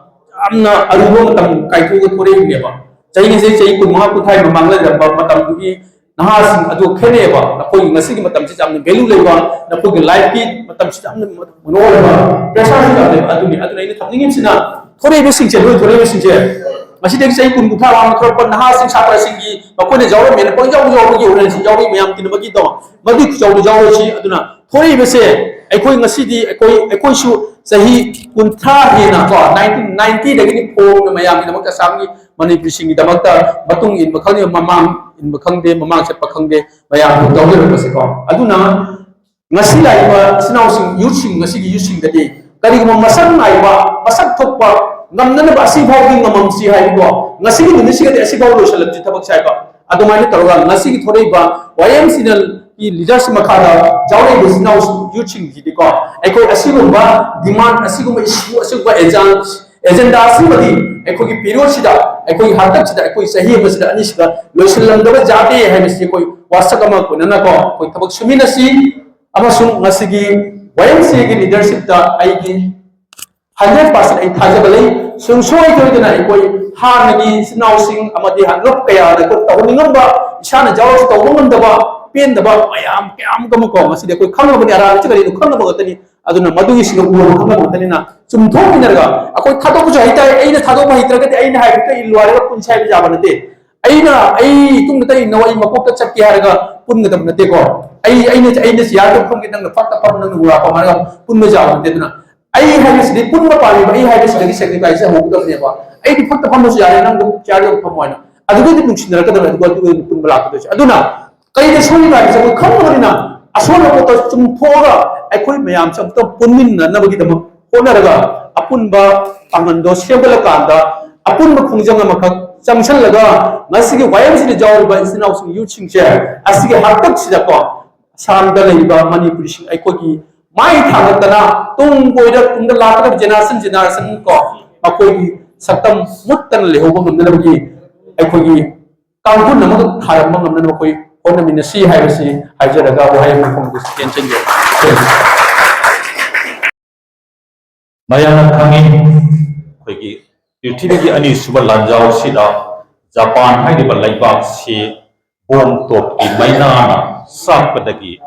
ꯌꯥꯝꯅ ꯑꯔꯨꯕ ꯃꯇꯝ ꯀꯥꯏꯊꯣꯛꯑꯒ ꯊꯣꯛꯂꯛꯏꯅꯦꯕ꯫ ꯆꯍꯤ ꯉꯁꯤ ꯆꯍꯤ ꯀꯨꯟꯃꯉꯥ ꯀꯨꯟꯊ꯭ꯔꯥꯒꯤ ꯃꯃꯥꯡꯗ ꯂꯩꯔꯝꯕ ꯃꯇꯝꯗꯨꯒꯤ ꯅꯍꯥꯁꯤꯡ ꯑꯗꯨ ꯈꯦꯠꯅꯩꯑꯕ꯫ ꯅꯈꯣꯏꯒꯤ ꯉꯁꯤꯒꯤ ꯃꯇꯝꯁꯤ ꯌꯥꯝꯅ ꯚꯦꯂꯨ ꯂꯩꯕ, ꯅꯈꯣꯏꯒꯤ ꯂꯥꯏꯐꯀꯤ ꯃꯇꯝꯁꯤ ꯌꯥꯝꯅ ꯃꯔꯨ ꯑꯣꯏꯕ, ꯄ꯭ꯔꯦꯁꯥꯔꯁꯨ ꯌꯥꯝ ꯂꯩꯕ ꯑꯗꯨꯅꯤ꯫ ꯑꯗꯨꯅ ꯑꯩꯅ ꯊꯝꯅꯤꯡꯉꯤꯕꯁꯤꯅ ꯊꯣꯔꯛꯏꯕꯁꯤꯡꯁꯦ, ꯂꯣꯏ ꯊꯣꯔꯛꯏꯕꯁꯤꯡꯁꯦ ꯉꯁꯤꯗꯒꯤ ꯆꯍꯤ ꯀꯨꯟ ꯀꯨꯟꯊ꯭ꯔꯥ ꯃꯃꯥꯡꯗ ꯊꯣꯔꯛꯄ ꯅꯍꯥꯁꯤꯡ, ꯁꯥꯇ꯭ꯔꯁꯤꯡꯒꯤ ꯃꯈꯣꯏꯅ ꯌꯥꯎꯔꯝꯃꯦꯅ ꯄꯪꯌꯥꯎ ꯌꯥꯎꯕꯒꯤ ꯑꯣꯏꯔꯝꯁꯤ, ꯌꯥꯎꯔꯤ ꯃꯌꯥꯝ ꯇꯤꯟꯅꯕꯒꯤꯗꯣ ꯃꯗꯨꯒꯤ ꯈꯨꯆꯥꯎꯗꯣ ꯌꯥꯎꯔꯁꯤ꯫ ꯑꯗꯨꯅ ꯊꯣꯔꯛꯏꯕꯁꯦ ꯑꯩꯈꯣꯏ ꯉꯁꯤꯗꯤ ꯑꯩꯈꯣꯏ, ꯑꯩꯈꯣꯏꯁꯨ ꯆꯍꯤ ꯀꯨꯟꯊ꯭ꯔꯥ ꯍꯦꯟꯅ ꯀꯣ, ꯅꯥꯏꯟꯇꯤꯟ ꯅꯥꯏꯟꯇꯤꯗꯒꯤꯗꯤ ꯐꯣꯡꯅ ꯃꯌꯥꯝꯒꯤꯗꯃꯛꯇ ꯑꯁꯥꯝꯒꯤ ꯃꯅꯤꯄꯨꯔꯤꯁꯤꯡꯒꯤꯗꯃꯛꯇ ꯃꯇꯨꯡ ꯏꯟꯕ ꯈꯪꯗꯦ, ꯃꯃꯥꯡ ꯏꯟꯕ ꯈꯪꯗꯦ, ꯃꯃꯥꯡ ꯆꯠꯄ ꯈꯪꯗꯦ, ꯃꯌꯥꯝ ꯇꯧꯖꯔꯛꯄꯁꯦꯀꯣ꯫ ꯑꯗꯨꯅ ꯉꯁꯤ ꯂꯥꯛꯏꯕ ꯏꯆꯤꯟ ꯏꯅꯥꯎꯁꯤꯡ, ꯌꯨꯠꯁꯤꯡ, ꯉꯁꯤꯒꯤ ꯌꯨꯠꯁꯤꯡꯗꯗꯤ ꯀꯔꯤꯒꯨꯝꯕ ꯃꯁꯛ ꯅꯥꯏꯕ, ꯃꯁꯛ ꯊꯣꯛꯄ ꯉꯝꯅꯅꯕ ꯑꯁꯤꯐꯥꯎꯗꯤ ꯉꯝꯃꯝꯁꯤ ꯍꯥꯏꯕꯀꯣ, ꯉꯁꯤꯒꯤ ꯅꯨꯃꯤꯠꯁꯤꯒꯗꯤ ꯑꯁꯤꯐꯥꯎ ꯂꯣꯏꯁꯤꯜꯂꯝꯁꯤ ꯊꯕꯛꯁꯦ ꯍꯥꯏꯕ꯫ ꯑꯗꯨꯃꯥꯏꯅ ꯇꯧꯔꯒ ꯉꯁꯤꯒꯤ ꯊꯣꯛꯂꯛꯏꯕ ꯋꯥꯏ ꯑꯦꯝ ꯁꯤꯅꯦꯜꯒꯤ ꯂꯤꯗꯔꯁꯤꯞ ꯃꯈꯥꯗ ꯌꯥꯎꯔꯛꯏꯕ ꯏꯆꯤꯟ ꯏꯅꯥꯎ ꯌꯨꯠꯁꯤꯡꯁꯤꯗꯤꯀꯣ, ꯑꯩꯈꯣꯏ ꯑꯁꯤꯒꯨꯝꯕ ꯗꯤꯃꯥꯟ, ꯑꯁꯤꯒꯨꯝꯕ ꯏꯁꯨ, ꯑꯁꯤꯒꯨꯝꯕ ꯑꯦꯖꯥꯟ ꯑꯦꯖꯦꯟꯗꯥ ꯑꯁꯤꯃꯗꯤ ꯑꯩꯈꯣꯏꯒꯤ ꯄꯤꯔꯤꯌꯣꯗꯁꯤꯗ, ꯑꯩꯈꯣꯏꯒꯤ ꯍꯥꯛꯇꯛꯁꯤꯗ, ꯑꯩꯈꯣꯏ ꯆꯍꯤ ꯑꯃꯁꯤꯗ ꯑꯅꯤꯁꯤꯗ ꯂꯣꯏꯁꯤꯜꯂꯝꯗꯕ ꯌꯥꯗꯦ ꯍꯥꯏꯕꯁꯤ ꯑꯩꯈꯣꯏ ꯋꯥꯁꯛ ꯑꯃ ꯑꯣꯏꯅꯅꯀꯣ ꯑꯩꯈꯣꯏ ꯊꯕꯛ ꯁꯨꯃꯤꯟꯅꯁꯤ꯫ ꯑꯃꯁꯨꯡ ꯉꯁꯤꯒꯤ ꯋꯥꯏ ꯑꯦꯝ ꯁꯤ ꯑꯦꯒꯤ ꯂꯤꯗꯔꯁꯤꯞꯇ ꯑꯩꯒꯤ ꯍꯟꯗ꯭ꯔꯦꯠ ꯄꯥꯔꯁꯦꯟ ꯑꯩ ꯊꯥꯖꯕ ꯂꯩ꯫ ꯁꯨꯡꯁꯣꯏ ꯁꯣꯏꯗꯅ ꯑꯩꯈꯣꯏ ꯍꯥꯟꯅꯒꯤ ꯏꯆꯤꯟ ꯏꯅꯥꯎꯁꯤꯡ ꯑꯃꯗꯤ ꯍꯥꯟꯅ ꯀꯌꯥꯗ ꯑꯩꯈꯣꯏ ꯇꯧꯍꯟꯅꯤꯡꯉꯝꯕ ꯏꯁꯥꯅ ꯖꯥꯎꯁꯨ ꯇꯧꯕ ꯉꯝꯗꯕ, ꯄꯦꯟꯗꯕ ꯃꯌꯥꯝ ꯀꯌꯥ ꯑꯃ ꯑꯃꯀꯣ, ꯉꯁꯤꯗꯤ ꯑꯩꯈꯣꯏ ꯈꯪꯉꯕꯅꯤ, ꯑꯔꯥꯟꯕꯁꯤ ꯀꯔꯤꯅꯣ ꯈꯪꯉꯕ ꯉꯥꯛꯇꯅꯤ꯫ ꯑꯗꯨꯅ ꯃꯗꯨꯒꯤꯁꯤꯅ ꯎꯔꯕ ꯈꯪꯉꯕ ꯉꯥꯛꯇꯅꯤꯅ, ꯆꯨꯝꯊꯣꯛꯃꯤꯟꯅꯔꯒ ꯑꯩꯈꯣꯏ ꯊꯥꯗꯣꯛꯄꯁꯨ ꯍꯩꯇꯥꯔꯦ꯫ ꯑꯩꯅ ꯊꯥꯗꯣꯛꯄ ꯍꯩꯇ꯭ꯔꯒꯗꯤ ꯑꯩꯅ ꯍꯥꯏꯕꯗ ꯏꯜꯂꯨ ꯍꯥꯏꯔꯒ ꯄꯨꯟꯁꯦ ꯍꯥꯏꯕ ꯌꯥꯕ ꯅꯠꯇꯦ꯫ ꯑꯩꯅ, ꯑꯩ ꯏꯇꯨꯡꯗ ꯇꯩꯅꯧ, ꯑꯩ ꯃꯀꯣꯛꯇ ꯆꯠꯀꯦ ꯍꯥꯏꯔꯒ ꯄꯨꯟꯒꯗꯕ ꯅꯠꯇꯦꯀꯣ꯫ ꯑꯩ, ꯑꯩꯅ, ꯑꯩꯅ ꯆꯤꯌꯥꯔꯗ ꯐꯝꯒꯦ, ꯅꯪꯅ ꯐꯛꯇ ꯐꯝ, ꯅꯪꯅ ꯃꯨꯔꯥ ꯐꯝ ꯍꯥꯏꯔꯒ ꯄꯨꯟꯕ ꯌꯥꯕ ꯅꯠꯇꯦ꯫ ꯑꯗꯨꯅ ꯑꯩ ꯍꯥꯏꯕꯁꯤꯗꯤ ꯄꯨꯟꯕ ꯄꯥꯝꯃꯤꯕ, ꯑꯩ ꯍꯥꯏꯕꯁꯤꯗꯒꯤ ꯁꯦꯀ꯭ꯔꯤꯐꯥꯏꯁꯁꯦ ꯍꯧꯒꯗꯕꯅꯦꯕ꯫ ꯑꯩꯗꯤ ꯐꯛꯇ ꯐꯝꯃꯁꯨ ꯌꯥꯔꯦ, ꯅꯪꯗꯣ ꯆꯤꯌꯥꯔꯗ ꯑꯗꯨꯝ ꯐꯝꯃꯣ ꯍꯥꯏꯅ꯫ ꯑꯗꯨꯗꯩꯗꯤ ꯅꯨꯡꯁꯤꯅꯔꯛꯀꯗꯕꯅꯤ, ꯑꯗꯨꯒ ꯑꯗꯨꯒ ꯄꯨꯟꯕ ꯂꯥꯛꯀꯗꯣꯏꯁꯦ꯫ ꯑꯗꯨꯅ ꯀꯩꯗ ꯁꯣꯏꯔꯤꯅꯣ ꯍꯥꯏꯕꯁꯦ ꯑꯩꯈꯣꯏ ꯈꯪꯉꯕꯅꯤꯅ, ꯑꯁꯣꯏꯕ ꯄꯣꯠꯇꯣ ꯆꯨꯝꯊꯣꯛꯑꯒ ꯑꯩꯈꯣꯏ ꯃꯌꯥꯝꯁꯦ ꯑꯃꯨꯛꯇꯪ ꯄꯨꯟꯃꯤꯟꯅꯅꯕꯒꯤꯗꯃꯛ ꯍꯣꯠꯅꯔꯒ ꯑꯄꯨꯟꯕ ꯄꯥꯡꯒꯜꯗꯣ ꯁꯦꯝꯒꯠꯂꯀꯥꯟꯗ ꯑꯄꯨꯟꯕ ꯈꯣꯡꯖꯪ ꯑꯃꯈꯛ ꯆꯪꯁꯜꯂꯒ ꯉꯁꯤꯒꯤ ꯋꯥꯌꯦꯜꯁꯤꯗ ꯌꯥꯎꯔꯤꯕ ꯏꯆꯤꯟ ꯏꯅꯥꯎꯁꯤꯡ, ꯌꯨꯠꯁꯤꯡꯁꯦ ꯑꯁꯤꯒꯤ ꯍꯥꯛꯇꯛꯁꯤꯗꯀꯣ ꯑꯁꯥꯝꯗ ꯂꯩꯔꯤꯕ ꯃꯅꯤꯄꯨꯔꯤꯁꯤꯡ ꯑꯩꯈꯣꯏꯒꯤ ꯃꯥꯏ ꯊꯥꯡꯒꯠꯇꯅ ꯇꯨꯡ ꯀꯣꯏꯔ ꯇꯨꯡꯗ ꯂꯥꯛꯀꯗꯕ ꯖꯦꯅꯦꯔꯦꯁꯟ ꯖꯦꯅꯦꯔꯦꯁꯟ ꯀꯣ ꯃꯈꯣꯏꯒꯤ ꯁꯛꯇꯝ ꯃꯨꯠꯇꯅ ꯂꯩꯍꯧꯕ ꯉꯝꯅꯅꯕꯒꯤ ꯑꯩꯈꯣꯏꯒꯤ ꯀꯥꯡꯕꯨꯟ ꯑꯃꯈꯛ ꯊꯥꯔꯝꯕ ꯉꯝꯅꯅꯕ ꯑꯩꯈꯣꯏ ꯍꯣꯠꯅꯃꯤꯟꯅꯁꯤ ꯍꯥꯏꯕꯁꯤ ꯍꯥꯏꯖꯔꯒ ꯋꯥꯍꯩ ꯑꯃ ꯐꯣꯡꯗꯣꯛꯆꯒꯦ꯫ ꯃꯌꯥꯝꯅ ꯈꯪꯉꯤ, ꯑꯩꯈꯣꯏꯒꯤ ꯄ꯭ꯔꯤꯊꯤꯕꯤꯒꯤ ꯑꯅꯤꯁꯨꯕ ꯂꯥꯟꯖꯥꯎꯁꯤꯗ ꯖꯄꯥꯟ ꯍꯥꯏꯔꯤꯕ ꯂꯩꯕꯥꯛꯁꯤ ꯕꯣꯝ ꯇꯣꯞꯀꯤ ꯃꯩꯅꯥꯅ ꯆꯥꯛꯄꯗꯒꯤ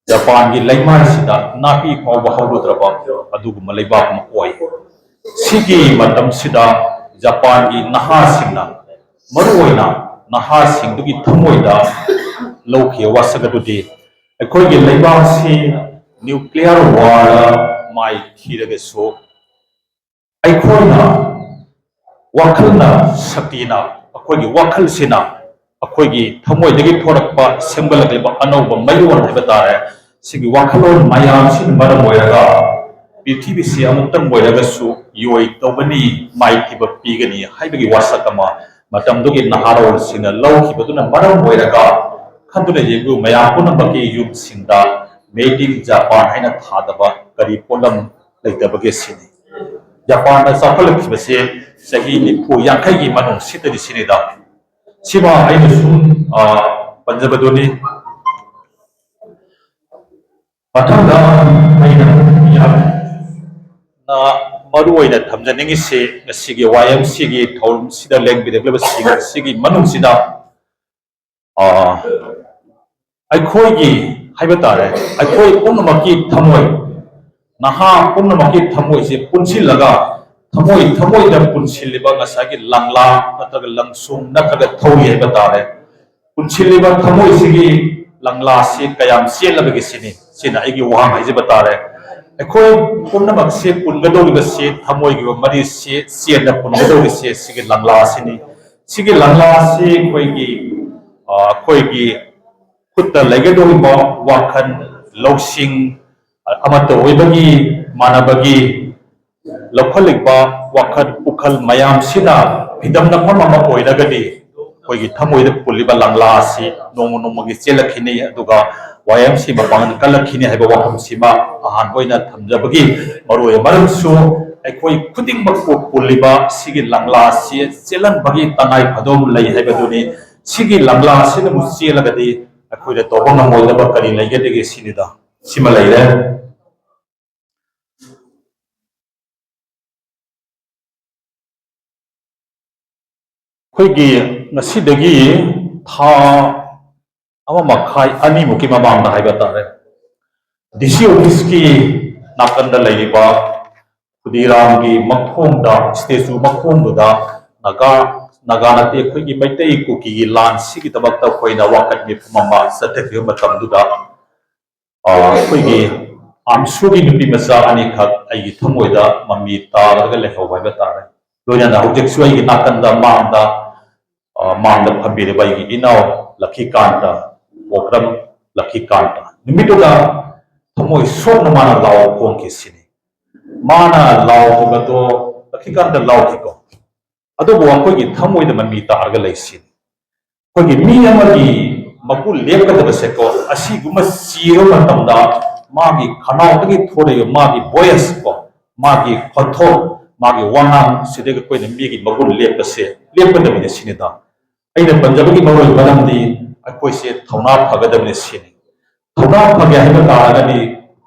ꯖꯄꯥꯟꯒꯤ ꯂꯩꯃꯥꯏꯁꯤꯗ ꯅꯥꯄꯤ ꯐꯥꯎꯕ ꯍꯧꯔꯨꯗ꯭ꯔꯕ ꯑꯗꯨꯒꯨꯝꯕ ꯂꯩꯕꯥꯛ ꯑꯃ ꯑꯣꯏ꯫ ꯁꯤꯒꯤ ꯃꯇꯝꯁꯤꯗ ꯖꯄꯥꯟꯒꯤ ꯅꯍꯥꯁꯤꯡꯅ, ꯃꯔꯨꯑꯣꯏꯅ ꯅꯍꯥꯁꯤꯡꯗꯨꯒꯤ ꯊꯃꯣꯏꯗ ꯂꯧꯈꯤꯕ ꯋꯥꯁꯛ ꯑꯗꯨꯗꯤ, ꯑꯩꯈꯣꯏꯒꯤ ꯂꯩꯕꯥꯛꯁꯤ ꯅ꯭ꯌꯨꯀ꯭ꯂꯤꯌꯔ ꯋꯥꯔ ꯃꯥꯏ ꯊꯤꯔꯒꯁꯨ, ꯑꯩꯈꯣꯏꯅ ꯋꯥꯈꯜꯅ, ꯁꯛꯇꯤꯅ, ꯑꯩꯈꯣꯏꯒꯤ ꯋꯥꯈꯜꯁꯤꯅ ꯑꯩꯈꯣꯏꯒꯤ ꯊꯃꯣꯏꯗꯒꯤ ꯊꯣꯔꯛꯄ, ꯁꯦꯝꯒꯠꯂꯛꯂꯤꯕ ꯑꯅꯧꯕ ꯃꯌꯣꯟ ꯍꯥꯏꯕ ꯇꯥꯔꯦ꯫ ꯁꯤꯒꯤ ꯋꯥꯈꯜꯂꯣꯟ ꯃꯌꯥꯝꯁꯤꯅ ꯃꯔꯝ ꯑꯣꯏꯔꯒ ꯄ꯭ꯔꯤꯊꯤꯕꯤꯁꯤ ꯑꯃꯨꯛꯇꯪ ꯑꯣꯏꯔꯒꯁꯨ ꯌꯣꯏ ꯇꯧꯒꯅꯤ, ꯃꯥꯏꯊꯤꯕ ꯄꯤꯒꯅꯤ ꯍꯥꯏꯕꯒꯤ ꯋꯥꯁꯛ ꯑꯃ ꯃꯇꯝꯗꯨꯒꯤ ꯅꯍꯥꯔꯣꯜꯁꯤꯡꯅ ꯂꯧꯈꯤꯕꯗꯨꯅ ꯃꯔꯝ ꯑꯣꯏꯔꯒ, ꯈꯟꯗꯨꯅ ꯌꯦꯡꯕꯤꯌꯨ, ꯃꯌꯥꯝ ꯄꯨꯝꯅꯃꯛꯀꯤ ꯌꯨꯝꯁꯤꯡꯗ "Made in Japan" ꯍꯥꯏꯅ ꯊꯥꯗꯕ ꯀꯔꯤ ꯄꯣꯠꯂꯝ ꯂꯩꯇꯕꯒꯦ ꯁꯤꯅꯤ꯫ ꯖꯄꯥꯟꯗ ꯆꯥꯎꯈꯠꯂꯛꯈꯤꯕꯁꯦ ꯆꯍꯤ ꯅꯤꯐꯨ ꯌꯥꯡꯈꯩꯒꯤ ꯃꯅꯨꯡꯁꯤꯗꯗꯤ ꯁꯤꯅꯤꯗ꯫ ꯁꯤꯃ ꯑꯩꯅ ꯁꯨꯝ, ꯑ, ꯄꯟꯖꯕꯗꯨꯅꯤ꯫ ꯃꯊꯪꯗ ꯑꯩꯅ ꯌꯥꯝꯅ ꯃꯔꯨ ꯑꯣꯏꯅ ꯊꯝꯖꯅꯤꯡꯉꯤꯁꯤ, ꯉꯁꯤꯒꯤ ꯋꯥꯏ ꯑꯦꯝ ꯁꯤꯒꯤ ꯊꯧꯔꯝꯁꯤꯗ ꯂꯦꯡꯕꯤꯔꯛꯂꯤꯕꯁꯤꯡ ꯑꯁꯤꯒꯤ ꯃꯅꯨꯡꯁꯤꯗ ꯑ, ꯑꯩꯈꯣꯏꯒꯤ ꯍꯥꯏꯕ ꯇꯥꯔꯦ, ꯑꯩꯈꯣꯏ ꯄꯨꯝꯅꯃꯛꯀꯤ ꯊꯃꯣꯏ, ꯅꯍꯥ ꯄꯨꯝꯅꯃꯛꯀꯤ ꯊꯃꯣꯏꯁꯦ ꯄꯨꯟꯁꯤꯜꯂꯒ, ꯊꯃꯣꯏ ꯊꯃꯣꯏꯗ ꯄꯨꯟꯁꯤꯜꯂꯤꯕ ꯉꯁꯥꯏꯒꯤ ꯂꯪꯂꯥ ꯅꯠꯇ꯭ꯔꯒ ꯂꯪꯁꯣꯡ ꯅꯠꯇ꯭ꯔꯒ ꯊꯧꯔꯤ ꯍꯥꯏꯕ ꯇꯥꯔꯦ, ꯄꯨꯟꯁꯤꯜꯂꯤꯕ ꯊꯃꯣꯏꯁꯤꯒꯤ ꯂꯪꯂꯥꯁꯤ ꯀꯌꯥꯝ ꯆꯦꯜꯂꯕꯒꯦ ꯁꯤꯅꯤ꯫ ꯁꯤꯅ ꯑꯩꯒꯤ ꯋꯥꯍꯪ ꯍꯥꯏꯖꯕ ꯇꯥꯔꯦ꯫ ꯑꯩꯈꯣꯏ ꯄꯨꯝꯅꯃꯛꯁꯦ ꯄꯨꯟꯒꯗꯧꯔꯤꯕꯁꯤ, ꯊꯃꯣꯏꯒꯤ ꯃꯔꯤꯁꯤ ꯆꯦꯟꯅ ꯄꯨꯟꯒꯗꯧꯔꯤꯁꯦ ꯁꯤꯒꯤ ꯂꯪꯂꯥꯁꯤꯅꯤ꯫ ꯁꯤꯒꯤ ꯂꯪꯂꯥꯁꯤ ꯑꯩꯈꯣꯏꯒꯤ, ꯑ, ꯑꯩꯈꯣꯏꯒꯤ ꯈꯨꯠꯇ ꯂꯩꯒꯗꯧꯔꯤꯕ ꯋꯥꯈꯜ, ꯂꯧꯁꯤꯡ, ꯑꯃꯠꯇ ꯑꯣꯏꯕꯒꯤ, ꯃꯥꯟꯅꯕꯒꯤ ꯂꯧꯈꯠꯂꯤꯕ ꯋꯥꯈꯜ ꯄꯨꯈꯜ ꯃꯌꯥꯝꯁꯤꯅ ꯐꯤꯗꯝꯅꯐꯝ ꯑꯃ ꯑꯣꯏꯔꯒꯗꯤ, ꯑꯩꯈꯣꯏꯒꯤ ꯊꯃꯣꯏꯗ ꯄꯨꯜꯂꯤꯕ ꯂꯪꯂꯥ ꯑꯁꯤ ꯅꯣꯡꯃ ꯅꯣꯡꯃꯒꯤ ꯆꯦꯜꯂꯛꯈꯤꯅꯤ, ꯑꯗꯨꯒ ꯋꯥꯌꯦꯜꯁꯤ ꯃꯄꯥꯡꯒꯜ ꯀꯜꯂꯛꯈꯤꯅꯤ ꯍꯥꯏꯕ ꯋꯥꯐꯝꯁꯤꯃ ꯑꯍꯥꯟꯕ ꯑꯣꯏꯅ ꯊꯝꯖꯕꯒꯤ ꯃꯔꯨꯑꯣꯏꯕ ꯃꯔꯝꯁꯨ, ꯑꯩꯈꯣꯏ ꯈꯨꯗꯤꯡꯃꯛꯄꯨ ꯄꯨꯜꯂꯤꯕ ꯁꯤꯒꯤ ꯂꯪꯂꯥ ꯑꯁꯤ ꯆꯦꯜꯍꯟꯕꯒꯤ ꯇꯉꯥꯏ ꯐꯗꯕ ꯂꯩ ꯍꯥꯏꯕꯗꯨꯅꯤ꯫ ꯁꯤꯒꯤ ꯂꯪꯂꯥ ꯑꯁꯤꯅꯕꯨ ꯆꯦꯜꯂꯒꯗꯤ ꯑꯩꯈꯣꯏꯅ ꯇꯧꯕ ꯉꯝꯃꯣꯏꯗꯕ ꯀꯔꯤ ꯂꯩꯒꯗꯒꯦ ꯁꯤꯅꯤꯗ꯫ ꯁꯤꯃ ꯂꯩꯔꯦ꯫ ꯑꯩꯈꯣꯏꯒꯤ ꯉꯁꯤꯗꯒꯤ ꯊꯥ ꯑꯃ ꯃꯈꯥꯏ, ꯑꯅꯤꯃꯨꯛꯀꯤ ꯃꯃꯥꯡꯗ ꯍꯥꯏꯕ ꯇꯥꯔꯦ, ꯗꯤ ꯁꯤ ꯑꯣꯐꯤꯁꯀꯤ ꯅꯥꯀꯟꯗ ꯂꯩꯔꯤꯕ ꯈꯨꯗꯤꯔꯥꯝꯒꯤ ꯃꯈꯣꯡꯗ, ꯁ꯭ꯇꯦꯆꯨ ꯃꯈꯣꯡꯗꯨꯗ ꯅꯥꯒꯥ, ꯅꯥꯒꯥ ꯅꯠꯇꯦ, ꯑꯩꯈꯣꯏꯒꯤ ꯃꯩꯇꯩ ꯀꯨꯀꯤꯒꯤ ꯂꯥꯟ ꯁꯤꯒꯤꯗꯃꯛꯇ ꯑꯩꯈꯣꯏꯅ ꯋꯥꯀꯠ ꯃꯤꯐꯝ ꯑꯃ ꯆꯠꯊꯈꯤꯕ ꯃꯇꯝꯗꯨꯗ, ꯑ, ꯑꯩꯈꯣꯏꯒꯤ ꯑꯥꯝꯁꯨꯒꯤ ꯅꯨꯄꯤ ꯃꯆꯥ ꯑꯅꯤꯈꯛ ꯑꯩꯒꯤ ꯊꯃꯣꯏꯗ ꯃꯃꯤ ꯇꯥꯔꯒ ꯂꯩꯍꯧꯕ ꯍꯥꯏꯕ ꯇꯥꯔꯦ꯫ ꯂꯣꯏꯅꯅ ꯍꯧꯖꯤꯛꯁꯨ ꯑꯩꯒꯤ ꯅꯥꯀꯟꯗ ꯃꯥꯡꯗ, ꯑ, ꯃꯥꯡꯗ ꯐꯝꯕꯤꯔꯤꯕ ꯑꯩꯒꯤ ꯏꯅꯥꯎ ꯂꯛꯈꯤꯀꯥꯟꯇ, ꯄꯣꯀ꯭ꯔꯝ ꯂꯛꯈꯤꯀꯥꯟꯇ꯫ ꯅꯨꯃꯤꯠꯇꯨꯗ ꯊꯃꯣꯏ ꯁꯣꯛꯅ ꯃꯥꯅ ꯂꯥꯎ ꯈꯣꯡꯈꯤꯁꯤꯅꯤ꯫ ꯃꯥꯅ ꯂꯥꯎꯈꯤꯕꯗꯣ, ꯂꯛꯈꯤꯀꯥꯟꯇ ꯂꯥꯎꯈꯤꯀꯣ꯫ ꯑꯗꯨꯕꯨ ꯑꯩꯈꯣꯏꯒꯤ ꯊꯃꯣꯏꯗ ꯃꯃꯤ ꯇꯥꯔꯒ ꯂꯩꯁꯤꯅꯤ꯫ ꯑꯩꯈꯣꯏꯒꯤ ꯃꯤ ꯑꯃꯒꯤ ꯃꯒꯨꯟ ꯂꯦꯞꯀꯗꯕꯁꯦꯀꯣ, ꯑꯁꯤꯒꯨꯝꯕ ꯁꯤꯔꯕ ꯃꯇꯝꯗ ꯃꯥꯒꯤ ꯈꯅꯥꯎꯗꯒꯤ ꯊꯣꯔꯛꯏꯕ ꯃꯥꯒꯤ voice ꯀꯣ, ꯃꯥꯒꯤ ꯈꯣꯟꯊꯣꯛ, ꯃꯥꯒꯤ ꯋꯥꯉꯥꯡ, ꯁꯤꯗꯒꯤ ꯑꯩꯈꯣꯏꯅ ꯃꯤꯒꯤ ꯃꯒꯨꯟ ꯂꯦꯞꯄꯁꯦ, ꯂꯦꯞꯀꯗꯕꯅꯤ ꯁꯤꯅꯤꯗ꯫ ꯑꯩꯅ ꯄꯟꯖꯕꯒꯤ ꯃꯔꯨꯑꯣꯏꯕ ꯃꯔꯝꯗꯤ ꯑꯩꯈꯣꯏꯁꯦ ꯊꯧꯅꯥ ꯐꯒꯗꯕꯅꯤ ꯁꯤꯅꯤ꯫ ꯊꯧꯅꯥ ꯐꯒꯦ ꯍꯥꯏꯕ ꯇꯥꯔꯒꯗꯤ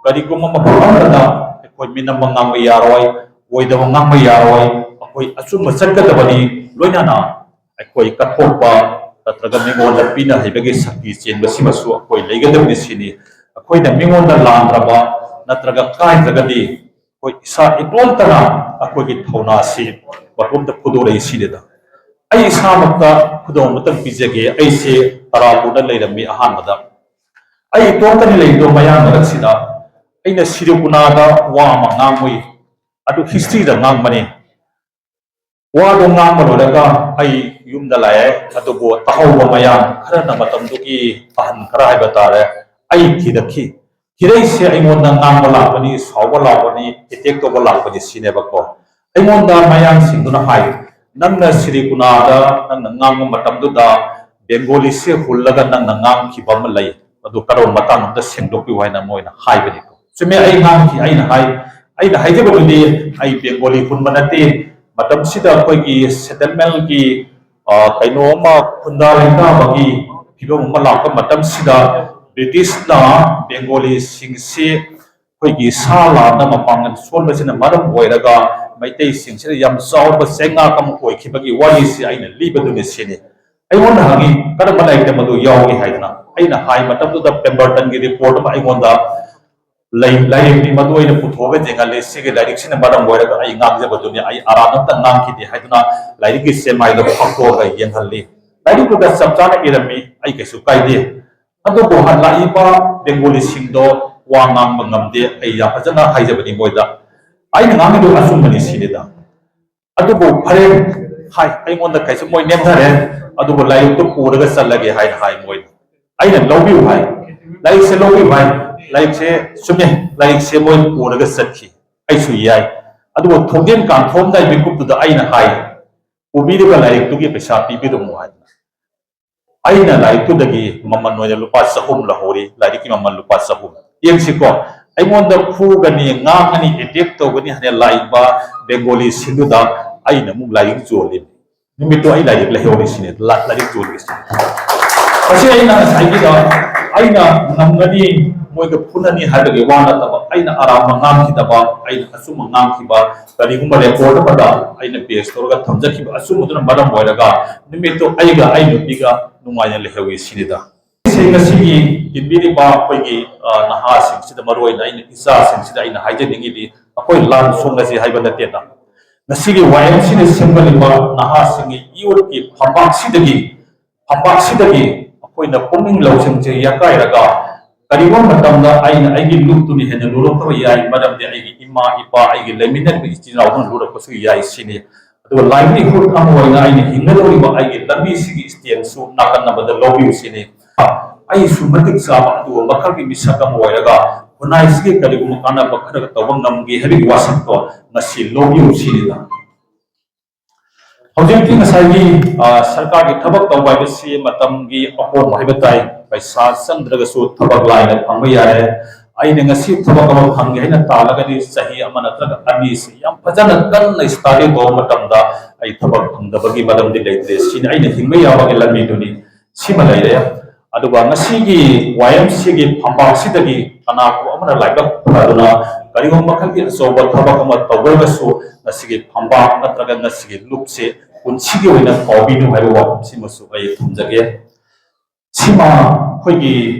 ꯀꯔꯤꯒꯨꯝꯕ ꯃꯐꯝ ꯑꯃꯗ ꯑꯩꯈꯣꯏ ꯃꯤꯅꯝꯕ ꯉꯥꯡꯕ ꯌꯥꯔꯣꯏ, ꯑꯣꯏꯗꯕ ꯉꯥꯡꯕ ꯌꯥꯔꯣꯏ, ꯑꯩꯈꯣꯏ ꯑꯆꯨꯝꯕ ꯆꯠꯀꯗꯕꯅꯤ, ꯂꯣꯏꯅꯅ ꯑꯩꯈꯣꯏ ꯀꯠꯊꯣꯛꯄ, ꯅꯠꯇ꯭ꯔꯒ ꯃꯤꯉꯣꯟꯗ ꯄꯤꯅ ꯍꯩꯕꯒꯤ ꯁꯛꯇꯤ ꯆꯦꯟꯕꯁꯤꯃꯁꯨ ꯑꯩꯈꯣꯏ ꯂꯩꯒꯗꯕꯅꯤ ꯁꯤꯅꯤ꯫ ꯑꯩꯈꯣꯏꯅ ꯃꯤꯉꯣꯟꯗ ꯂꯥꯟꯗ꯭ꯔꯕ ꯅꯠꯇ꯭ꯔꯒ ꯀꯥꯏꯗ꯭ꯔꯒꯗꯤ ꯑꯩꯈꯣꯏ ꯏꯁꯥ ꯏꯇꯣꯟꯇꯅ ꯑꯩꯈꯣꯏꯒꯤ ꯊꯧꯅꯥꯁꯤ ꯃꯇꯣꯝꯇ ꯐꯨꯗꯣꯔꯛꯏ ꯁꯤꯅꯤꯗ꯫ ꯑꯩ ꯏꯁꯥꯃꯛꯇ ꯈꯨꯗꯝ ꯑꯃꯇꯪ ꯄꯤꯖꯒꯦ꯫ ꯑꯩꯁꯦ ꯇꯔꯥꯄꯨꯔꯗ ꯂꯩꯔꯝꯃꯤ ꯑꯍꯥꯟꯕꯗ꯫ ꯑꯩ ꯏꯇꯣꯝꯇꯅꯤ ꯂꯩꯗꯣ ꯃꯌꯥꯝ ꯃꯔꯛꯁꯤꯗ꯫ ꯑꯩꯅ ꯁꯤꯔꯤꯀꯨꯅꯥꯗ ꯋꯥ ꯑꯃ ꯉꯥꯡꯉꯨꯏ, ꯑꯗꯨ ꯍꯤꯁꯇ꯭ꯔꯤꯗ ꯉꯥꯡꯕꯅꯤ꯫ ꯋꯥꯗꯣ ꯉꯥꯡꯕ ꯂꯣꯏꯔꯒ ꯑꯩ ꯌꯨꯝꯗ ꯂꯥꯛꯑꯦ, ꯑꯗꯨꯕꯨ ꯇꯥꯍꯧꯕ ꯃꯌꯥꯝ ꯈꯔꯅ, ꯃꯇꯝꯗꯨꯒꯤ ꯑꯍꯟ ꯈꯔ ꯍꯥꯏꯕ ꯇꯥꯔꯦ, ꯑꯩ ꯊꯤꯔꯛꯈꯤ꯫ ꯊꯤꯔꯛꯏꯁꯦ ꯑꯩꯉꯣꯟꯗ ꯉꯥꯡꯕ ꯂꯥꯛꯄꯅꯤ, ꯁꯥꯎꯕ ꯂꯥꯛꯄꯅꯤ, ꯑꯦꯇꯦꯛ ꯇꯧꯕ ꯂꯥꯛꯄꯅꯤ ꯁꯤꯅꯦꯕꯀꯣ꯫ ꯑꯩꯉꯣꯟꯗ ꯃꯌꯥꯡꯁꯤꯡꯗꯨꯅ ꯍꯥꯏ, "ꯅꯪꯅ ꯁꯤꯔꯤꯀꯨꯅꯥꯗ ꯅꯪꯅ ꯉꯥꯡꯕ ꯃꯇꯝꯗꯨꯗ ꯕꯦꯡꯒꯣꯂꯤꯁꯦ ꯍꯨꯜꯂꯒ ꯅꯪꯅ ꯉꯥꯡꯈꯤꯕ ꯑꯃ ꯂꯩ, ꯑꯗꯨ ꯀꯔꯝꯕ ꯃꯇꯥꯡ ꯑꯝꯇ ꯁꯦꯡꯗꯣꯛꯄꯤꯌꯨ" ꯍꯥꯏꯅ ꯃꯣꯏꯅ ꯍꯥꯏꯕꯅꯤꯀꯣ꯫ ꯆꯨꯝꯃꯦ, ꯑꯩ ꯉꯥꯡꯈꯤ꯫ ꯑꯩꯅ ꯍꯥꯏ, ꯑꯩꯅ ꯍꯥꯏꯖꯕꯗꯨꯗꯤ ꯑꯩ ꯕꯦꯡꯒꯣꯂꯤ ꯍꯨꯟꯕ ꯅꯠꯇꯦ꯫ ꯃꯇꯝꯁꯤꯗ ꯑꯩꯈꯣꯏꯒꯤ ꯁꯦꯇꯜꯃꯦꯟꯒꯤ, ꯑ, ꯀꯩꯅꯣ ꯑꯃ, ꯈꯨꯟꯗꯥ ꯂꯩꯇꯥꯕꯒꯤ ꯐꯤꯕꯝ ꯑꯃ ꯂꯥꯛꯄ ꯃꯇꯝꯁꯤꯗ ꯕ꯭ꯔꯤꯇꯤꯁꯅ ꯕꯦꯡꯒꯣꯂꯤꯁꯤꯡꯁꯤ ꯑꯩꯈꯣꯏꯒꯤ ꯁꯥ ꯂꯥꯟꯗ ꯃꯄꯥꯡꯒꯜ ꯁꯣꯟꯕꯁꯤꯅ ꯃꯔꯝ ꯑꯣꯏꯔꯒ ꯃꯩꯇꯩꯁꯤꯡꯁꯤꯗ ꯌꯥꯝ ꯆꯥꯎꯕ ꯆꯩꯉꯥꯛ ꯑꯃ ꯑꯣꯏꯈꯤꯕꯒꯤ ꯋꯥꯔꯤꯁꯤ ꯑꯩꯅ ꯂꯤꯕꯗꯨꯅꯤ ꯁꯤꯅꯤ꯫ ꯑꯩꯉꯣꯟꯗ ꯍꯪꯉꯤ, "ꯀꯔꯝꯕ ꯂꯥꯏꯔꯤꯛꯇ ꯃꯗꯨ ꯌꯥꯎꯒꯦ?" ꯍꯥꯏꯗꯅ꯫ ꯑꯩꯅ ꯍꯥꯏ, ꯃꯇꯝꯗꯨꯗ ꯄꯦꯝꯕꯔꯇꯟꯒꯤ ꯔꯤꯄꯣꯔꯠ ꯑꯃ ꯑꯩꯉꯣꯟꯗ ꯂꯩ, ꯂꯥꯏꯔꯤꯛꯅꯤ, ꯃꯗꯨ ꯑꯩꯅ ꯄꯨꯊꯣꯛꯑꯒ ꯌꯦꯡꯍꯜꯂꯤ꯫ "ꯁꯤꯒꯤ ꯂꯥꯏꯔꯤꯛꯁꯤꯅ ꯃꯔꯝ ꯑꯣꯏꯔꯒ ꯑꯩ ꯉꯥꯡꯖꯕꯗꯨꯅꯤ, ꯑꯩ ꯑꯔꯥꯟ ꯑꯝꯇ ꯉꯥꯡꯈꯤꯗꯦ" ꯍꯥꯏꯗꯨꯅ ꯂꯥꯏꯔꯤꯛꯀꯤ ꯆꯦꯃꯥꯏꯗꯣ ꯐꯥꯛꯇꯣꯛꯑꯒ ꯌꯦꯡꯍꯜꯂꯤ꯫ ꯂꯥꯏꯔꯤꯛꯇꯨꯗ ꯆꯞ ꯆꯥꯅ ꯏꯔꯝꯃꯤ, ꯑꯩ ꯀꯩꯁꯨ ꯀꯥꯏꯗꯦ꯫ ꯑꯗꯨꯕꯨ ꯂꯥꯛꯏꯕ ꯕꯦꯡꯒꯣꯂꯤꯁꯤꯡꯗꯣ ꯋꯥ ꯉꯥꯡꯕ ꯉꯝꯗꯦ, ꯑꯩ ꯌꯥꯝ ꯐꯖꯅ ꯍꯥꯏꯖꯕꯅꯤ ꯃꯣꯏꯗ꯫ ꯑꯩꯅ ꯉꯥꯡꯉꯤꯗꯨ ꯑꯆꯨꯝꯕꯅꯤ ꯁꯤꯅꯤꯗ꯫ ꯑꯗꯨꯕꯨ ꯐꯔꯦ ꯍꯥꯏ, ꯑꯩꯉꯣꯟꯗ ꯀꯩꯁꯨ ꯃꯣꯏ ꯅꯦꯝꯊꯔꯦ, ꯑꯗꯨꯕꯨ ꯂꯥꯏꯔꯤꯛꯇꯨ ꯄꯨꯔꯒ ꯆꯠꯂꯒꯦ ꯍꯥꯏꯅ ꯍꯥꯏ ꯃꯣꯏꯅ꯫ ꯑꯩꯅ, "ꯂꯧꯕꯤꯌꯨ" ꯍꯥꯏ, "ꯂꯥꯏꯔꯤꯛꯁꯦ ꯂꯧꯕꯤꯌꯨ" ꯍꯥꯏ, "ꯂꯥꯏꯔꯤꯛꯁꯦ ꯆꯨꯝꯃꯦ", ꯂꯥꯏꯔꯤꯛꯁꯦ ꯃꯣꯏ ꯄꯨꯔꯒ ꯆꯠꯈꯤ꯫ ꯑꯩꯁꯨ ꯌꯥꯏ꯫ ꯑꯗꯨꯕꯨ ꯊꯣꯡꯖꯤꯟ ꯀꯥꯟꯊꯣꯛꯑꯝꯗꯥꯏ ꯃꯤꯀꯨꯞꯇꯨꯗ ꯑꯩꯅ ꯍꯥꯏ, "ꯄꯨꯕꯤꯔꯤꯕ ꯂꯥꯏꯔꯤꯛꯇꯨꯒꯤ ꯄꯩꯁꯥ ꯄꯤꯕꯤꯔꯝꯃꯨ" ꯍꯥꯏꯗꯅ꯫ ꯑꯩꯅ ꯂꯥꯏꯔꯤꯛꯇꯨꯗꯒꯤ ꯃꯃꯜ ꯑꯣꯏꯅ ꯂꯨꯄꯥ ꯆꯍꯨꯝ ꯂꯧꯍꯧꯔꯤ, ꯂꯥꯏꯔꯤꯛꯀꯤ ꯃꯃꯜ ꯂꯨꯄꯥ ꯆꯍꯨꯝ꯫ ꯌꯦꯡꯁꯤꯀꯣ, ꯑꯩꯉꯣꯟꯗ ꯐꯨꯒꯅꯤ, ꯉꯥꯡꯒꯅꯤ, ꯑꯦꯇꯦꯛ ꯇꯧꯒꯅꯤ ꯍꯥꯏꯅ ꯂꯥꯛꯏꯕ ꯕꯦꯡꯒꯣꯂꯤꯁꯤꯡꯗꯨꯗ ꯑꯩꯅ ꯑꯃꯨꯛ ꯂꯥꯏꯔꯤꯛ ꯌꯣꯜꯂꯤ꯫ ꯅꯨꯃꯤꯠꯇꯣ ꯑꯩ ꯂꯥꯏꯔꯤꯛ ꯂꯩꯍꯧꯔꯤ ꯁꯤꯅꯦ, ꯂꯥ-, ꯂꯥꯏꯔꯤꯛ ꯌꯣꯜꯂꯤ ꯁꯤꯅꯦ꯫ ꯃꯁꯤ ꯑꯩꯅ ꯉꯁꯥꯏꯒꯤꯗ ꯑꯩꯅ ꯉꯝꯒꯅꯤ, ꯃꯣꯏꯒ ꯐꯨꯅꯅꯤ ꯍꯥꯏꯕꯒꯤ ꯋꯥ ꯅꯠꯇꯕ, ꯑꯩꯅ ꯑꯔꯥꯟꯕ ꯉꯥꯡꯈꯤꯗꯕ, ꯑꯩꯅ ꯑꯆꯨꯝꯕ ꯉꯥꯡꯈꯤꯕ, ꯀꯔꯤꯒꯨꯝꯕ ꯔꯦꯀꯣꯔꯗ ꯑꯃꯗ ꯑꯩꯅ ꯕꯦꯁ ꯇꯧꯔꯒ ꯊꯝꯖꯈꯤꯕ ꯑꯆꯨꯝꯕꯗꯨꯅ ꯃꯔꯝ ꯑꯣꯏꯔꯒ ꯅꯨꯃꯤꯠꯇꯨ ꯑꯩꯒ ꯑꯩ ꯅꯨꯄꯤꯒ ꯅꯨꯡꯉꯥꯏꯅ ꯂꯩꯍꯧꯏ ꯁꯤꯅꯤꯗ꯫ ꯁꯤ ꯉꯁꯤꯒꯤ ꯇꯤꯟꯕꯤꯔꯤꯕ ꯑꯩꯈꯣꯏꯒꯤ, ꯑ, ꯅꯍꯥꯁꯤꯡꯁꯤꯗ, ꯃꯔꯨ ꯑꯣꯏꯅ ꯑꯩꯅ ꯏꯆꯥꯁꯤꯡꯁꯤꯗ ꯑꯩꯅ ꯍꯥꯏꯖꯅꯤꯡꯉꯤꯗꯤ, ꯑꯩꯈꯣꯏ ꯂꯥꯟ ꯁꯣꯛꯅꯁꯤ ꯍꯥꯏꯕ ꯅꯠꯇꯦꯗ꯫ ꯉꯁꯤꯒꯤ ꯋꯥꯏ ꯑꯦꯝ ꯁꯤꯅ ꯁꯦꯝꯒꯠꯂꯤꯕ ꯅꯍꯥꯁꯤꯡꯒꯤ ꯌꯨꯠꯀꯤ ꯐꯝꯄꯥꯛꯁꯤꯗꯒꯤ, ꯐꯝꯄꯥꯛꯁꯤꯗꯒꯤ ꯑꯩꯈꯣꯏꯅ ꯄꯨꯛꯅꯤꯡ ꯂꯧꯁꯤꯡꯁꯦ ꯌꯥꯀꯥꯏꯔꯒ, ꯀꯔꯤꯒꯨꯝꯕ ꯃꯇꯝꯗ ꯑꯩꯅ ꯑꯩꯒꯤ ꯂꯨꯞꯇꯨꯅ ꯍꯦꯟꯅ ꯂꯨꯔꯛꯇꯕ ꯌꯥꯏ, ꯃꯔꯝꯗꯤ ꯑꯩꯒꯤ ꯏꯃꯥ, ꯏꯄꯥ, ꯑꯩꯒꯤ ꯂꯩꯃꯤꯟꯅꯔꯤꯕ ꯏꯆꯤꯜ ꯏꯅꯥꯎꯗꯨꯅ ꯂꯨꯔꯛꯄꯁꯨ ꯌꯥꯏ ꯁꯤꯅꯤ꯫ ꯑꯗꯨꯒ livelihood ꯑꯃ ꯑꯣꯏꯅ ꯑꯩꯅ ꯍꯤꯡꯒꯗꯧꯔꯤꯕ ꯑꯩꯒꯤ ꯂꯝꯕꯤꯁꯤꯒꯤ stand ꯁꯨ ꯅꯥꯀꯟ ꯑꯃꯗ ꯂꯧꯕꯤꯌꯨ ꯁꯤꯅꯤ꯫ ꯑꯩꯁꯨ ꯃꯇꯤꯛ ꯆꯥꯕ ꯑꯗꯨꯒꯨꯝꯕ ꯃꯈꯜꯒꯤ ꯃꯤꯁꯛ ꯑꯃ ꯑꯣꯏꯔꯒ ꯈꯨꯟꯅꯥꯏꯁꯤꯒꯤ ꯀꯔꯤꯒꯨꯝꯕ ꯀꯥꯟꯅꯕ ꯈꯔ ꯇꯧꯕ ꯉꯝꯒꯦ ꯍꯥꯏꯕꯒꯤ ꯋꯥꯁꯛꯇꯣ ꯉꯁꯤ ꯂꯧꯕꯤꯌꯨ ꯁꯤꯅꯤꯗ꯫ ꯍꯧꯖꯤꯛꯇꯤ ꯉꯁꯥꯏꯒꯤ, ꯑ, ꯁꯔꯀꯥꯔꯒꯤ ꯊꯕꯛ ꯇꯧꯕ ꯍꯥꯏꯕꯁꯤ ꯃꯇꯝꯒꯤ ꯑꯍꯣꯡꯕ ꯍꯥꯏꯕ ꯇꯥꯏ꯫ ꯄꯩꯁꯥ ꯆꯪꯗ꯭ꯔꯒꯁꯨ ꯊꯕꯛ ꯂꯥꯏꯅ ꯐꯪꯕ ꯌꯥꯔꯦ꯫ ꯑꯩꯅ ꯉꯁꯤ ꯊꯕꯛ ꯑꯃ ꯐꯪꯒꯦ ꯍꯥꯏꯅ ꯇꯥꯜꯂꯒꯗꯤ ꯆꯍꯤ ꯑꯃ ꯅꯠꯇ꯭ꯔꯒ ꯑꯅꯤꯁꯤ ꯌꯥꯝ ꯐꯖꯅ ꯀꯟꯅ study ꯇꯧꯕ ꯃꯇꯝꯗ ꯑꯩ ꯊꯕꯛ ꯐꯪꯗꯕꯒꯤ ꯃꯔꯝꯗꯤ ꯂꯩꯇ꯭ꯔꯦ꯫ ꯁꯤꯅꯤ ꯑꯩꯅ ꯍꯤꯡꯕ ꯌꯥꯕꯒꯤ ꯂꯝꯕꯤꯗꯨꯅꯤ꯫ ꯁꯤꯃ ꯂꯩꯔꯦ꯫ ꯑꯗꯨꯒ ꯉꯁꯤꯒꯤ ꯋꯥꯏ ꯑꯦꯝ ꯁꯤꯒꯤ ꯐꯝꯄꯥꯛꯁꯤꯗꯒꯤ ꯀꯅꯥꯒꯨꯝꯕ ꯑꯃꯅ ꯂꯥꯏꯕꯛ ꯐꯗꯨꯅ ꯀꯔꯤꯒꯨꯝꯕ ꯃꯈꯜꯒꯤ ꯑꯆꯧꯕ ꯊꯕꯛ ꯑꯃ ꯇꯧꯈ꯭ꯔꯒꯁꯨ ꯉꯁꯤꯒꯤ ꯐꯝꯄꯥꯛ ꯅꯠꯇ꯭ꯔꯒ ꯉꯁꯤꯒꯤ ꯂꯨꯞꯁꯦ ꯄꯨꯟꯁꯤꯒꯤ ꯑꯣꯏꯅ ꯀꯥꯎꯕꯤꯅꯨ ꯍꯥꯏꯕ ꯋꯥꯐꯝꯁꯤꯃꯁꯨ ꯑꯩ ꯊꯝꯖꯒꯦ꯫ ꯁꯤꯃ ꯑꯩꯈꯣꯏꯒꯤ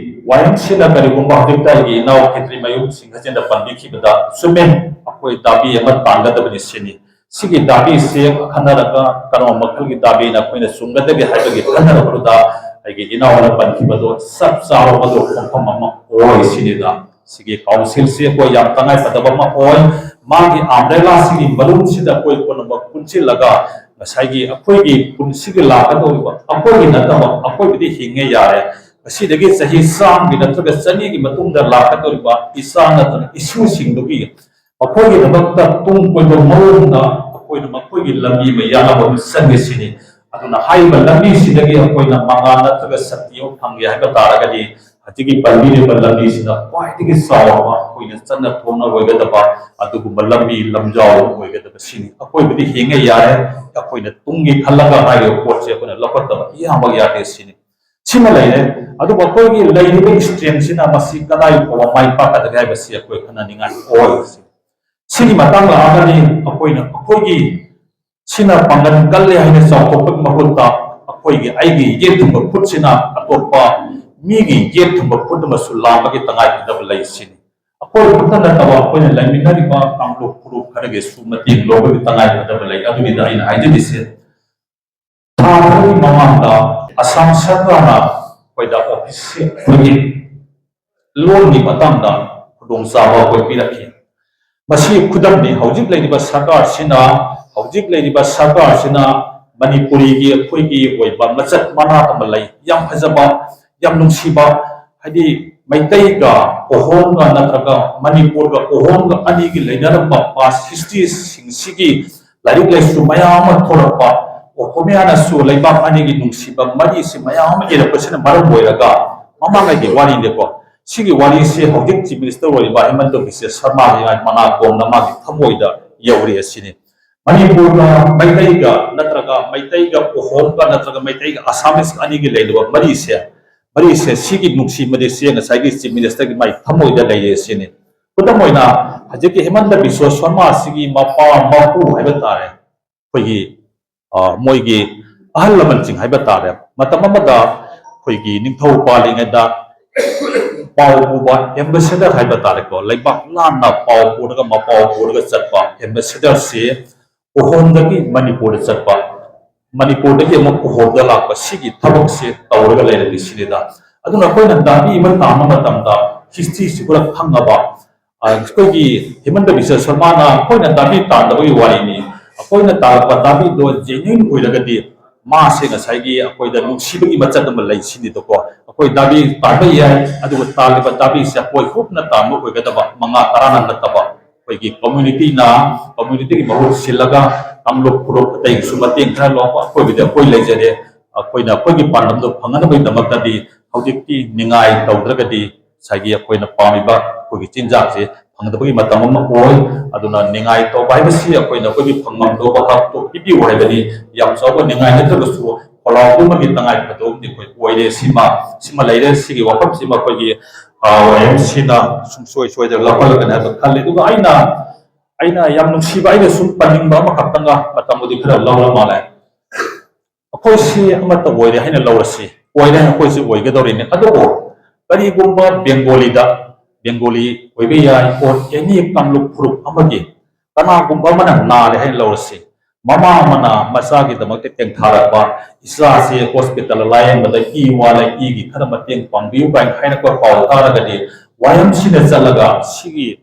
ꯋꯥꯏ ꯑꯦꯝ ꯁꯤꯅ ꯀꯔꯤꯒꯨꯝꯕ ꯍꯧꯖꯤꯛꯇ ꯑꯩꯒꯤ ꯏꯅꯥꯎ ꯈꯦꯇ꯭ꯔꯤꯃꯌꯨꯝ ꯁꯤꯡꯍꯆꯟꯗ ꯄꯟꯕꯤꯈꯤꯕꯗ ꯆꯨꯝꯃꯦ, ꯑꯩꯈꯣꯏ ꯗꯥꯕꯤ ꯑꯃ ꯇꯥꯟꯒꯗꯕꯅꯤ ꯁꯤꯅꯤ꯫ ꯁꯤꯒꯤ ꯗꯥꯕꯤꯁꯦ ꯈꯟꯅꯔꯒ ꯀꯔꯝꯕ ꯃꯈꯜꯒꯤ ꯗꯥꯕꯤꯅ ꯑꯩꯈꯣꯏꯅ ꯆꯨꯝꯒꯗꯒꯦ ꯍꯥꯏꯕꯒꯤ ꯈꯟꯅꯔꯛꯄꯗꯨꯗ ꯑꯩꯒꯤ ꯏꯅꯥꯎꯅ ꯄꯟꯈꯤꯕꯗꯣ ꯆꯞ ꯆꯥꯕ ꯃꯗꯨ ꯈꯣꯡꯐꯝ ꯑꯃ ꯑꯣꯏ ꯁꯤꯅꯤꯗ꯫ ꯁꯤꯒꯤ ꯀꯥꯎꯟꯁꯤꯜꯁꯤ ꯑꯩꯈꯣꯏ ꯌꯥꯝ ꯇꯉꯥꯏ ꯐꯗꯕ ꯑꯃ ꯑꯣꯏ꯫ ꯃꯥꯒꯤ ꯑꯝꯕ꯭ꯔꯦꯂꯥꯁꯤꯒꯤ ꯃꯅꯨꯡꯁꯤꯗ ꯑꯩꯈꯣꯏ ꯄꯨꯝꯅꯃꯛ ꯄꯨꯟꯁꯤꯜꯂꯒ ꯉꯁꯥꯏꯒꯤ ꯑꯩꯈꯣꯏꯒꯤ ꯄꯨꯟꯁꯤꯒꯤ ꯂꯥꯛꯀꯗꯧꯔꯤꯕ, ꯑꯩꯈꯣꯏꯒꯤ ꯅꯠꯇꯕ, ꯑꯩꯈꯣꯏꯕꯨꯗꯤ ꯍꯤꯡꯉꯦ ꯌꯥꯔꯦ, ꯉꯁꯤꯗꯒꯤ ꯆꯍꯤ ꯆꯥꯝꯃꯒꯤ ꯅꯠꯇ꯭ꯔꯒ ꯆꯅꯤꯒꯤ ꯃꯇꯨꯡꯗ ꯂꯥꯛꯀꯗꯧꯔꯤꯕ ꯏꯆꯥ ꯅꯠꯇ꯭ꯔꯒ ꯏꯁꯨꯁꯤꯡꯗꯨꯒꯤ ꯃꯈꯣꯏꯒꯤꯗꯃꯛꯇ ꯇꯨꯡ ꯀꯣꯏꯕ ꯃꯑꯣꯡꯗ ꯑꯩꯈꯣꯏꯅ ꯃꯈꯣꯏꯒꯤ ꯂꯝꯕꯤ ꯑꯃ ꯌꯥꯅꯕ ꯑꯃ ꯆꯪꯒꯦ ꯁꯤꯅꯤ꯫ ꯑꯗꯨꯅ ꯍꯥꯏꯔꯤꯕ ꯂꯝꯕꯤꯁꯤꯗꯒꯤ ꯑꯩꯈꯣꯏꯅ ꯃꯉꯥꯜ ꯅꯠꯇ꯭ꯔꯒ ꯁꯛꯇꯤ ꯑꯃ ꯐꯪꯒꯦ ꯍꯥꯏꯕ ꯇꯥꯔꯒꯗꯤ ꯍꯧꯖꯤꯛꯀꯤ ꯄꯟꯕꯤꯔꯤꯕ ꯂꯝꯕꯤꯁꯤꯗ ꯈ꯭ꯋꯥꯏꯗꯒꯤ ꯆꯥꯎꯔꯕ ꯑꯩꯈꯣꯏꯅ ꯆꯠꯅ ꯊꯣꯛꯅ ꯑꯣꯏꯒꯗꯕ ꯑꯗꯨꯒꯨꯝꯕ ꯂꯝꯕꯤ ꯂꯝꯖꯥꯎ ꯑꯣꯏꯒꯗꯕ ꯁꯤꯅꯤ꯫ ꯑꯩꯈꯣꯏꯕꯨꯗꯤ ꯍꯤꯡꯉꯦ ꯌꯥꯔꯦ, ꯑꯩꯈꯣꯏꯅ ꯇꯨꯡꯒꯤ ꯈꯜꯂꯒ ꯍꯥꯏꯔꯤꯕ ꯄꯣꯠꯁꯦ ꯑꯩꯈꯣꯏꯅ ꯂꯧꯈꯠꯇꯕ ꯏꯌꯥꯝꯕ ꯌꯥꯗꯦ ꯁꯤꯅꯤ꯫ ꯁꯤꯃ ꯂꯩꯔꯦ꯫ ꯑꯗꯨꯕꯨ ꯑꯩꯈꯣꯏꯒꯤ ꯂꯩꯔꯤꯕ strengthꯁꯤꯅ ꯃꯁꯤ ꯀꯗꯥꯏ ꯐꯥꯎꯕ ꯃꯥꯏ ꯄꯥꯛꯀꯗꯒꯦ ꯍꯥꯏꯕꯁꯤ ꯑꯩꯈꯣꯏ ꯈꯟꯅꯅꯤꯡꯉꯥꯏ ꯑꯣꯏ꯫ ꯁꯤꯒꯤ ꯃꯇꯥꯡ ꯂꯥꯛꯑꯒꯗꯤ ꯑꯩꯈꯣꯏꯅ ꯑꯩꯈꯣꯏꯒꯤ ꯁꯤꯅ ꯄꯥꯡꯒꯜ ꯀꯜꯂꯦ ꯍꯥꯏꯅ ꯆꯥꯎꯊꯣꯛꯄꯒꯤ ꯃꯍꯨꯠꯇ ꯑꯩꯈꯣꯏꯒꯤ ꯑꯩꯒꯤ ꯌꯦꯠ ꯊꯪꯕ ꯈꯨꯠꯁꯤꯅ ꯑꯇꯣꯞꯄ ꯃꯤꯒꯤ ꯌꯦꯠ ꯊꯪꯕ ꯈꯨꯠ ꯑꯃꯁꯨ ꯂꯥꯝꯕꯒꯤ ꯇꯉꯥꯏꯐꯗꯕ ꯂꯩ ꯁꯤꯅꯤ꯫ ꯑꯩꯈꯣꯏ ꯈꯛꯇ ꯅꯠꯇꯕ ꯑꯩꯈꯣꯏꯅ ꯂꯩꯃꯤꯟꯅꯔꯤꯕ ꯀꯥꯡꯂꯨꯞ ꯐꯨꯔꯨꯞ ꯈꯔꯒꯤꯁꯨ ꯃꯇꯦꯡ ꯂꯧꯕꯒꯤ ꯇꯉꯥꯏꯐꯗꯕ ꯂꯩ꯫ ꯑꯗꯨꯒꯤꯗ ꯑꯩꯅ ꯍꯥꯏꯖꯔꯤꯁꯦ, ꯊꯥ ꯈꯔꯒꯤ ꯃꯃꯥꯡꯗ ꯑꯁꯥꯝ ꯁꯔꯀꯥꯔꯅ ꯑꯩꯈꯣꯏꯗ ꯑꯣꯐꯤꯁ ꯑꯩꯈꯣꯏꯒꯤ ꯂꯣꯟꯒꯤ ꯃꯇꯥꯡꯗ ꯈꯨꯗꯣꯡꯆꯥꯕ ꯑꯩꯈꯣꯏ ꯄꯤꯔꯛꯈꯤ꯫ ꯃꯁꯤ ꯈꯨꯗꯝꯅꯤ, ꯍꯧꯖꯤꯛ ꯂꯩꯔꯤꯕ ꯁꯔꯀꯥꯔꯁꯤꯅ, ꯍꯧꯖꯤꯛ ꯂꯩꯔꯤꯕ ꯁꯔꯀꯥꯔꯁꯤꯅ ꯃꯅꯤꯄꯨꯔꯤꯒꯤ ꯑꯩꯈꯣꯏꯒꯤ ꯑꯣꯏꯕ ꯃꯆꯠ ꯃꯅꯥ ꯑꯃ ꯂꯩ, ꯌꯥꯝ ꯐꯖꯕ, ꯌꯥꯝ ꯅꯨꯡꯁꯤꯕ, ꯍꯥꯏꯗꯤ ꯃꯩꯇꯩꯒ ꯀꯣꯍꯣꯝꯒ ꯅꯠꯇ꯭ꯔꯒ ꯃꯅꯤꯄꯨꯔꯒ ꯀꯣꯍꯣꯝꯒ ꯑꯅꯤꯒꯤ ꯂꯩꯅꯔꯝꯕ past historyꯁꯤꯡꯁꯤꯒꯤ ꯂꯥꯏꯔꯤꯛ ꯂꯥꯏꯁꯨ ꯃꯌꯥꯝ ꯑꯃ ꯊꯣꯔꯛꯄ, ꯑꯣ, ꯈꯣꯃꯤꯌꯥꯅꯁꯨ ꯂꯩꯕꯥꯛ ꯑꯅꯤꯒꯤ ꯅꯨꯡꯁꯤꯕ ꯃꯔꯤꯁꯤ ꯃꯌꯥꯝ ꯑꯃ ꯏꯔꯛꯄꯁꯤꯅ ꯃꯔꯝ ꯑꯣꯏꯔꯒ, ꯃꯃꯥꯡꯉꯩꯒꯤ ꯋꯥꯔꯤꯅꯦꯀꯣ, ꯁꯤꯒꯤ ꯋꯥꯔꯤꯁꯤ ꯍꯧꯖꯤꯛ Chief Minister ꯑꯣꯏꯔꯤꯕ ꯍꯦꯃꯟꯇ ꯕꯤꯁ꯭ꯋ ꯁꯔꯃꯥꯒꯤ ꯃꯅꯥꯀꯣꯡꯗ ꯃꯥꯒꯤ ꯊꯃꯣꯏꯗ ꯌꯧꯔꯤ ꯑꯁꯤꯅꯤ꯫ ꯃꯅꯤꯄꯨꯔꯒ ꯃꯩꯇꯩꯒ ꯅꯠꯇ꯭ꯔꯒ ꯃꯩꯇꯩꯒ ꯎꯍꯣꯝꯒ ꯅꯠꯇ꯭ꯔꯒ ꯃꯩꯇꯩꯒ Assamese ꯑꯅꯤꯒꯤ ꯂꯩꯔꯤꯕ ꯃꯔꯤꯁꯦ, ꯃꯔꯤꯁꯦ ꯁꯤꯒꯤ ꯅꯨꯡꯁꯤ ꯃꯔꯤꯁꯦ ꯉꯁꯥꯏꯒꯤ Chief Ministerꯒꯤ ꯃꯥꯏ ꯊꯃꯣꯏꯗ ꯂꯩꯔꯤ ꯑꯁꯤꯅꯤ꯫ ꯈꯨꯗꯝ ꯑꯣꯏꯅ, ꯍꯧꯖꯤꯛꯀꯤ ꯍꯦꯃꯟꯇ ꯕꯤꯁ꯭ꯋ ꯁꯔꯃꯥ ꯑꯁꯤꯒꯤ ꯃꯄꯥ ꯃꯄꯨ ꯍꯥꯏꯕ ꯇꯥꯔꯦ, ꯑꯩꯈꯣꯏꯒꯤ, ꯑ, ꯃꯣꯏꯒꯤ ꯑꯍꯜ ꯂꯃꯟꯁꯤꯡ ꯍꯥꯏꯕ ꯇꯥꯔꯦ, ꯃꯇꯝ ꯑꯃꯗ ꯑꯩꯈꯣꯏꯒꯤ ꯅꯤꯡꯊꯧ ꯄꯥꯜꯂꯤꯉꯩꯗ ꯄꯥꯎ ꯄꯨꯕ ambassador ꯍꯥꯏꯕ ꯇꯥꯔꯦꯀꯣ, ꯂꯩꯕꯥꯛ ꯂꯥꯟꯅ ꯄꯥꯎ ꯄꯨꯔꯒ ꯃꯄꯥꯎ ꯄꯨꯔꯒ ꯆꯠꯄ ambassadorꯁꯤ ꯎꯍꯣꯝꯗꯒꯤ ꯃꯅꯤꯄꯨꯔꯗ ꯆꯠꯄ, ꯃꯅꯤꯄꯨꯔꯗꯒꯤ ꯑꯃꯨꯛ ꯎꯍꯣꯝꯗ ꯂꯥꯛꯄ, ꯁꯤꯒꯤ ꯊꯕꯛꯁꯦ ꯇꯧꯔꯒ ꯂꯩꯔꯝꯃꯤ ꯁꯤꯅꯤꯗ꯫ ꯑꯗꯨꯅ ꯑꯩꯈꯣꯏꯅ ꯗꯥꯕꯤ ꯑꯃ ꯇꯥꯟꯕ ꯃꯇꯝꯗ historyꯁꯤ ꯄꯨꯔꯥ ꯈꯪꯉꯕ, ꯑ, ꯑꯩꯈꯣꯏꯒꯤ ꯍꯦꯃꯟꯇ ꯕꯤꯁ꯭ꯋ ꯁꯔꯃꯥꯅ ꯑꯩꯈꯣꯏꯅ ꯗꯥꯕꯤ ꯇꯥꯟꯗꯕꯒꯤ ꯋꯥꯔꯤꯅꯤ꯫ ꯑꯩꯈꯣꯏꯅ ꯇꯥꯜꯂꯛꯄ ꯗꯥꯕꯤꯗꯣ genuine ꯑꯣꯏꯔꯒꯗꯤ ꯃꯥꯁꯦ ꯉꯁꯥꯏꯒꯤ ꯑꯩꯈꯣꯏꯗ ꯅꯨꯡꯁꯤꯕꯒꯤ ꯃꯆꯠ ꯑꯃ ꯂꯩ ꯁꯤꯅꯤꯗꯀꯣ꯫ ꯑꯩꯈꯣꯏ ꯗꯥꯕꯤ ꯇꯥꯟꯕ ꯌꯥꯏ, ꯑꯗꯨꯒ ꯇꯥꯜꯂꯤꯕ ꯗꯥꯕꯤꯁꯦ ꯑꯩꯈꯣꯏ ꯍꯨꯞꯅ ꯇꯥꯟꯕ ꯑꯣꯏꯒꯗꯕ, ꯃꯉꯥ ꯇꯔꯥꯅ ꯅꯠꯇꯕ, ꯑꯩꯈꯣꯏꯒꯤ communityꯅ, communityꯒꯤ ꯃꯍꯨꯠ ꯁꯤꯜꯂꯒ ꯀꯥꯡꯂꯨꯞ ꯐꯨꯔꯨꯞ ꯑꯇꯩꯒꯤꯁꯨ ꯃꯇꯦꯡ ꯈꯔ ꯂꯧꯕ, ꯑꯩꯈꯣꯏꯒꯤꯗꯤ ꯑꯩꯈꯣꯏ ꯂꯩꯖꯔꯦ꯫ ꯑꯩꯈꯣꯏꯅ ꯑꯩꯈꯣꯏꯒꯤ ꯄꯥꯟꯗꯝꯗꯣ ꯐꯪꯅꯅꯕꯒꯤꯗꯃꯛꯇꯗꯤ ꯍꯧꯖꯤꯛꯇꯤ ꯅꯤꯡꯉꯥꯏ ꯇꯧꯗ꯭ꯔꯒꯗꯤ ꯉꯁꯥꯏꯒꯤ ꯑꯩꯈꯣꯏꯅ ꯄꯥꯝꯃꯤꯕ ꯑꯩꯈꯣꯏꯒꯤ ꯆꯤꯟꯖꯥꯛꯁꯦ ꯐꯪꯗꯕꯒꯤ ꯃꯇꯝ ꯑꯃ ꯑꯣꯏ꯫ ꯑꯗꯨꯅ ꯅꯤꯡꯉꯥꯏ ꯇꯧꯕ ꯍꯥꯏꯕꯁꯤ ꯑꯩꯈꯣꯏꯅ ꯑꯩꯈꯣꯏꯒꯤ ꯐꯪꯐꯝ ꯊꯣꯛꯄ ꯍꯛꯇꯣ ꯄꯤꯕꯤꯌꯨ ꯍꯥꯏꯕꯅꯤ꯫ ꯌꯥꯝ ꯆꯥꯎꯕ ꯅꯤꯡꯉꯥꯏ ꯅꯠꯇ꯭ꯔꯒꯁꯨ ꯈꯣꯜꯂꯥꯎꯗꯨꯃꯒꯤ ꯇꯉꯥꯏ ꯐꯗꯕ ꯑꯃꯗꯤ ꯑꯩꯈꯣꯏ ꯑꯣꯏꯔꯦ꯫ ꯁꯤꯃ ꯁꯤꯃ ꯂꯩꯔꯦ꯫ ꯁꯤꯒꯤ ꯋꯥꯐꯝꯁꯤꯃ ꯑꯩꯈꯣꯏꯒꯤ ꯋꯥꯏ ꯑꯦꯝ ꯁꯤꯅ ꯁꯨꯡꯁꯣꯏ ꯁꯣꯏꯗꯅ ꯂꯧꯈꯠꯂꯒꯅꯤ ꯍꯥꯏꯕ ꯈꯜꯂꯤ꯫ ꯑꯗꯨꯒ ꯑꯩꯅ ꯑꯩꯅ ꯌꯥꯝ ꯅꯨꯡꯁꯤꯕ, ꯑꯩꯅ ꯁꯨꯝ ꯄꯟꯅꯤꯡꯕ ꯑꯃꯈꯛꯇꯪꯒ, ꯃꯇꯝꯕꯨꯗꯤ ꯈꯔ ꯂꯧꯔ ꯃꯥꯜꯂꯦ꯫ ꯑꯩꯈꯣꯏꯁꯤ ꯑꯃꯠꯇ ꯑꯣꯏꯔꯦ ꯍꯥꯏꯅ ꯂꯧꯔꯁꯤ, ꯑꯣꯏꯔꯦ, ꯑꯩꯈꯣꯏꯁꯤ ꯑꯣꯏꯒꯗꯧꯔꯤꯅꯤ꯫ ꯑꯗꯨꯕꯨ ꯀꯔꯤꯒꯨꯝꯕ ꯕꯦꯡꯒꯣꯂꯤꯗ, ꯕꯦꯡꯒꯣꯂꯤ ꯑꯣꯏꯕ ꯌꯥꯏ, or any ꯀꯥꯡꯂꯨꯞ ꯐꯨꯔꯨꯞ ꯑꯃꯒꯤ ꯀꯅꯥꯒꯨꯝꯕ ꯑꯃꯅ ꯅꯥꯔꯦ ꯍꯥꯏꯅ ꯂꯧꯔꯁꯤ, ꯃꯃꯥ ꯑꯃꯅ ꯃꯆꯥꯒꯤꯗꯃꯛꯇ ꯇꯦꯡꯊꯥꯔꯛꯄ, "ꯏꯆꯥꯁꯤ ꯍꯣꯁꯄꯤꯇꯥꯜ ꯂꯥꯌꯦꯡꯕꯗ ꯏ ꯋꯥꯠꯂꯦ, ꯏꯒꯤ ꯈꯔ ꯃꯇꯦꯡ ꯄꯥꯡꯕꯤꯌꯨ" ꯀꯥꯏꯅ ꯍꯥꯏꯔꯛꯄ ꯄꯥꯎ ꯇꯥꯔꯒꯗꯤ, ꯋꯥꯏ ꯑꯦꯝ ꯁꯤꯅ ꯆꯠꯂꯒ ꯁꯤꯒꯤ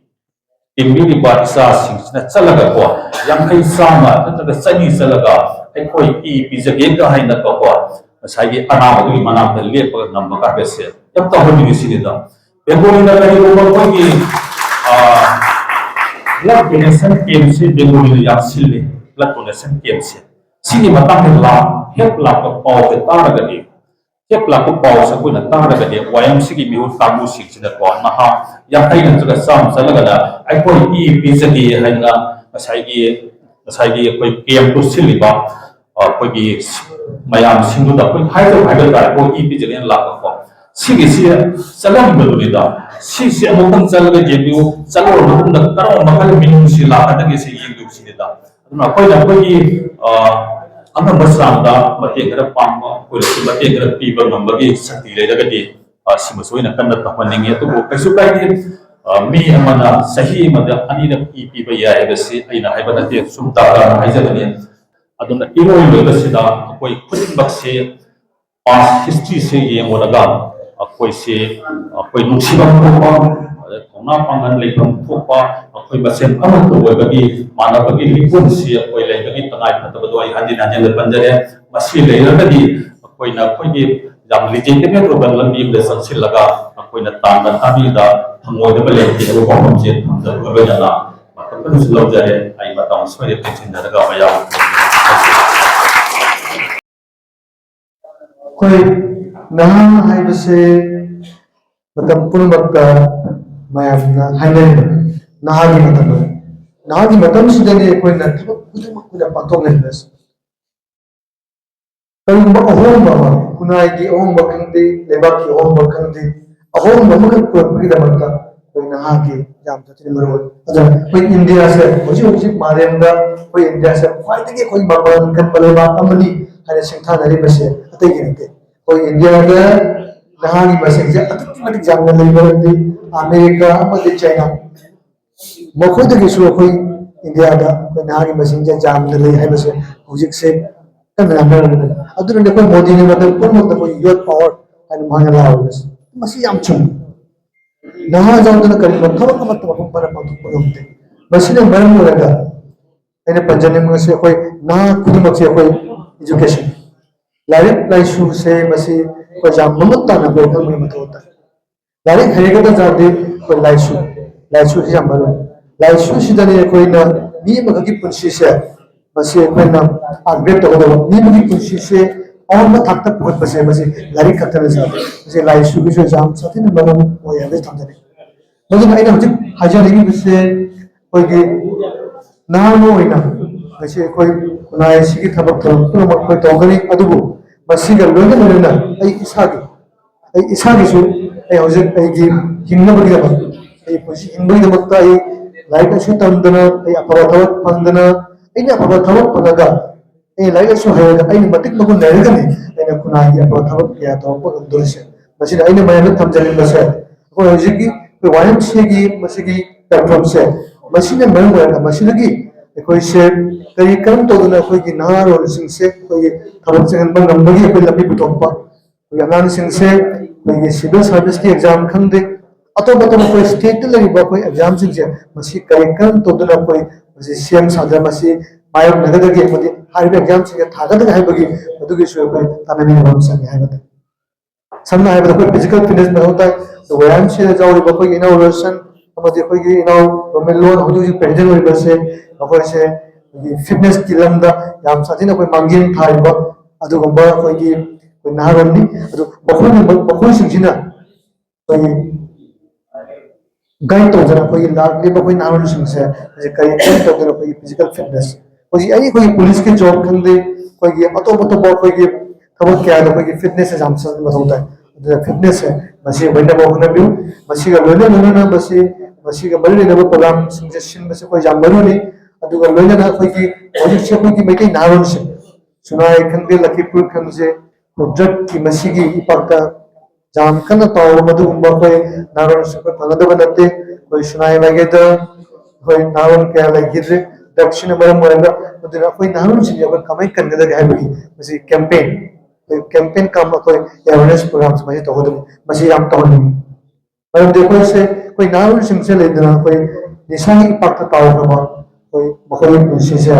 ꯇꯤꯟꯕꯤꯔꯤꯕ ꯏꯆꯥꯁꯤꯡꯁꯤꯅ ꯆꯠꯂꯒꯀꯣ, ꯌꯥꯡꯈꯩ, ꯆꯥꯝꯃ ꯅꯠꯇ꯭ꯔꯒ ꯆꯅꯤ ꯆꯠꯂꯒ, "ꯑꯩꯈꯣꯏ ꯏ ꯄꯤꯖꯒꯦꯒ" ꯍꯥꯏꯅꯀꯣ, ꯉꯁꯥꯏꯒꯤ ꯑꯅꯥꯕꯗꯨꯒꯤ ꯃꯅꯥꯛꯇ ꯂꯦꯞꯄꯒ ꯉꯝꯕ ꯍꯥꯏꯕꯁꯦ ꯌꯥꯝ ꯇꯧꯍꯟꯅꯤꯡꯉꯤ ꯁꯤꯅꯤꯗ꯫ ꯕꯦꯡꯒꯣꯂꯤꯅ ꯀꯔꯤꯒꯨꯝꯕ ꯑꯩꯈꯣꯏꯒꯤ, ꯑ, blood donation camp ꯁꯤ ꯕꯦꯡꯒꯣꯂꯤꯅ ꯌꯥꯝ ꯁꯤꯜꯂꯤ꯫ Blood donation camp ꯁꯦ, ꯁꯤꯒꯤ ꯃꯇꯥꯡꯗ ꯂꯥꯛ-, ꯍꯦꯛ ꯂꯥꯛꯄ ꯄꯥꯎꯁꯦ ꯇꯥꯔꯒꯗꯤ, ꯍꯦꯛ ꯂꯥꯛꯄ ꯄꯥꯎꯁꯦ ꯑꯩꯈꯣꯏꯅ ꯇꯥꯔꯒꯗꯤ, ꯋꯥꯏ ꯑꯦꯝ ꯁꯤꯒꯤ ꯃꯤꯍꯨꯠ ꯀꯥꯡꯕꯨꯁꯤꯡꯁꯤꯅꯀꯣ, ꯅꯍꯥ ꯌꯥꯡꯈꯩ ꯅꯠꯇ꯭ꯔꯒ ꯆꯥꯝꯃ ꯆꯠꯂꯒꯅ "ꯑꯩꯈꯣꯏ ꯏ ꯄꯤꯖꯒꯦ" ꯍꯥꯏꯅ ꯉꯁꯥꯏꯒꯤ, ꯉꯁꯥꯏꯒꯤ ꯑꯩꯈꯣꯏ ꯀꯦꯝꯇꯨ ꯁꯤꯜꯂꯤꯕ, ꯑ, ꯑꯩꯈꯣꯏꯒꯤ ꯃꯌꯥꯝꯁꯤꯡꯗꯨꯗ ꯑꯩꯈꯣꯏ ꯍꯥꯏꯖꯧ ꯍꯥꯏꯕ ꯇꯥꯔꯦ, "ꯑꯩꯈꯣꯏ ꯏ ꯄꯤꯖꯒꯦꯅ ꯂꯥꯛꯄꯀꯣ", ꯁꯤꯒꯤꯁꯤ ꯆꯠꯂꯝꯕꯗꯨꯅꯤꯗ꯫ ꯁꯤꯁꯤ ꯑꯃꯨꯛꯇꯪ ꯆꯠꯂꯒ ꯌꯦꯡꯕꯤꯌꯨ, ꯆꯠꯂꯨꯔ ꯃꯇꯨꯡꯗ ꯀꯔꯝꯕ ꯃꯈꯜ ꯃꯤꯅꯨꯡꯁꯤ ꯂꯥꯛꯀꯗꯒꯦ ꯁꯤ ꯌꯦꯡꯕꯤꯌꯨ ꯁꯤꯅꯤꯗ꯫ ꯑꯗꯨꯅ ꯑꯩꯈꯣꯏꯅ ꯑꯩꯈꯣꯏꯒꯤ, ꯑ, ꯑꯉꯝꯕ ꯆꯥꯡꯗ ꯃꯇꯦꯡ ꯈꯔ ꯄꯥꯡꯕ, ꯑꯩꯈꯣꯏꯅꯁꯨ ꯃꯇꯦꯡ ꯈꯔ ꯄꯤꯕ ꯉꯝꯕꯒꯤ ꯁꯛꯇꯤ ꯂꯩꯔꯒꯗꯤ, ꯑ, ꯁꯤꯃꯁꯨ ꯑꯩꯅ ꯀꯟꯅ ꯇꯧꯍꯟꯅꯤꯡꯉꯤ꯫ ꯑꯗꯨꯕꯨ ꯀꯩꯁꯨ ꯀꯥꯏꯗꯦ, ꯑ, ꯃꯤ ꯑꯃꯅ ꯆꯍꯤ ꯑꯃꯗ ꯑꯅꯤꯔꯛ ꯏ ꯄꯤꯕ ꯌꯥꯏ ꯍꯥꯏꯕꯁꯤ ꯑꯩꯅ ꯍꯥꯏꯕ ꯅꯠꯇꯦ, ꯁꯨꯝ ꯇꯥꯛꯑꯒ ꯍꯥꯏꯖꯕꯅꯤ꯫ ꯑꯗꯨꯅ ꯏꯔꯣꯏ ꯂꯣꯏꯕꯁꯤꯗ ꯑꯩꯈꯣꯏ ꯈꯨꯗꯤꯡꯃꯛꯁꯤ past history ꯁꯦ ꯌꯦꯡꯉꯨꯔꯒ, ꯑꯩꯈꯣꯏꯁꯦ, ꯑꯩꯈꯣꯏ ꯅꯨꯡꯁꯤꯐꯝ ꯊꯣꯛꯄ, ꯑꯗ ꯊꯧꯅꯥ ꯄꯥꯡꯒꯜ ꯂꯩꯐꯝ ꯊꯣꯛꯄ, ꯑꯩꯈꯣꯏ ꯃꯁꯦꯟ ꯑꯃꯠꯇ ꯑꯣꯏꯕꯒꯤ ꯃꯥꯟꯅꯕꯒꯤ ꯂꯤꯄꯨꯟꯁꯤ ꯑꯩꯈꯣꯏ ꯂꯩꯕꯒꯤ ꯇꯉꯥꯏ ꯐꯗꯕꯗꯣ ꯑꯩ ꯍꯟꯖꯤꯟ ꯍꯟꯖꯤꯟꯅ ꯄꯟꯖꯔꯦ꯫ ꯃꯁꯤ ꯂꯩꯔꯒꯗꯤ ꯑꯩꯈꯣꯏꯅ ꯑꯩꯈꯣꯏꯒꯤ ꯌꯥꯝ legitimate ꯑꯣꯏꯕ ꯂꯝꯕꯤ ꯑꯃꯗ ꯆꯪꯁꯤꯜꯂꯒ ꯑꯩꯈꯣꯏꯅ ꯇꯥꯟꯕ ꯊꯥꯕꯤꯗ ꯐꯪꯉꯣꯏꯗꯕ ꯂꯩꯇꯦ ꯍꯥꯏꯕ ꯋꯥꯐꯝꯁꯦ ꯊꯝꯖꯔꯒ ꯂꯣꯏꯅꯅ ꯃꯇꯝ ꯈꯔꯁꯨ ꯂꯧꯖꯔꯦ꯫ ꯑꯩ ꯃꯇꯝ ꯁꯣꯏꯗ ꯇꯦꯟꯁꯤꯟꯖꯔꯒ ꯃꯌꯥꯝ ꯑꯩꯈꯣꯏ ꯅꯍꯥ ꯍꯥꯏꯕꯁꯦ ꯃꯇꯝ ꯄꯨꯝꯅꯃꯛꯇ ꯃꯌꯥꯝꯅ ꯍꯥꯏꯅꯔꯤꯕ ꯅꯍꯥꯒꯤ ꯃꯇꯝ ꯑꯗꯨ꯫ ꯅꯍꯥꯒꯤ ꯃꯇꯝꯁꯤꯗꯅꯤ ꯑꯩꯈꯣꯏꯅ ꯊꯕꯛ ꯈꯨꯗꯤꯡꯃꯛ ꯑꯩꯈꯣꯏꯅ ꯄꯥꯡꯊꯣꯛꯅꯔꯤꯕꯁꯦ꯫ ꯀꯔꯤꯒꯨꯝꯕ ꯑꯍꯣꯡꯕ ꯑꯃ, ꯈꯨꯟꯅꯥꯏꯒꯤ ꯑꯍꯣꯡꯕ ꯈꯪꯗꯦ, ꯂꯩꯕꯥꯛꯀꯤ ꯑꯍꯣꯡꯕ ꯈꯪꯗꯦ, ꯑꯍꯣꯡꯕ ꯑꯃꯈꯛ ꯄꯨꯔꯛꯄꯒꯤꯗꯃꯛꯇ ꯑꯩꯈꯣꯏ ꯅꯍꯥꯒꯤ ꯌꯥꯝ ꯁꯥꯊꯤꯅ ꯃꯔꯨ ꯑꯣꯏ꯫ ꯑꯗꯨꯅ ꯑꯩꯈꯣꯏ ꯏꯟꯗꯤꯌꯥꯁꯦ ꯍꯧꯖꯤꯛ ꯍꯧꯖꯤꯛ ꯃꯥꯂꯦꯝꯗ ꯑꯩꯈꯣꯏ ꯏꯟꯗꯤꯌꯥꯁꯦ ꯈ꯭ꯋꯥꯏꯗꯒꯤ ꯑꯩꯈꯣꯏ ꯃꯄꯥꯡꯒꯜ ꯀꯟꯕ ꯂꯩꯕꯥꯛ ꯑꯃꯅꯤ ꯍꯥꯏꯅ ꯁꯤꯡꯊꯥꯅꯔꯤꯕꯁꯦ ꯑꯇꯩꯒꯤ ꯅꯠꯇꯦ꯫ ꯑꯩꯈꯣꯏ ꯏꯟꯗꯤꯌꯥꯗ ꯅꯍꯥꯒꯤ ꯃꯁꯤꯡꯁꯦ ꯑꯗꯨꯛꯀꯤ ꯃꯇꯤꯛ ꯌꯥꯝꯅ ꯂꯩ, ꯃꯔꯝꯗꯤ ꯑꯃꯦꯔꯤꯀꯥ ꯑꯃꯗꯤ ꯆꯥꯏꯅꯥ, ꯃꯈꯣꯏꯗꯒꯤꯁꯨ ꯑꯩꯈꯣꯏ ꯏꯟꯗꯤꯌꯥꯗ ꯑꯩꯈꯣꯏ ꯅꯍꯥꯒꯤ ꯃꯁꯤꯡꯁꯦ ꯌꯥꯝꯅ ꯂꯩ ꯍꯥꯏꯕꯁꯦ ꯍꯧꯖꯤꯛꯁꯦ ꯀꯟꯅ ꯉꯥꯡꯅꯔꯝꯃꯤ꯫ ꯑꯗꯨꯅꯅꯦ ꯑꯩꯈꯣꯏ ꯃꯣꯗꯤꯅ ꯃꯇꯝ ꯄꯨꯝꯅꯃꯛꯇ ꯑꯩꯈꯣꯏ youth power ꯍꯥꯏꯅ ꯃꯥꯅ ꯂꯥꯎꯔꯤꯕꯁꯦ꯫ ꯃꯁꯤ ꯌꯥꯝ ꯆꯨꯝꯃꯤ꯫ ꯅꯍꯥ ꯌꯥꯎꯗꯅ ꯀꯔꯤꯒꯨꯝꯕ ꯊꯕꯛ ꯑꯃꯠꯇ ꯃꯄꯨꯡ ꯐꯥꯅ ꯄꯥꯡꯊꯣꯛꯄ ꯉꯝꯗꯦ꯫ ꯃꯁꯤꯅ ꯃꯔꯝ ꯑꯣꯏꯔꯒ ꯑꯩꯅ ꯄꯟꯖꯅꯤꯡꯕꯁꯦ ꯑꯩꯈꯣꯏ ꯅꯍꯥ ꯈꯨꯗꯤꯡꯃꯛꯁꯦ ꯑꯩꯈꯣꯏ education, ꯂꯥꯏꯔꯤꯛ ꯂꯥꯏꯁꯨꯁꯦ ꯃꯁꯤ ꯑꯩꯈꯣꯏ ꯌꯥꯝ ꯃꯃꯨꯠ ꯇꯥꯅ ꯑꯩꯈꯣꯏ ꯈꯪꯕꯒꯤ ꯃꯊꯧ ꯇꯥꯏ꯫ ꯂꯥꯏꯔꯤꯛ ꯍꯩꯔꯒꯗ ꯆꯥꯗꯦ ꯑꯩꯈꯣꯏ ꯂꯥꯏꯁꯨ, ꯂꯥꯏꯁꯨꯁꯤ ꯌꯥꯝ ꯃꯔꯨ ꯑꯣꯏ꯫ ꯂꯥꯏꯁꯨꯁꯤꯗꯅꯤ ꯑꯩꯈꯣꯏꯅ ꯃꯤ ꯑꯃꯈꯛꯀꯤ ꯄꯨꯟꯁꯤꯁꯦ ꯃꯁꯤ ꯑꯩꯈꯣꯏꯅ upgrade ꯇꯧꯒꯗꯕ꯫ ꯃꯤ ꯑꯃꯒꯤ ꯄꯨꯟꯁꯤꯁꯦ ꯑꯋꯥꯡꯕ ꯊꯥꯛꯇ ꯄꯨꯈꯠꯄꯁꯦ ꯃꯁꯤ ꯂꯥꯏꯔꯤꯛ ꯈꯛꯇꯅ ꯆꯥꯗꯦ꯫ ꯃꯁꯤ ꯂꯥꯏꯁꯨꯒꯤꯁꯨ ꯌꯥꯝ ꯁꯥꯊꯤꯅ ꯃꯔꯨ ꯑꯣꯏ ꯍꯥꯏꯕꯁꯤ ꯊꯝꯖꯅꯤꯡꯉꯤ꯫ ꯃꯗꯨꯅ ꯑꯩꯅ ꯍꯧꯖꯤꯛ ꯍꯥꯏꯖꯅꯤꯡꯉꯤꯕꯁꯦ ꯑꯩꯈꯣꯏꯒꯤ ꯅꯍꯥ ꯑꯃ ꯑꯣꯏꯅ ꯉꯁꯤ ꯑꯩꯈꯣꯏ ꯈꯨꯟꯅꯥꯏ ꯑꯁꯤꯒꯤ ꯊꯕꯛ ꯊꯧꯔꯝ ꯄꯨꯝꯅꯃꯛ ꯑꯩꯈꯣꯏ ꯇꯧꯒꯅꯤ꯫ ꯑꯗꯨꯕꯨ ꯃꯁꯤꯒ ꯂꯣꯏꯅ ꯂꯣꯏꯅꯅ ꯑꯩ ꯏꯁꯥꯒꯤ, ꯑꯩ ꯏꯁꯥꯒꯤꯁꯨ ꯑꯩ ꯍꯧꯖꯤꯛ ꯑꯩꯒꯤ ꯍꯤꯡꯅꯕꯒꯤꯗꯃꯛ, ꯑꯩ ꯄꯨꯟꯁꯤ ꯍꯤꯡꯕꯒꯤꯗꯃꯛꯇ ꯑꯩ ꯂꯥꯏꯔꯤꯛ ꯂꯥꯏꯁꯨ ꯇꯝꯗꯅ, ꯑꯩ ꯑꯐꯕ ꯊꯕꯛ ꯐꯪꯗꯅ, ꯑꯩꯅ ꯑꯐꯕ ꯊꯕꯛ ꯐꯪꯉꯒ ꯑꯩꯅ ꯂꯥꯏꯔꯤꯛ ꯂꯥꯏꯁꯨ ꯍꯩꯔꯒ ꯑꯩꯅ ꯃꯇꯤꯛ ꯃꯒꯨꯟ ꯂꯩꯔꯒꯅꯤ ꯑꯩꯅ ꯈꯨꯟꯅꯥꯏꯒꯤ ꯑꯐꯕ ꯊꯕꯛ ꯀꯌꯥ ꯇꯧꯔꯛꯄ ꯉꯝꯗꯣꯔꯤꯁꯦ꯫ ꯃꯁꯤꯗ ꯑꯩꯅ ꯃꯌꯥꯝꯗ ꯊꯝꯖꯅꯤꯡꯕꯁꯦ, ꯑꯩꯈꯣꯏ ꯍꯧꯖꯤꯛꯀꯤ ꯑꯩꯈꯣꯏ ꯋꯥꯏ ꯑꯦꯝ ꯁꯤ ꯑꯦꯒꯤ ꯃꯁꯤꯒꯤ platform ꯁꯦ, ꯃꯁꯤꯅ ꯃꯔꯝ ꯑꯣꯏꯔꯒ ꯃꯁꯤꯗꯒꯤ ꯑꯩꯈꯣꯏꯁꯦ ꯀꯔꯤ ꯀꯔꯝ ꯇꯧꯗꯅ ꯑꯩꯈꯣꯏꯒꯤ ꯅꯍꯥꯔꯣꯜꯁꯤꯡꯁꯦ ꯑꯩꯈꯣꯏꯒꯤ ꯊꯕꯛ ꯆꯪꯍꯟꯕ ꯉꯝꯕꯒꯤ ꯑꯩꯈꯣꯏ ꯂꯝꯕꯤ ꯄꯨꯊꯣꯛꯄ, ꯑꯩꯈꯣꯏꯒꯤ ꯑꯉꯥꯡꯁꯤꯡꯁꯦ ꯑꯩꯈꯣꯏꯒꯤ civil service ꯀꯤ exam ꯈꯪꯗꯦ, ꯑꯇꯣꯞ ꯑꯇꯣꯞꯄ ꯑꯩꯈꯣꯏ state ꯇ ꯂꯩꯔꯤꯕ ꯑꯩꯈꯣꯏ exam ꯁꯤꯡꯁꯦ ꯃꯁꯤ ꯀꯔꯤ ꯀꯔꯝ ꯇꯧꯗꯅ ꯑꯩꯈꯣꯏ ꯃꯁꯤ ꯁꯦꯝ ꯁꯥꯗꯅ ꯃꯁꯤ ꯃꯥꯌꯣꯛꯅꯒꯗꯒꯦ ꯑꯃꯗꯤ ꯍꯥꯏꯔꯤꯕ exam ꯁꯤꯡꯁꯦ ꯊꯥꯒꯗꯒꯦ ꯍꯥꯏꯕꯒꯤ ꯃꯗꯨꯒꯤꯁꯨ ꯑꯩꯈꯣꯏ ꯇꯥꯟꯅꯃꯤꯟꯅꯕ ꯑꯃ ꯆꯪꯉꯦ ꯍꯥꯏꯕ ꯇꯥꯏ꯫ ꯁꯝꯅ ꯍꯥꯏꯔꯕꯗ ꯑꯩꯈꯣꯏ physical fitness ꯃꯊꯧ ꯇꯥꯏ꯫ ꯑꯗꯨꯒ ꯋꯥꯏ ꯑꯦꯝ ꯁꯤ ꯑꯦꯗ ꯌꯥꯎꯔꯤꯕ ꯑꯩꯈꯣꯏꯒꯤ ꯏꯅꯥꯎ ꯔꯣꯁꯟ ꯑꯃꯗꯤ ꯑꯩꯈꯣꯏꯒꯤ ꯏꯅꯥꯎ ꯔꯣꯃꯦꯟ ꯂꯣꯟ ꯍꯧꯖꯤꯛ ꯍꯧꯖꯤꯛ president ꯑꯣꯏꯔꯤꯕꯁꯦ, ꯃꯈꯣꯏꯁꯦ ꯑꯩꯈꯣꯏꯒꯤ fitness ꯀꯤ ꯂꯝꯗ ꯌꯥꯝ ꯁꯥꯊꯤꯅ ꯑꯩꯈꯣꯏ ꯃꯥꯡꯖꯤꯜ ꯊꯥꯔꯤꯕ ꯑꯗꯨꯒꯨꯝꯕ ꯑꯩꯈꯣꯏꯒꯤ ꯑꯩꯈꯣꯏ ꯅꯍꯥꯔꯣꯜꯅꯤ꯫ ꯑꯗꯨ ꯃꯈꯣꯏꯅ, ꯃꯈꯣꯏꯁꯤꯡꯁꯤꯅ ꯑꯩꯈꯣꯏꯒꯤ guide ꯇꯧꯗꯅ ꯑꯩꯈꯣꯏꯒꯤ ꯂꯥꯛꯂꯤꯕ ꯑꯩꯈꯣꯏ ꯅꯍꯥꯔꯣꯜꯁꯤꯡꯁꯦ ꯍꯧꯖꯤꯛ ꯀꯔꯤ ꯀꯔꯤ ꯇꯧꯗꯅ ꯑꯩꯈꯣꯏꯒꯤ physical fitness, ꯍꯧꯖꯤꯛ ꯑꯩ ꯑꯩꯈꯣꯏꯒꯤ ꯄꯨꯂꯤꯁꯀꯤ job ꯈꯪꯗꯦ, ꯑꯩꯈꯣꯏꯒꯤ ꯑꯇꯣꯞ ꯑꯇꯣꯞꯄ ꯑꯩꯈꯣꯏꯒꯤ ꯊꯕꯛ ꯀꯌꯥꯗ ꯑꯩꯈꯣꯏꯒꯤ ꯐꯤꯠꯅꯦꯁꯁꯦ ꯌꯥꯝ ꯆꯪꯕ ꯃꯊꯧ ꯇꯥꯏ꯫ ꯑꯗꯨꯅ ꯐꯤꯠꯅꯦꯁꯁꯦ ꯃꯁꯤ ꯑꯣꯏꯅꯕ ꯍꯣꯠꯅꯕꯤꯌꯨ꯫ ꯃꯁꯤꯒ ꯂꯣꯏꯅ ꯂꯣꯏꯅꯅ ꯃꯁꯤ ꯃꯁꯤꯒ ꯃꯔꯤ ꯂꯩꯅꯕ ꯄ꯭ꯔꯣꯒ꯭ꯔꯥꯝꯁꯤꯡꯁꯦ ꯁꯤꯟꯕꯁꯦ ꯑꯩꯈꯣꯏ ꯌꯥꯝ ꯃꯔꯨꯅꯤ꯫ ꯑꯗꯨꯒ ꯂꯣꯏꯅꯅ ꯑꯩꯈꯣꯏꯒꯤ ꯍꯧꯖꯤꯛꯁꯦ ꯑꯩꯈꯣꯏꯒꯤ ꯃꯩꯇꯩ ꯅꯍꯥꯔꯣꯜꯁꯦ ꯁꯨꯅꯥꯏ ꯈꯪꯗꯦ, ꯂꯈꯤꯄꯨꯔ ꯈꯪꯗꯦ, ꯗ꯭ꯔꯒꯀꯤ ꯃꯁꯤꯒꯤ ꯏꯄꯥꯛꯇ ꯌꯥꯝ ꯀꯟꯅ ꯇꯥꯎꯕ ꯃꯗꯨꯒꯨꯝꯕ ꯑꯩꯈꯣꯏ ꯅꯍꯥꯔꯣꯜꯁꯤꯡ ꯑꯩꯈꯣꯏ ꯐꯪꯒꯗꯕ ꯅꯠꯇꯦ꯫ ꯑꯩꯈꯣꯏ ꯁꯨꯅꯥꯏ ꯃꯥꯏꯀꯩꯗ ꯑꯩꯈꯣꯏ ꯅꯍꯥꯔꯣꯜ ꯀꯌꯥ ꯂꯩꯈꯤꯗ꯭ꯔꯦ ꯗ꯭ꯔꯒꯁꯤꯅ ꯃꯔꯝ ꯑꯣꯏꯔꯒ꯫ ꯑꯗꯨꯅ ꯑꯩꯈꯣꯏ ꯅꯍꯥꯔꯣꯜꯁꯤꯡꯁꯦ ꯑꯩꯈꯣꯏ ꯀꯃꯥꯏꯅ ꯀꯟꯒꯗꯒꯦ ꯍꯥꯏꯕꯒꯤ ꯃꯁꯤ ꯀꯦꯝꯄꯦꯟ, ꯑꯩꯈꯣꯏ ꯀꯦꯝꯄꯦꯟ ꯀꯝ ꯑꯩꯈꯣꯏ ꯑꯦꯋꯦꯔꯅꯦꯁ ꯄ꯭ꯔꯣꯒ꯭ꯔꯥꯝꯁꯦ ꯃꯁꯤ ꯇꯧꯒꯗꯕꯅꯤ꯫ ꯃꯁꯤ ꯌꯥꯝ ꯇꯧꯍꯟꯅꯤꯡꯉꯤ꯫ ꯃꯔꯝꯗꯤ ꯑꯩꯈꯣꯏꯁꯦ ꯑꯩꯈꯣꯏ ꯅꯍꯥꯔꯣꯜꯁꯤꯡꯁꯦ ꯂꯩꯗꯅ ꯑꯩꯈꯣꯏ ꯅꯤꯁꯥꯒꯤ ꯏꯄꯥꯛꯇ ꯇꯥꯎꯈ꯭ꯔꯕ ꯑꯩꯈꯣꯏ ꯃꯈꯣꯏꯒꯤ ꯄꯨꯟꯁꯤꯁꯦ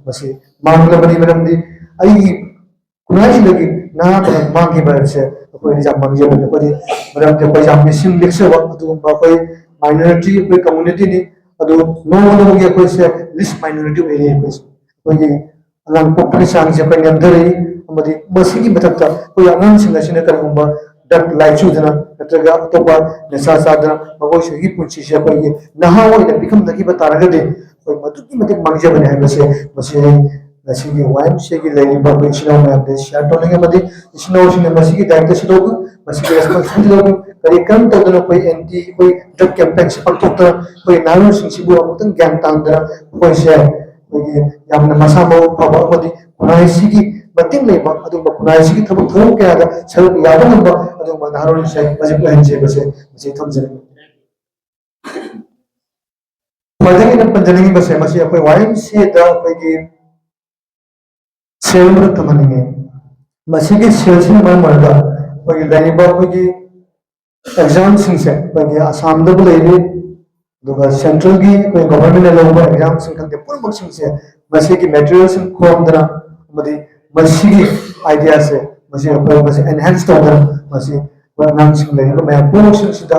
ꯃꯁꯤ ꯃꯥꯡꯂꯕꯅꯤ꯫ ꯃꯔꯝꯗꯤ ꯑꯩꯒꯤ ꯈꯨꯟꯅꯥꯏꯁꯤꯗꯒꯤ ꯅꯍꯥ ꯀꯌꯥ ꯃꯥꯡꯈꯤꯕ ꯍꯥꯏꯕꯁꯦ ꯑꯩꯈꯣꯏꯗꯤ ꯌꯥꯝ ꯃꯥꯡꯖꯕꯅꯤ꯫ ꯑꯩꯈꯣꯏꯗꯤ ꯃꯔꯝꯗꯤ ꯑꯩꯈꯣꯏ ꯌꯥꯝ ꯃꯤꯁꯤꯡ ꯂꯤꯛꯆꯕ ꯑꯗꯨꯒꯨꯝꯕ ꯑꯩꯈꯣꯏ ꯃꯥꯏꯅꯣꯔꯤꯇꯤ ꯑꯩꯈꯣꯏ ꯀꯝꯃꯨꯅꯤꯇꯤꯅꯤ꯫ ꯑꯗꯨ ꯅꯣꯡꯃ ꯅꯣꯡꯃꯒꯤ ꯑꯩꯈꯣꯏꯁꯦ ꯂꯤꯁ ꯃꯥꯏꯅꯣꯔꯤꯇꯤ ꯑꯣꯏꯔꯤ꯫ ꯑꯩꯈꯣꯏꯁꯦ ꯑꯩꯈꯣꯏꯒꯤ ꯑꯉꯥꯡ ꯄꯣꯛꯄꯒꯤ ꯆꯥꯡꯁꯦ ꯑꯩꯈꯣꯏ ꯅꯦꯝꯊꯔꯛꯏ꯫ ꯑꯃꯗꯤ ꯃꯁꯤꯒꯤ ꯃꯊꯛꯇ ꯑꯩꯈꯣꯏ ꯑꯉꯥꯡꯁꯤꯡ ꯑꯁꯤꯅ ꯀꯔꯤꯒꯨꯝꯕ ꯗ꯭ꯔꯒ ꯂꯥꯏꯆꯨꯗꯅ ꯅꯠꯇ꯭ꯔꯒ ꯑꯇꯣꯞꯄ ꯅꯤꯁꯥ ꯆꯥꯗꯅ ꯃꯈꯣꯏꯁꯤꯒꯤ ꯄꯨꯟꯁꯤꯁꯦ ꯑꯩꯈꯣꯏꯒꯤ ꯅꯍꯥ ꯑꯣꯏꯅ ꯄꯤꯈꯝꯅꯈꯤꯕ ꯇꯥꯔꯒꯗꯤ ꯑꯩꯈꯣꯏ ꯃꯗꯨꯛꯀꯤ ꯃꯇꯤꯛ ꯃꯥꯡꯖꯕꯅꯤ ꯍꯥꯏꯕꯁꯦ ꯃꯁꯤ ꯑꯩ ꯉꯁꯤꯒꯤ ꯋꯥꯏ ꯑꯦꯝ ꯁꯤ ꯑꯦꯒꯤ ꯂꯩꯔꯤꯕ ꯑꯩꯈꯣꯏ ꯏꯆꯤꯜ ꯏꯅꯥꯎ ꯃꯌꯥꯝꯗ ꯁꯤꯌꯥꯔ ꯇꯧꯅꯤꯡꯉꯤ꯫ ꯑꯃꯗꯤ ꯏꯆꯤꯜ ꯏꯅꯥꯎꯁꯤꯡꯅ ꯃꯁꯤꯒꯤ ꯗꯥꯏꯔꯦꯛꯇꯔꯁꯤ ꯂꯧꯕꯤꯌꯨ, ꯃꯁꯤꯒꯤ ꯔꯦꯁꯄꯣꯟꯁꯤꯕꯤꯂꯤꯇꯤ ꯂꯧꯕꯤꯌꯨ꯫ ꯀꯔꯤ ꯀꯔꯝ ꯇꯧꯗꯅ ꯑꯩꯈꯣꯏ ꯑꯦꯟꯇꯤ ꯑꯩꯈꯣꯏ ꯗ꯭ꯔꯒ ꯀꯦꯝꯄꯦꯟꯁꯤ ꯄꯥꯡꯊꯣꯛꯇꯅ ꯑꯩꯈꯣꯏ ꯅꯍꯥꯔꯣꯜꯁꯤꯡꯁꯤꯕꯨ ꯑꯃꯨꯛꯇꯪ ꯒ꯭ꯌꯥꯟ ꯇꯥꯍꯟꯗꯅ ꯑꯩꯈꯣꯏꯁꯦ ꯑꯩꯈꯣꯏꯒꯤ ꯌꯥꯝꯅ ꯃꯁꯥ ꯃꯎ ꯐꯕ ꯑꯃꯗꯤ ꯈꯨꯟꯅꯥꯏꯁꯤꯒꯤ ꯃꯇꯦꯡ ꯂꯩꯕ ꯑꯗꯨꯒꯨꯝꯕ ꯈꯨꯟꯅꯥꯏꯁꯤꯒꯤ ꯊꯕꯛ ꯊꯧꯔꯝ ꯀꯌꯥꯗ ꯁꯔꯨꯛ ꯌꯥꯕ ꯉꯝꯕ ꯑꯗꯨꯒꯨꯝꯕ ꯅꯍꯥꯔꯣꯜꯁꯤꯡ ꯃꯁꯤ ꯑꯣꯏꯍꯟꯁꯦ ꯍꯥꯏꯕꯁꯦ ꯃꯁꯤ ꯊꯝꯖꯅꯤꯡꯏ꯫ ꯈ꯭ꯋꯥꯏꯗꯒꯤ ꯑꯩꯅ ꯄꯟꯖꯅꯤꯡꯉꯤꯕꯁꯦ ꯃꯁꯤ ꯑꯩꯈꯣꯏ ꯋꯥꯏ ꯑꯦꯝ ꯁꯤ ꯑꯦꯗ ꯑꯩꯈꯣꯏꯒꯤ ꯁꯦꯜ ꯑꯃꯈꯛ ꯊꯝꯍꯟꯅꯤꯡꯉꯤ꯫ ꯃꯁꯤꯒꯤ ꯁꯦꯜꯁꯤꯅ ꯃꯔꯝ ꯑꯣꯏꯔꯒ ꯑꯩꯈꯣꯏꯒꯤ ꯂꯩꯔꯤꯕ ꯑꯩꯈꯣꯏꯒꯤ ꯑꯦꯛꯖꯥꯝꯁꯤꯡꯁꯦ ꯑꯩꯈꯣꯏꯒꯤ ꯑꯁꯥꯝꯗꯕꯨ ꯂꯩꯔꯤ, ꯑꯗꯨꯒ ꯁꯦꯟꯇ꯭ꯔꯦꯜꯒꯤ ꯑꯩꯈꯣꯏ ꯒꯣꯚꯔꯟꯃꯦꯟꯅ ꯂꯧꯕ ꯑꯦꯛꯖꯥꯝꯁꯤꯡ ꯈꯪꯗꯦ ꯄꯨꯝꯅꯃꯛꯁꯤꯡꯁꯦ ꯃꯁꯤꯒꯤ ꯃꯦꯇꯔꯤꯌꯦꯜꯁꯤꯡ ꯈꯣꯝꯗꯅ ꯑꯃꯗꯤ ꯃꯁꯤꯒꯤ ꯑꯥꯏꯗꯤꯌꯥꯁꯦ ꯃꯁꯤ ꯑꯩꯈꯣꯏ ꯃꯁꯤ ꯑꯦꯟꯍꯦꯟꯁ ꯇꯧꯗꯅ ꯃꯁꯤ ꯑꯩꯈꯣꯏ ꯑꯉꯥꯡꯁꯤꯡ ꯂꯩꯔꯤꯕ ꯃꯌꯥꯝ ꯄꯨꯝꯅꯃꯛꯁꯤꯡꯁꯤꯗ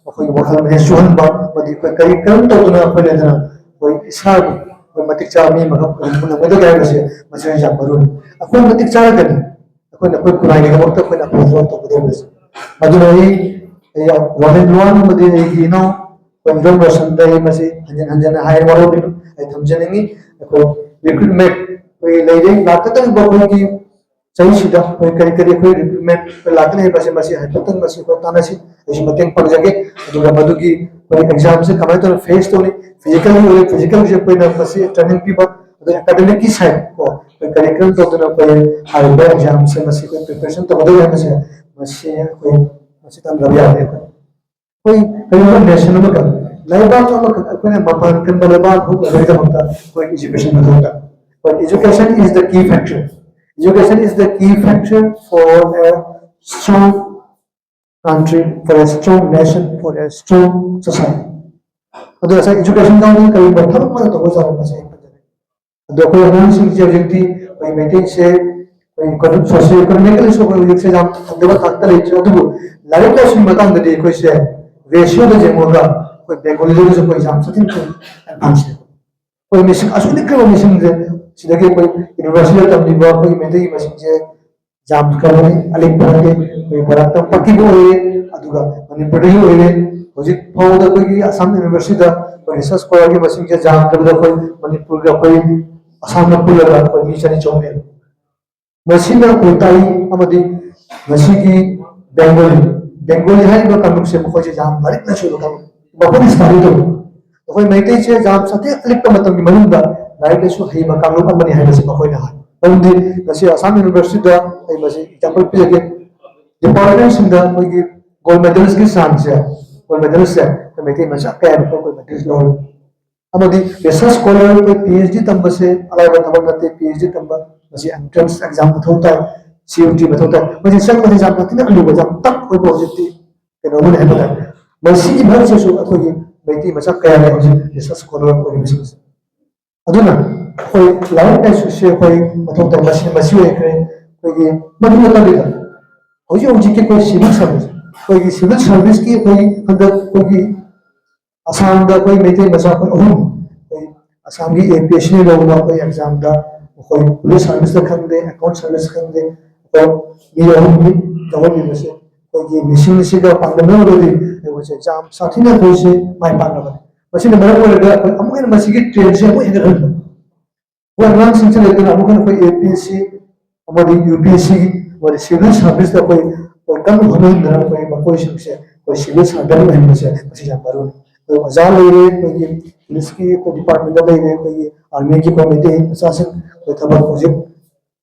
ꯑꯩꯈꯣꯏꯒꯤ ꯋꯥꯈꯜ ꯃꯦꯟ ꯆꯨꯍꯟꯕ ꯑꯃꯗꯤ ꯑꯩꯈꯣꯏ ꯀꯔꯤ ꯀꯔꯝ ꯇꯧꯗꯅ ꯑꯩꯈꯣꯏ ꯂꯩꯗꯅ ꯑꯩꯈꯣꯏ ꯏꯁꯥꯕꯨ ꯑꯩꯈꯣꯏ ꯃꯇꯤꯛ ꯆꯥꯕ ꯃꯤ ꯑꯃꯈꯛ ꯑꯣꯏꯍꯟꯕ ꯉꯝꯒꯗꯒꯦ ꯍꯥꯏꯕꯁꯦ ꯃꯁꯤ ꯌꯥꯝ ꯃꯔꯨ ꯑꯣꯏ꯫ ꯑꯩꯈꯣꯏ ꯃꯇꯤꯛ ꯆꯥꯔꯒꯗꯤ ꯑꯩꯈꯣꯏꯅ ꯑꯩꯈꯣꯏ ꯈꯨꯟꯅꯥꯏꯒꯤꯗꯃꯛꯇ ꯑꯩꯈꯣꯏꯅ ꯑꯐꯕ ꯊꯕꯛ ꯇꯧꯒꯗꯧꯔꯤꯕꯁꯦ꯫ ꯑꯗꯨꯅ ꯑꯩ ꯑꯩ ꯋꯥꯔꯦꯟ ꯂꯨꯋꯥꯟ ꯑꯃꯗꯤ ꯑꯩꯒꯤ ꯏꯅꯥꯎ ꯀꯣꯟꯖꯣꯝ ꯔꯣꯁꯟꯗ ꯑꯩ ꯃꯁꯤ ꯍꯟꯖꯤꯟ ꯍꯟꯖꯤꯟꯅ ꯍꯥꯏ ꯋꯥꯔꯧꯕꯤꯅꯨ꯫ ꯑꯩ ꯊꯝꯖꯅꯤꯡꯉꯤ꯫ ꯑꯩꯈꯣꯏ ꯔꯤꯀ꯭ꯔꯨꯠꯃꯦꯟ ꯑꯩꯈꯣꯏ ꯂꯩꯔꯦ, ꯂꯥꯛꯀꯗꯧꯔꯤꯕ ꯑꯩꯈꯣꯏꯒꯤ ꯆꯍꯤꯁꯤꯗ ꯑꯩꯈꯣꯏ ꯀꯔꯤ ꯀꯔꯤ ꯑꯩꯈꯣꯏ ꯔꯤꯀ꯭ꯔꯨꯠꯃꯦꯟ ꯑꯩꯈꯣꯏ ꯂꯥꯛꯀꯅꯤ ꯍꯥꯏꯕꯁꯦ, ꯃꯁꯤ ꯍꯥꯏꯐꯦꯠꯇꯪ ꯃꯁꯤ ꯑꯩꯈꯣꯏ ꯇꯥꯟꯅꯁꯤ꯫ ꯑꯩꯁꯨ ꯃꯇꯦꯡ ꯄꯥꯡꯖꯒꯦ꯫ ꯑꯗꯨꯒ ꯃꯗꯨꯒꯤ ꯑꯩꯈꯣꯏ ꯑꯦꯛꯖꯥꯝꯁꯦ ꯀꯃꯥꯏꯅ ꯇꯧꯅ ꯐꯦꯁ ꯇꯧꯅꯤ, ꯐꯤꯖꯤꯀꯦꯜꯒꯤ ꯑꯣꯏꯔꯦ, ꯐꯤꯖꯤꯀꯦꯜꯒꯤꯁꯦ ꯑꯩꯈꯣꯏꯅ ꯃꯁꯤ ꯇ꯭ꯔꯦꯅꯤꯡ ꯄꯤꯕ, ꯑꯗꯨꯒ ꯑꯦꯀꯥꯗꯃꯤꯛꯀꯤ ꯁꯥꯏꯠ ꯀꯣ, ꯑꯩꯈꯣꯏ ꯀꯔꯤꯀꯨꯂꯝ ꯇꯧꯗꯨꯅ ꯑꯩꯈꯣꯏ ꯍꯥꯏꯔꯤꯕ ꯑꯦꯛꯖꯥꯝꯁꯦ ꯃꯁꯤ ꯑꯩꯈꯣꯏ ꯄ꯭ꯔꯤꯄꯦꯔꯦꯁꯟ ꯇꯧꯒꯗꯧꯔꯤ ꯍꯥꯏꯕꯁꯦ, ꯃꯁꯤ ꯑꯩꯈꯣꯏ ꯃꯁꯤ ꯇꯝꯗꯕ ꯌꯥꯗꯦ꯫ ꯑꯩꯈꯣꯏ ꯑꯩꯈꯣꯏ ꯀꯔꯤꯒꯨꯝꯕ ꯅꯦꯁꯟ ꯑꯃꯈꯛ, ꯂꯩꯕꯥꯛ ꯑꯃꯈꯛ ꯑꯩꯈꯣꯏꯅ ꯃꯄꯥꯟ ꯀꯟꯕ ꯂꯩꯕꯥꯛ ꯑꯃ ꯑꯣꯏꯕꯒꯤꯗꯃꯛꯇ ꯑꯩꯈꯣꯏ ꯏꯖꯨꯀꯦꯁꯟ ꯃꯊꯧ ꯇꯥꯏ꯫ But education is the key factor. Education is the key factor for a strong country, for a strong nation, for a strong society. ꯑꯗꯨ ꯉꯁꯥꯏ ꯏꯖꯨꯀꯦꯁꯟ ꯌꯥꯎꯗꯅ ꯀꯔꯤꯒꯨꯝꯕ ꯊꯕꯛ ꯑꯃ ꯇꯧꯕ ꯆꯥꯎꯔꯛꯄꯁꯦ ꯑꯩ ꯈꯟꯖꯔꯦ꯫ ꯑꯗꯣ ꯑꯩꯈꯣꯏ ꯑꯉꯥꯡꯁꯤꯡꯁꯦ ꯍꯧꯖꯤꯛꯇꯤ ꯑꯩꯈꯣꯏ ꯃꯩꯇꯩꯁꯦ ꯑꯩꯈꯣꯏ ꯏꯀꯣꯅꯣꯃꯤꯛ, ꯁꯣꯁꯤꯌꯣ ꯏꯀꯣꯅꯣꯃꯤꯀꯦꯜꯁꯨ ꯑꯩꯈꯣꯏ ꯍꯧꯖꯤꯛꯁꯦ ꯌꯥꯝ ꯐꯪꯗꯕ ꯊꯥꯛꯇ ꯂꯩꯇ꯭ꯔꯦ, ꯑꯗꯨꯕꯨ ꯂꯥꯏꯔꯤꯛ ꯂꯥꯏꯁꯨꯒꯤ ꯃꯇꯥꯡꯗꯗꯤ ꯑꯩꯈꯣꯏꯁꯦ ꯔꯦꯁꯤꯌꯣꯗ ꯌꯦꯡꯉꯨꯔꯒ ꯑꯩꯈꯣꯏ ꯕꯦꯡꯒꯣꯂꯤꯗꯁꯨ ꯑꯩꯈꯣꯏ ꯌꯥꯝ ꯁꯥꯊꯤꯅ ꯑꯦꯗꯚꯥꯟꯁ ꯂꯩ꯫ ꯑꯩꯈꯣꯏ ꯃꯤꯁꯤꯡ ꯑꯁꯨꯛ ꯂꯤꯛꯈ꯭ꯔꯕ ꯃꯤꯁꯤꯡꯁꯦ, ꯁꯤꯗꯒꯤ ꯑꯩꯈꯣꯏ ꯌꯨꯅꯤꯚꯔꯁꯤꯇꯤꯗ ꯇꯝꯂꯤꯕ ꯑꯩꯈꯣꯏꯒꯤ ꯃꯩꯇꯩꯒꯤ ꯃꯁꯤꯡꯁꯦ ꯌꯥꯝꯈ꯭ꯔꯕꯅꯤ, ꯑꯂꯤꯛꯄ ꯅꯠꯇꯦ꯫ ꯑꯩꯈꯣꯏ ꯃꯔꯛꯇ ꯄꯛꯈꯤꯕ ꯑꯣꯏꯔꯦ, ꯑꯗꯨꯒ ꯃꯅꯤꯄꯨꯔꯗꯒꯤ ꯑꯣꯏꯔꯦ꯫ ꯍꯧꯖꯤꯛ ꯐꯥꯎꯕꯗ ꯑꯩꯈꯣꯏꯒꯤ ꯑꯁꯥꯝ ꯌꯨꯅꯤꯚꯔꯁꯤꯇꯤꯗ ꯑꯩꯈꯣꯏ ꯔꯤꯁꯔꯁ ꯁ꯭ꯀꯣꯂꯔꯒꯤ ꯃꯁꯤꯡꯁꯦ ꯌꯥꯝꯗ꯭ꯔꯕꯗ ꯑꯩꯈꯣꯏ ꯃꯅꯤꯄꯨꯔꯒ ꯑꯩꯈꯣꯏ ꯑꯁꯥꯝꯒ ꯄꯨꯜꯂꯒ ꯑꯩꯈꯣꯏ ꯃꯤ ꯆꯅꯤ ꯆꯍꯨꯝ ꯍꯦꯜꯂꯦ꯫ ꯃꯁꯤꯅ ꯑꯩꯈꯣꯏ ꯇꯥꯛꯏ ꯑꯃꯗꯤ ꯃꯁꯤꯒꯤ ꯕꯦꯡꯒꯣꯂꯤ, ꯕꯦꯡꯒꯣꯂꯤ ꯍꯥꯏꯔꯤꯕ ꯀꯥꯡꯂꯨꯞꯁꯦ ꯃꯈꯣꯏꯁꯦ ꯌꯥꯝ ꯂꯥꯏꯔꯤꯛ ꯂꯥꯏꯁꯨ ꯍꯩꯕ ꯀꯥꯡꯂꯨꯞ, ꯃꯈꯣꯏꯅ ꯁꯨꯃꯥꯏꯅ ꯇꯧꯏ꯫ ꯑꯩꯈꯣꯏ ꯃꯩꯇꯩꯁꯦ ꯌꯥꯝ ꯁꯥꯊꯤ ꯑꯂꯤꯛꯄ ꯃꯇꯝꯒꯤ ꯃꯅꯨꯡꯗ ꯂꯥꯏꯔꯤꯛ ꯂꯥꯏꯁꯨ ꯍꯩꯕ ꯀꯥꯡꯂꯨꯞ ꯑꯃꯅꯤ ꯍꯥꯏꯕꯁꯤ ꯃꯈꯣꯏꯅ ꯍꯥꯏ꯫ ꯃꯔꯝꯗꯤ ꯉꯁꯤ ꯑꯁꯥꯝ ꯌꯨꯅꯤꯚꯔꯁꯤꯇꯤꯗ ꯑꯩ ꯃꯁꯤ ꯑꯦꯛꯖꯥꯝꯄꯜ ꯄꯤꯖꯒꯦ꯫ ꯗꯤꯄꯥꯔꯠꯃꯦꯟꯁꯤꯡꯗ ꯑꯩꯈꯣꯏꯒꯤ ꯒꯣꯜ ꯃꯦꯗꯜꯁꯀꯤ ꯆꯥꯡꯁꯦ, ꯒꯣꯜ ꯃꯦꯗꯜꯁꯦ ꯑꯩꯈꯣꯏ ꯃꯩꯇꯩ ꯃꯆꯥ ꯀꯌꯥꯅ ꯑꯩꯈꯣꯏ ꯒꯣꯜ ꯃꯦꯗꯜꯁ ꯂꯧꯔꯤ꯫ ꯑꯃꯗꯤ ꯔꯤꯁꯔꯁ ꯁ꯭ꯀꯣꯂꯔ ꯑꯩꯈꯣꯏ ꯄꯤ ꯑꯩꯆ ꯗꯤ ꯇꯝꯕꯁꯦ ꯑꯔꯥꯏꯕ ꯊꯕꯛ ꯅꯠꯇꯦ꯫ ꯄꯤ ꯑꯩꯆ ꯗꯤ ꯇꯝꯕ ꯃꯁꯤ ꯑꯦꯟꯇ꯭ꯔꯦꯟꯁ ꯑꯦꯛꯖꯥꯝ ꯃꯊꯧ ꯇꯥꯏ, ꯁꯤ ꯌꯨ ꯇꯤ ꯃꯊꯧ ꯇꯥꯏ꯫ ꯃꯁꯤ ꯆꯪꯕꯁꯦ ꯌꯥꯝ ꯊꯤꯅ ꯑꯂꯨꯕ, ꯌꯥꯝ ꯇꯐ ꯑꯣꯏꯕ ꯍꯧꯖꯤꯛꯇꯤ ꯀꯩꯅꯣ ꯑꯃꯅꯤ ꯍꯥꯏꯕ ꯇꯥꯔꯦ꯫ ꯃꯁꯤꯒꯤ ꯃꯔꯛꯁꯤꯁꯨ ꯑꯩꯈꯣꯏꯒꯤ ꯃꯩꯇꯩ ꯃꯆꯥ ꯀꯌꯥ ꯂꯩ ꯍꯧꯖꯤꯛ ꯔꯤꯁꯔꯁ ꯁ꯭ꯀꯣꯂꯔ ꯑꯣꯏꯔꯤꯕꯁꯤꯡꯁꯦ꯫ ꯑꯗꯨꯅ ꯑꯩꯈꯣꯏ ꯂꯥꯏꯔꯤꯛ ꯂꯥꯏꯁꯨꯁꯦ ꯑꯩꯈꯣꯏ ꯃꯊꯧ ꯇꯥꯏ꯫ ꯃꯁꯤ, ꯃꯁꯤ ꯑꯣꯏꯈ꯭ꯔꯦ ꯑꯩꯈꯣꯏꯒꯤ꯫ ꯃꯗꯨ ꯅꯠꯇꯕꯤꯗ ꯍꯧꯖꯤꯛ ꯍꯧꯖꯤꯛꯀꯤ ꯑꯩꯈꯣꯏ ꯁꯤꯚꯤꯜ ꯁꯥꯔꯚꯤꯁ, ꯑꯩꯈꯣꯏꯒꯤ ꯁꯤꯚꯤꯜ ꯁꯥꯔꯚꯤꯁꯀꯤ ꯑꯩꯈꯣꯏ ꯍꯟꯗꯛ ꯑꯩꯈꯣꯏꯒꯤ ꯑꯁꯥꯝꯗ ꯑꯩꯈꯣꯏ ꯃꯩꯇꯩ ꯃꯆꯥ ꯑꯩꯈꯣꯏ ꯑꯍꯨꯝ, ꯑꯩꯈꯣꯏ ꯑꯁꯥꯝꯒꯤ ꯑꯦ ꯄꯤ ꯑꯦꯁ ꯁꯤꯅ ꯂꯧꯕ ꯑꯩꯈꯣꯏ ꯑꯦꯛꯖꯥꯝꯗ, ꯑꯩꯈꯣꯏ ꯄꯨꯂꯤꯁ ꯁꯥꯔꯚꯤꯁꯇ ꯈꯪꯗꯦ, ꯑꯦꯀꯥꯎꯟ ꯁꯥꯔꯚꯤꯁ ꯈꯪꯗꯦ, ꯑꯩꯈꯣꯏ ꯃꯤ ꯑꯍꯨꯝꯅꯤ ꯂꯧꯍꯟꯕꯤꯕꯁꯦ꯫ ꯑꯩꯈꯣꯏꯒꯤ ꯃꯤꯁꯤꯡꯁꯤꯒ ꯄꯥꯡꯗꯝꯅ ꯎꯔꯒꯗꯤ ꯑꯩꯈꯣꯏꯁꯦ ꯌꯥꯝ ꯁꯥꯊꯤꯅ ꯑꯩꯈꯣꯏꯁꯦ ꯃꯥꯏ ꯄꯥꯛꯅꯕꯅꯤ꯫ ꯃꯁꯤꯅ ꯃꯔꯝ ꯑꯣꯏꯔꯒ ꯑꯩꯈꯣꯏ ꯑꯃꯨꯛ ꯍꯦꯟꯅ ꯃꯁꯤꯒꯤ ꯇ꯭ꯔꯦꯟꯁꯦ ꯑꯃꯨꯛ ꯍꯦꯟꯒꯠꯍꯟꯕ꯫ ꯑꯩꯈꯣꯏ ꯑꯉꯥꯡꯁꯤꯡꯁꯤ ꯂꯩꯇꯅ ꯑꯃꯨꯛ ꯍꯦꯟꯅ ꯑꯩꯈꯣꯏ ꯑꯦ ꯄꯤ ꯑꯦꯁ ꯁꯤ ꯑꯃꯗꯤ ꯌꯨ ꯄꯤ ꯑꯦꯁ ꯁꯤꯒꯤ ꯑꯃꯗꯤ ꯁꯤꯚꯤꯜ ꯁꯥꯔꯚꯤꯁꯇ ꯑꯩꯈꯣꯏ ꯑꯩꯈꯣꯏ ꯀꯟꯅ ꯍꯣꯠꯅꯍꯟꯗꯅ ꯑꯩꯈꯣꯏ ꯃꯈꯣꯏꯁꯤꯡꯁꯦ ꯑꯩꯈꯣꯏ ꯁꯤꯚꯤꯜ ꯁꯥꯔꯚꯤꯁ ꯑꯣꯏꯍꯟꯕꯁꯦ ꯃꯁꯤ ꯌꯥꯝ ꯃꯔꯨꯅꯤ꯫ ꯑꯩꯈꯣꯏ ꯑꯣꯖꯥ ꯂꯩꯔꯦ, ꯑꯩꯈꯣꯏꯒꯤ ꯄꯨꯂꯤꯁꯀꯤ ꯑꯩꯈꯣꯏ ꯗꯤꯄꯥꯔꯠꯃꯦꯟꯗ ꯂꯩꯔꯦ, ꯑꯩꯈꯣꯏꯒꯤ ꯑꯥꯔꯃꯤꯒꯤ ꯑꯩꯈꯣꯏ ꯃꯩꯇꯩ ꯃꯆꯥꯁꯤꯡ ꯑꯩꯈꯣꯏ ꯊꯕꯛ ꯍꯧꯖꯤꯛ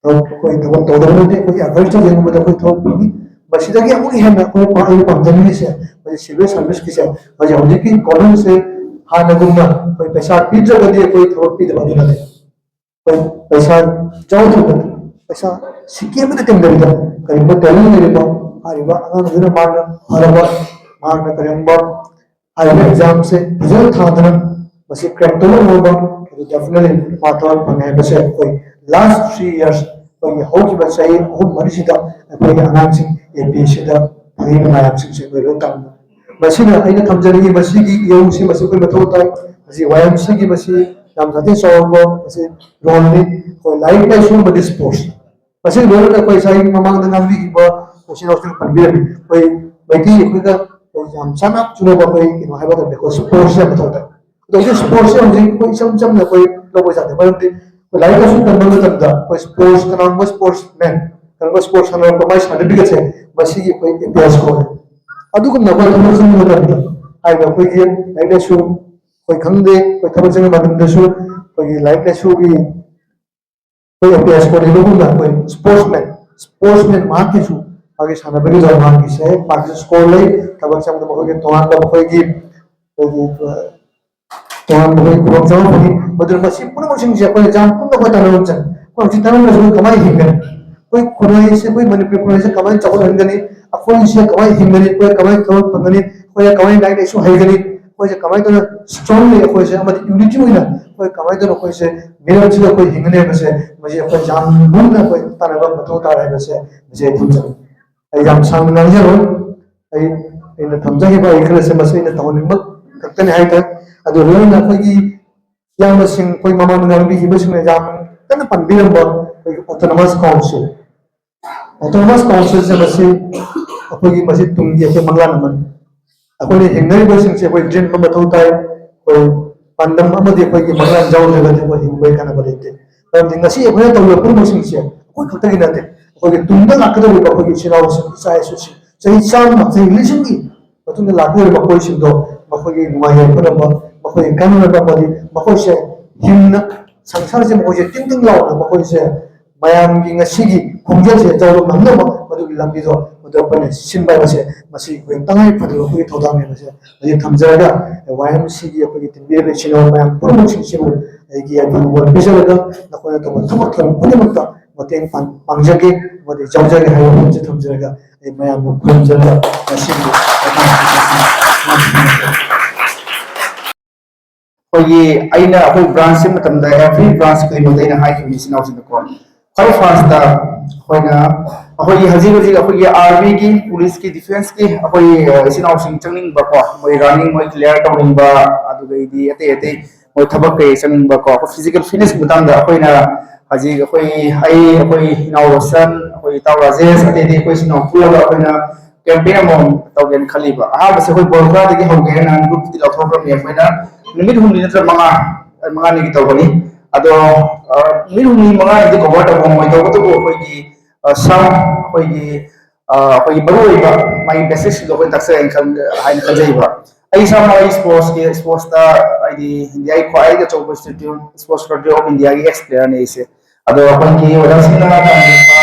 ꯑꯩꯈꯣꯏ ꯊꯕꯛ ꯇꯧꯗꯕ ꯅꯠꯇꯦ, ꯑꯩꯈꯣꯏꯒꯤ ꯑꯦꯚꯔꯦꯖꯇ ꯌꯦꯡꯕꯗ ꯑꯩꯈꯣꯏ ꯊꯕꯛ ꯐꯪꯉꯤ꯫ ꯃꯁꯤꯗꯒꯤ ꯑꯃꯨꯛ ꯍꯦꯟꯅ ꯑꯩꯈꯣꯏ ꯑꯩꯅ ꯄꯥꯝꯖꯅꯤꯡꯉꯤꯁꯦ ꯃꯁꯤ ꯁꯤꯚꯤꯜ ꯁꯥꯔꯚꯤꯁꯀꯤꯁꯦ ꯃꯁꯤ ꯍꯧꯖꯤꯛꯀꯤ ꯒꯣꯔꯃꯦꯟꯁꯦ ꯍꯥꯟꯅꯒꯨꯝꯅ ꯑꯩꯈꯣꯏ ꯄꯩꯁꯥ ꯄꯤꯗ꯭ꯔꯒꯗꯤ ꯑꯩꯈꯣꯏ ꯊꯕꯛ ꯄꯤꯗꯕ ꯑꯗꯨ ꯅꯠꯇꯦ꯫ ꯑꯩꯈꯣꯏ ꯄꯩꯁꯥ ꯆꯥꯎꯗ꯭ꯔꯒꯗꯤ ꯄꯩꯁꯥ ꯁꯤꯀꯤ ꯑꯃꯠꯇ ꯇꯤꯡꯗꯕꯤꯗ ꯀꯔꯤꯒꯨꯝꯕ ꯇꯦꯂꯦꯟ ꯂꯩꯔꯤꯕ ꯍꯥꯏꯔꯤꯕ ꯑꯉꯥꯡꯗꯨꯅ ꯃꯥꯅ ꯐꯔꯕ ꯃꯥꯅ ꯀꯔꯤꯒꯨꯝꯕ ꯍꯥꯏꯔꯤꯕ ꯑꯦꯛꯖꯥꯝꯁꯦ ꯐꯖꯅ ꯊꯥꯗꯅ ꯃꯁꯤ ꯀ꯭ꯔꯦꯛ ꯇꯧꯕ ꯉꯝꯕ ꯑꯗꯨ ꯗꯦꯐꯤꯅꯦꯠꯂꯤ ꯃꯥ ꯊꯕꯛ ꯐꯪꯉꯦ ꯍꯥꯏꯕꯁꯦ ꯑꯩꯈꯣꯏ ꯂꯥꯁ ꯊ꯭ꯔꯤ ꯏꯌꯔꯁ ꯑꯩꯈꯣꯏꯒꯤ ꯍꯧꯈꯤꯕ ꯆꯍꯤ ꯑꯍꯨꯝ ꯃꯔꯤꯁꯤꯗ ꯑꯩꯈꯣꯏꯒꯤ ꯑꯉꯥꯡꯁꯤꯡ ꯑꯦ ꯄꯤ ꯑꯦꯁ ꯁꯤꯗ ꯐꯪꯉꯤꯕ ꯃꯌꯥꯝꯁꯤꯡꯁꯦ ꯑꯩꯈꯣꯏ ꯂꯣꯏ ꯇꯝꯃꯤ꯫ ꯃꯁꯤꯅ ꯑꯩꯅ ꯊꯝꯖꯅꯤꯡꯉꯤ ꯃꯁꯤꯒꯤ ꯏꯍꯧꯁꯤ ꯃꯁꯤ ꯑꯩꯈꯣꯏ ꯃꯊꯧ ꯇꯥꯏ꯫ ꯃꯁꯤ ꯋꯥꯏ ꯑꯦꯝ ꯁꯤꯒꯤ ꯃꯁꯤ ꯌꯥꯝ ꯁꯥꯊꯤꯅ ꯆꯥꯎꯔꯕ ꯃꯁꯤ ꯔꯣꯜꯅꯤ꯫ ꯑꯩꯈꯣꯏ ꯂꯥꯏꯔꯤꯛ ꯂꯥꯏꯁꯨ ꯑꯃꯗꯤ ꯁ꯭ꯄꯣꯔꯠꯁ ꯃꯁꯤ ꯂꯣꯏꯅꯅ ꯑꯩꯈꯣꯏ ꯉꯁꯥꯏ ꯃꯃꯥꯡꯗ ꯉꯥꯡꯕꯤꯈꯤꯕ ꯏꯆꯤꯟ ꯏꯅꯥꯎꯁꯤꯡꯅ ꯄꯟꯕꯤꯔꯝꯃꯤ꯫ ꯑꯩꯈꯣꯏ ꯃꯩꯇꯩ ꯑꯩꯈꯣꯏꯒ ꯑꯩꯈꯣꯏ ꯌꯥꯝ ꯆꯥꯟꯅ ꯆꯨꯅꯕ ꯑꯩꯈꯣꯏ ꯀꯩꯅꯣ ꯍꯥꯏꯕ ꯃꯇꯝꯗ ꯑꯩꯈꯣꯏ ꯁ꯭ꯄꯣꯔꯠꯁꯁꯦ ꯌꯥꯝ ꯃꯊꯧ ꯇꯥꯏ꯫ ꯑꯗꯣ ꯍꯧꯖꯤꯛ ꯁ꯭ꯄꯣꯔꯠꯁꯁꯦ ꯍꯧꯖꯤꯛ ꯑꯩꯈꯣꯏ ꯏꯆꯝ ꯆꯝꯅ ꯑꯩꯈꯣꯏ ꯂꯧꯕ ꯌꯥꯗꯦ꯫ ꯃꯔꯝꯗꯤ ꯑꯩꯈꯣꯏ ꯂꯥꯏꯔꯤꯛ ꯂꯥꯏꯁꯨ ꯇꯝꯕ ꯃꯇꯝꯗ ꯑꯩꯈꯣꯏ ꯁ꯭ꯄꯣꯔꯠꯁ ꯀꯅꯥꯒꯨꯝꯕ ꯁ꯭ꯄꯣꯔꯠꯁ ꯃꯦꯟ ꯀꯅꯥꯒꯨꯝꯕ ꯁ꯭ꯄꯣꯔꯠꯁ ꯁꯥꯟꯅꯔꯛꯄ ꯃꯥꯏ ꯁꯥꯔꯇꯤꯐꯤꯀꯦꯠꯁꯦ ꯃꯁꯤꯒꯤ ꯑꯩꯈꯣꯏ ꯑꯦ ꯄꯤ ꯑꯦꯁ ꯀꯧꯋꯦ꯫ ꯑꯗꯨꯒꯨꯝꯅ ꯑꯩꯈꯣꯏ ꯊꯕꯛ ꯆꯪꯕ ꯃꯇꯝꯗ ꯍꯥꯏꯔꯤꯕ ꯑꯩꯈꯣꯏꯒꯤ ꯂꯥꯏꯔꯤꯛ ꯂꯥꯏꯁꯨ ꯑꯩꯈꯣꯏ ꯈꯪꯗꯦ ꯑꯩꯈꯣꯏ ꯊꯕꯛ ꯆꯪꯕ ꯃꯇꯝꯗꯁꯨ ꯑꯩꯈꯣꯏꯒꯤ ꯂꯥꯏꯔꯤꯛ ꯂꯥꯏꯁꯨꯒꯤ ꯑꯩꯈꯣꯏ ꯑꯦ ꯄꯤ ꯑꯦꯁ ꯀꯣꯗ ꯂꯩꯕꯒꯨꯝꯅ ꯑꯩꯈꯣꯏ ꯁ꯭ꯄꯣꯔꯠꯁꯃꯦꯟ ꯁ꯭ꯄꯣꯔꯠꯁꯃꯦꯟ ꯃꯍꯥꯛꯀꯤꯁꯨ ꯃꯥꯒꯤ ꯁꯥꯟꯅꯕꯒꯤꯗꯣ ꯃꯍꯥꯛꯀꯤꯁꯦ ꯃꯥꯒꯤꯁꯨ ꯁ꯭ꯀꯣꯔ ꯂꯩ꯫ ꯊꯕꯛ ꯆꯪꯕꯗ ꯃꯈꯣꯏꯒꯤ ꯇꯣꯉꯥꯟꯕ ꯃꯈꯣꯏꯒꯤ ꯑꯩꯈꯣꯏꯒꯤ ꯇꯣꯉꯥꯟꯕ ꯑꯩꯈꯣꯏ ꯈꯨꯗꯣꯡꯆꯥꯕ ꯐꯪꯉꯤ꯫ ꯃꯗꯨꯅ ꯃꯁꯤ ꯄꯨꯝꯅꯃꯛꯁꯤꯡꯁꯦ ꯑꯩꯈꯣꯏꯅ ꯌꯥꯝ ꯄꯨꯝꯅ ꯑꯩꯈꯣꯏ ꯇꯥꯟꯅꯕ ꯆꯪꯉꯤ꯫ ꯑꯩꯈꯣꯏ ꯍꯧꯖꯤꯛ ꯇꯥꯟꯅꯕꯁꯤ ꯑꯩꯈꯣꯏ ꯀꯃꯥꯏꯅ ꯍꯤꯡꯒꯅꯤ? ꯑꯩꯈꯣꯏ ꯈꯨꯟꯅꯥꯏꯁꯦ ꯑꯩꯈꯣꯏ ꯃꯅꯤꯄꯨꯔ ꯈꯨꯟꯅꯥꯏꯁꯦ ꯀꯃꯥꯏꯅ ꯆꯥꯎꯈꯠꯍꯟꯒꯅꯤ? ꯑꯩꯈꯣꯏꯁꯦ ꯀꯃꯥꯏꯅ ꯍꯤꯡꯒꯅꯤ? ꯑꯩꯈꯣꯏ ꯀꯃꯥꯏꯅ ꯊꯕꯛ ꯐꯪꯒꯅꯤ? ꯑꯩꯈꯣꯏꯅ ꯀꯃꯥꯏꯅ ꯂꯥꯏꯔꯤꯛ ꯂꯥꯏꯁꯨ ꯍꯩꯒꯅꯤ? ꯑꯩꯈꯣꯏꯁꯦ ꯀꯃꯥꯏꯅ ꯇꯧꯅ ꯁ꯭ꯇꯔꯣꯡꯂꯤ ꯑꯩꯈꯣꯏꯁꯦ ꯑꯃꯗꯤ ꯌꯨꯅꯤꯇꯤ ꯑꯣꯏꯅ ꯑꯩꯈꯣꯏ ꯀꯃꯥꯏꯅ ꯇꯧꯅ ꯑꯩꯈꯣꯏꯁꯦ ꯃꯤꯔꯝꯁꯤꯗ ꯑꯩꯈꯣꯏ ꯍꯤꯡꯒꯅꯤ ꯍꯥꯏꯕꯁꯦ ꯃꯁꯤ ꯑꯩꯈꯣꯏ ꯌꯥꯝ ꯃꯨꯟꯅ ꯑꯩꯈꯣꯏ ꯇꯥꯟꯅꯕ ꯃꯊꯧ ꯇꯥꯔꯦ ꯍꯥꯏꯕꯁꯦ ꯃꯁꯤ ꯑꯩ ꯊꯝꯖꯒꯦ꯫ ꯑꯩ ꯌꯥꯝ ꯁꯥꯡꯅ ꯉꯥꯡꯖꯔꯣꯏ꯫ ꯑꯩ ꯑꯩꯅ ꯊꯝꯖꯈꯤꯕ ꯑꯩ ꯈꯔꯁꯦ ꯃꯁꯤ ꯑꯩꯅ ꯇꯧꯍꯟꯅꯤꯡꯕ ꯈꯛꯇꯅꯤ ꯍꯥꯏꯇꯥꯔꯦ꯫ ꯑꯗꯨ ꯂꯣꯏꯅ ꯑꯩꯈꯣꯏꯒꯤ ꯏꯌꯥꯝꯕꯁꯤꯡ ꯑꯩꯈꯣꯏ ꯃꯃꯥꯡꯗ ꯉꯥꯡꯕꯤꯈꯤꯕꯁꯤꯡꯅ ꯌꯥꯝ ꯀꯟꯅ ꯄꯟꯕꯤꯔꯝꯕ ꯑꯩꯈꯣꯏꯒꯤ autonomous council, autonomous councilꯁꯦ ꯃꯁꯤ ꯑꯩꯈꯣꯏꯒꯤ ꯃꯁꯤ ꯇꯨꯡꯒꯤ ꯑꯩꯈꯣꯏ ꯃꯪꯂꯥꯟ ꯑꯃꯅꯤ꯫ ꯑꯩꯈꯣꯏꯅ ꯍꯤꯡꯅꯔꯤꯕꯁꯤꯡꯁꯦ ꯑꯩꯈꯣꯏ ꯗ꯭ꯔꯤꯝ ꯑꯃ ꯃꯊꯧ ꯇꯥꯏ꯫ ꯑꯩꯈꯣꯏ ꯄꯥꯟꯗꯝ ꯑꯃꯗꯤ ꯑꯩꯈꯣꯏꯒꯤ ꯃꯪꯂꯥꯟ ꯌꯥꯎꯗ꯭ꯔꯒꯗꯤ ꯑꯩꯈꯣꯏ ꯍꯤꯡꯕꯒꯤ ꯀꯥꯟꯅꯕ ꯂꯩꯇꯦ꯫ ꯃꯔꯝꯗꯤ ꯉꯁꯤ ꯑꯩꯈꯣꯏꯅ ꯇꯧꯔꯤꯕ ꯄꯨꯝꯅꯃꯛꯁꯤꯡꯁꯦ ꯑꯩꯈꯣꯏ ꯈꯛꯇꯒꯤ ꯅꯠꯇꯦ, ꯑꯩꯈꯣꯏꯒꯤ ꯇꯨꯡꯗ ꯂꯥꯛꯀꯗꯧꯔꯤꯕ ꯑꯩꯈꯣꯏꯒꯤ ꯏꯆꯤꯜ ꯏꯅꯥꯎꯁꯤꯡ, ꯏꯆꯥ ꯏꯁꯨꯁꯤꯡ, ꯆꯍꯤ ꯆꯥꯝꯃ, ꯆꯍꯤ ꯂꯤꯁꯤꯡꯒꯤ ꯃꯇꯨꯡꯗ ꯂꯥꯛꯀꯗꯧꯔꯤꯕ ꯃꯈꯣꯏꯁꯤꯡꯗꯣ, ꯃꯈꯣꯏꯒꯤ ꯅꯨꯡꯉꯥꯏ ꯌꯥꯏꯐꯅꯕ, ꯃꯈꯣꯏꯒꯤ ꯀꯥꯟꯅꯅꯕ ꯑꯃꯗꯤ ꯃꯈꯣꯏꯁꯦ ꯍꯤꯡꯅ, ꯁꯪꯁꯥꯔꯁꯦ ꯃꯈꯣꯏꯁꯦ ꯇꯤꯡ ꯇꯤꯡ ꯂꯥꯎꯅ ꯃꯈꯣꯏꯁꯦ ꯃꯌꯥꯝꯒꯤ ꯉꯁꯤꯒꯤ ꯈꯣꯡꯖꯦꯜꯁꯦ ꯌꯥꯎꯕ ꯉꯝꯅꯕ ꯃꯗꯨꯒꯤ ꯂꯝꯕꯤꯗꯣ ꯃꯗꯨ ꯑꯩꯈꯣꯏꯅ ꯁꯤꯟꯕ ꯍꯥꯏꯕꯁꯦ ꯃꯁꯤ ꯑꯩꯈꯣꯏ ꯇꯉꯥꯏ ꯐꯗꯕ ꯑꯩꯈꯣꯏꯒꯤ ꯊꯧꯗꯥꯡꯅꯤ ꯍꯥꯏꯕꯁꯦ ꯍꯧꯖꯤꯛ ꯊꯝꯖꯔꯒ, ꯋꯥꯏ ꯑꯦꯝ ꯁꯤꯒꯤ ꯑꯩꯈꯣꯏꯒꯤ ꯇꯤꯝ ꯂꯤꯗꯔ ꯏꯆꯤꯜ ꯏꯅꯥꯎ ꯃꯌꯥꯝ ꯄꯨꯝꯅꯃꯛꯁꯤꯡꯁꯤꯕꯨ ꯑꯩꯒꯤ ꯌꯥꯏꯐ ꯄꯥꯎꯖꯦꯜ ꯄꯤꯖꯔꯒ, ꯅꯈꯣꯏꯅ ꯇꯧꯕ ꯊꯕꯛ ꯊꯧꯔꯝ ꯈꯨꯗꯤꯡꯃꯛꯇ ꯃꯇꯦꯡ ꯄꯥꯡ-, ꯄꯥꯡꯖꯒꯦ ꯑꯃꯗꯤ ꯌꯥꯎꯖꯒꯦ ꯍꯥꯏꯕ ꯋꯥꯐꯝꯁꯤ ꯊꯝꯖꯔꯒ ꯑꯩ ꯃꯌꯥꯝꯕꯨ ꯈꯨꯔꯨꯝꯖꯔꯒ ꯉꯁꯤꯒꯤ ꯃꯇꯥꯡ ꯑꯁꯤꯗ ꯑꯩꯈꯣꯏꯒꯤ, ꯑꯩꯅ ꯑꯩꯈꯣꯏ ꯕ꯭ꯔꯥꯟꯁꯁꯤ ꯃꯇꯝꯗ every branch ꯈꯨꯗꯤꯡꯃꯛꯇ ꯑꯩꯅ ꯍꯥꯏꯈꯤꯕꯅꯤ ꯏꯆꯤꯟ ꯏꯅꯥꯎꯁꯤꯡꯗꯀꯣ꯫ ꯈ꯭ꯋꯥꯏ ꯐꯥꯔꯁꯇ ꯑꯩꯈꯣꯏꯅ, ꯑꯩꯈꯣꯏꯒꯤ ꯍꯧꯖꯤꯛ ꯍꯧꯖꯤꯛ ꯑꯩꯈꯣꯏꯒꯤ ꯑꯥꯔꯃꯤꯒꯤ, ꯄꯨꯂꯤꯁꯀꯤ, ꯗꯤꯐꯦꯟꯁꯀꯤ ꯑꯩꯈꯣꯏ, ꯑ, ꯏꯆꯤꯟ ꯏꯅꯥꯎꯁꯤꯡ ꯆꯪꯅꯤꯡꯕꯀꯣ, ꯃꯣꯏ ꯔꯟꯅꯤꯡ, ꯃꯣꯏ ꯀ꯭ꯂꯤꯌꯥꯔ ꯇꯧꯅꯤꯡꯕ, ꯑꯗꯨꯗꯒꯤꯗꯤ ꯑꯇꯩ ꯑꯇꯩ ꯃꯣꯏ ꯊꯕꯛ ꯀꯩ ꯆꯪꯅꯤꯡꯕꯀꯣ, ꯑꯩꯈꯣꯏ ꯐꯤꯖꯤꯀꯦꯜ ꯐꯤꯠꯅꯦꯁꯀꯤ ꯃꯇꯥꯡꯗ ꯑꯩꯈꯣꯏꯅ ꯍꯧꯖꯤꯛ ꯑꯩꯈꯣꯏ, ꯑꯩ, ꯑꯩꯈꯣꯏ ꯏꯅꯥꯎ ꯔꯣꯁꯟ, ꯑꯩꯈꯣꯏ ꯏꯇꯥꯎ ꯔꯥꯖꯦꯁ, ꯑꯇꯩ ꯑꯇꯩ ꯑꯩꯈꯣꯏ ꯏꯆꯤꯟ ꯏꯅꯥꯎ ꯄꯨꯜꯂꯒ ꯑꯩꯈꯣꯏꯅ ꯀꯦꯝꯄꯦꯟ ꯑꯃꯃꯝ ꯇꯧꯒꯦꯅ ꯈꯜꯂꯤꯕ꯫ ꯑꯍꯥꯟꯕꯁꯦ ꯑꯩꯈꯣꯏ ꯕꯣꯜꯒ꯭ꯔꯥꯗꯒꯤ ꯍꯧꯒꯦ ꯍꯥꯏꯅ ꯒ꯭ꯔꯨꯞꯇꯤ ꯂꯧꯊꯣꯛꯈ꯭ꯔꯕꯅꯤ꯫ ꯑꯩꯈꯣꯏꯅ ꯅꯨꯃꯤꯠ ꯍꯨꯝꯅꯤ ꯅꯠꯇ꯭ꯔ ꯃꯉꯥ, ꯃꯉꯥꯅꯤꯒꯤ ꯇꯧꯒꯅꯤ꯫ ꯑꯗꯣ, ꯑ, ꯅꯨꯃꯤꯠ ꯍꯨꯝꯅꯤ ꯃꯉꯥꯅꯤꯗꯤ ꯀꯣꯚꯔ ꯇꯧꯕ ꯉꯝꯃꯣꯏ, ꯇꯧꯕꯇꯕꯨ ꯑꯩꯈꯣꯏꯒꯤ, ꯑ, ꯁꯝ, ꯑꯩꯈꯣꯏꯒꯤ, ꯑ, ꯑꯩꯈꯣꯏꯒꯤ ꯃꯔꯨꯑꯣꯏꯕ ꯃꯥꯒꯤ ꯕꯦꯁꯤꯛꯁꯤꯡꯗꯣ ꯑꯩꯈꯣꯏ ꯇꯥꯛꯆꯒꯦꯅ ꯈꯟ-, ꯍꯥꯏꯅ ꯈꯟꯖꯩꯕ꯫ ꯑꯩ ꯏꯁꯥꯃꯛ ꯑꯩ ꯁ꯭ꯄꯣꯔꯠꯁꯀꯤ, ꯁ꯭ꯄꯣꯔꯠꯁꯇ ꯍꯥꯏꯗꯤ ꯏꯟꯗꯤꯌꯥꯒꯤ ꯈ꯭ꯋꯥꯏꯗꯒꯤ ꯑꯆꯧꯕ ꯏꯟꯁꯇꯤꯇ꯭ꯌꯨꯠ, ꯁ꯭ꯄꯣꯔꯠꯁ ꯀꯥꯎꯟꯁꯤꯜ ꯑꯣꯐ ꯏꯟꯗꯤꯌꯥꯒꯤ ꯑꯦꯛꯁ ꯄ꯭ꯂꯦꯌꯔꯅꯤ ꯑꯩꯁꯦ꯫ ꯑꯗꯣ ꯑꯩꯈꯣꯏꯒꯤ ꯑꯣꯖꯥꯁꯤꯡꯅ ꯇꯝꯕꯤꯔꯛꯄ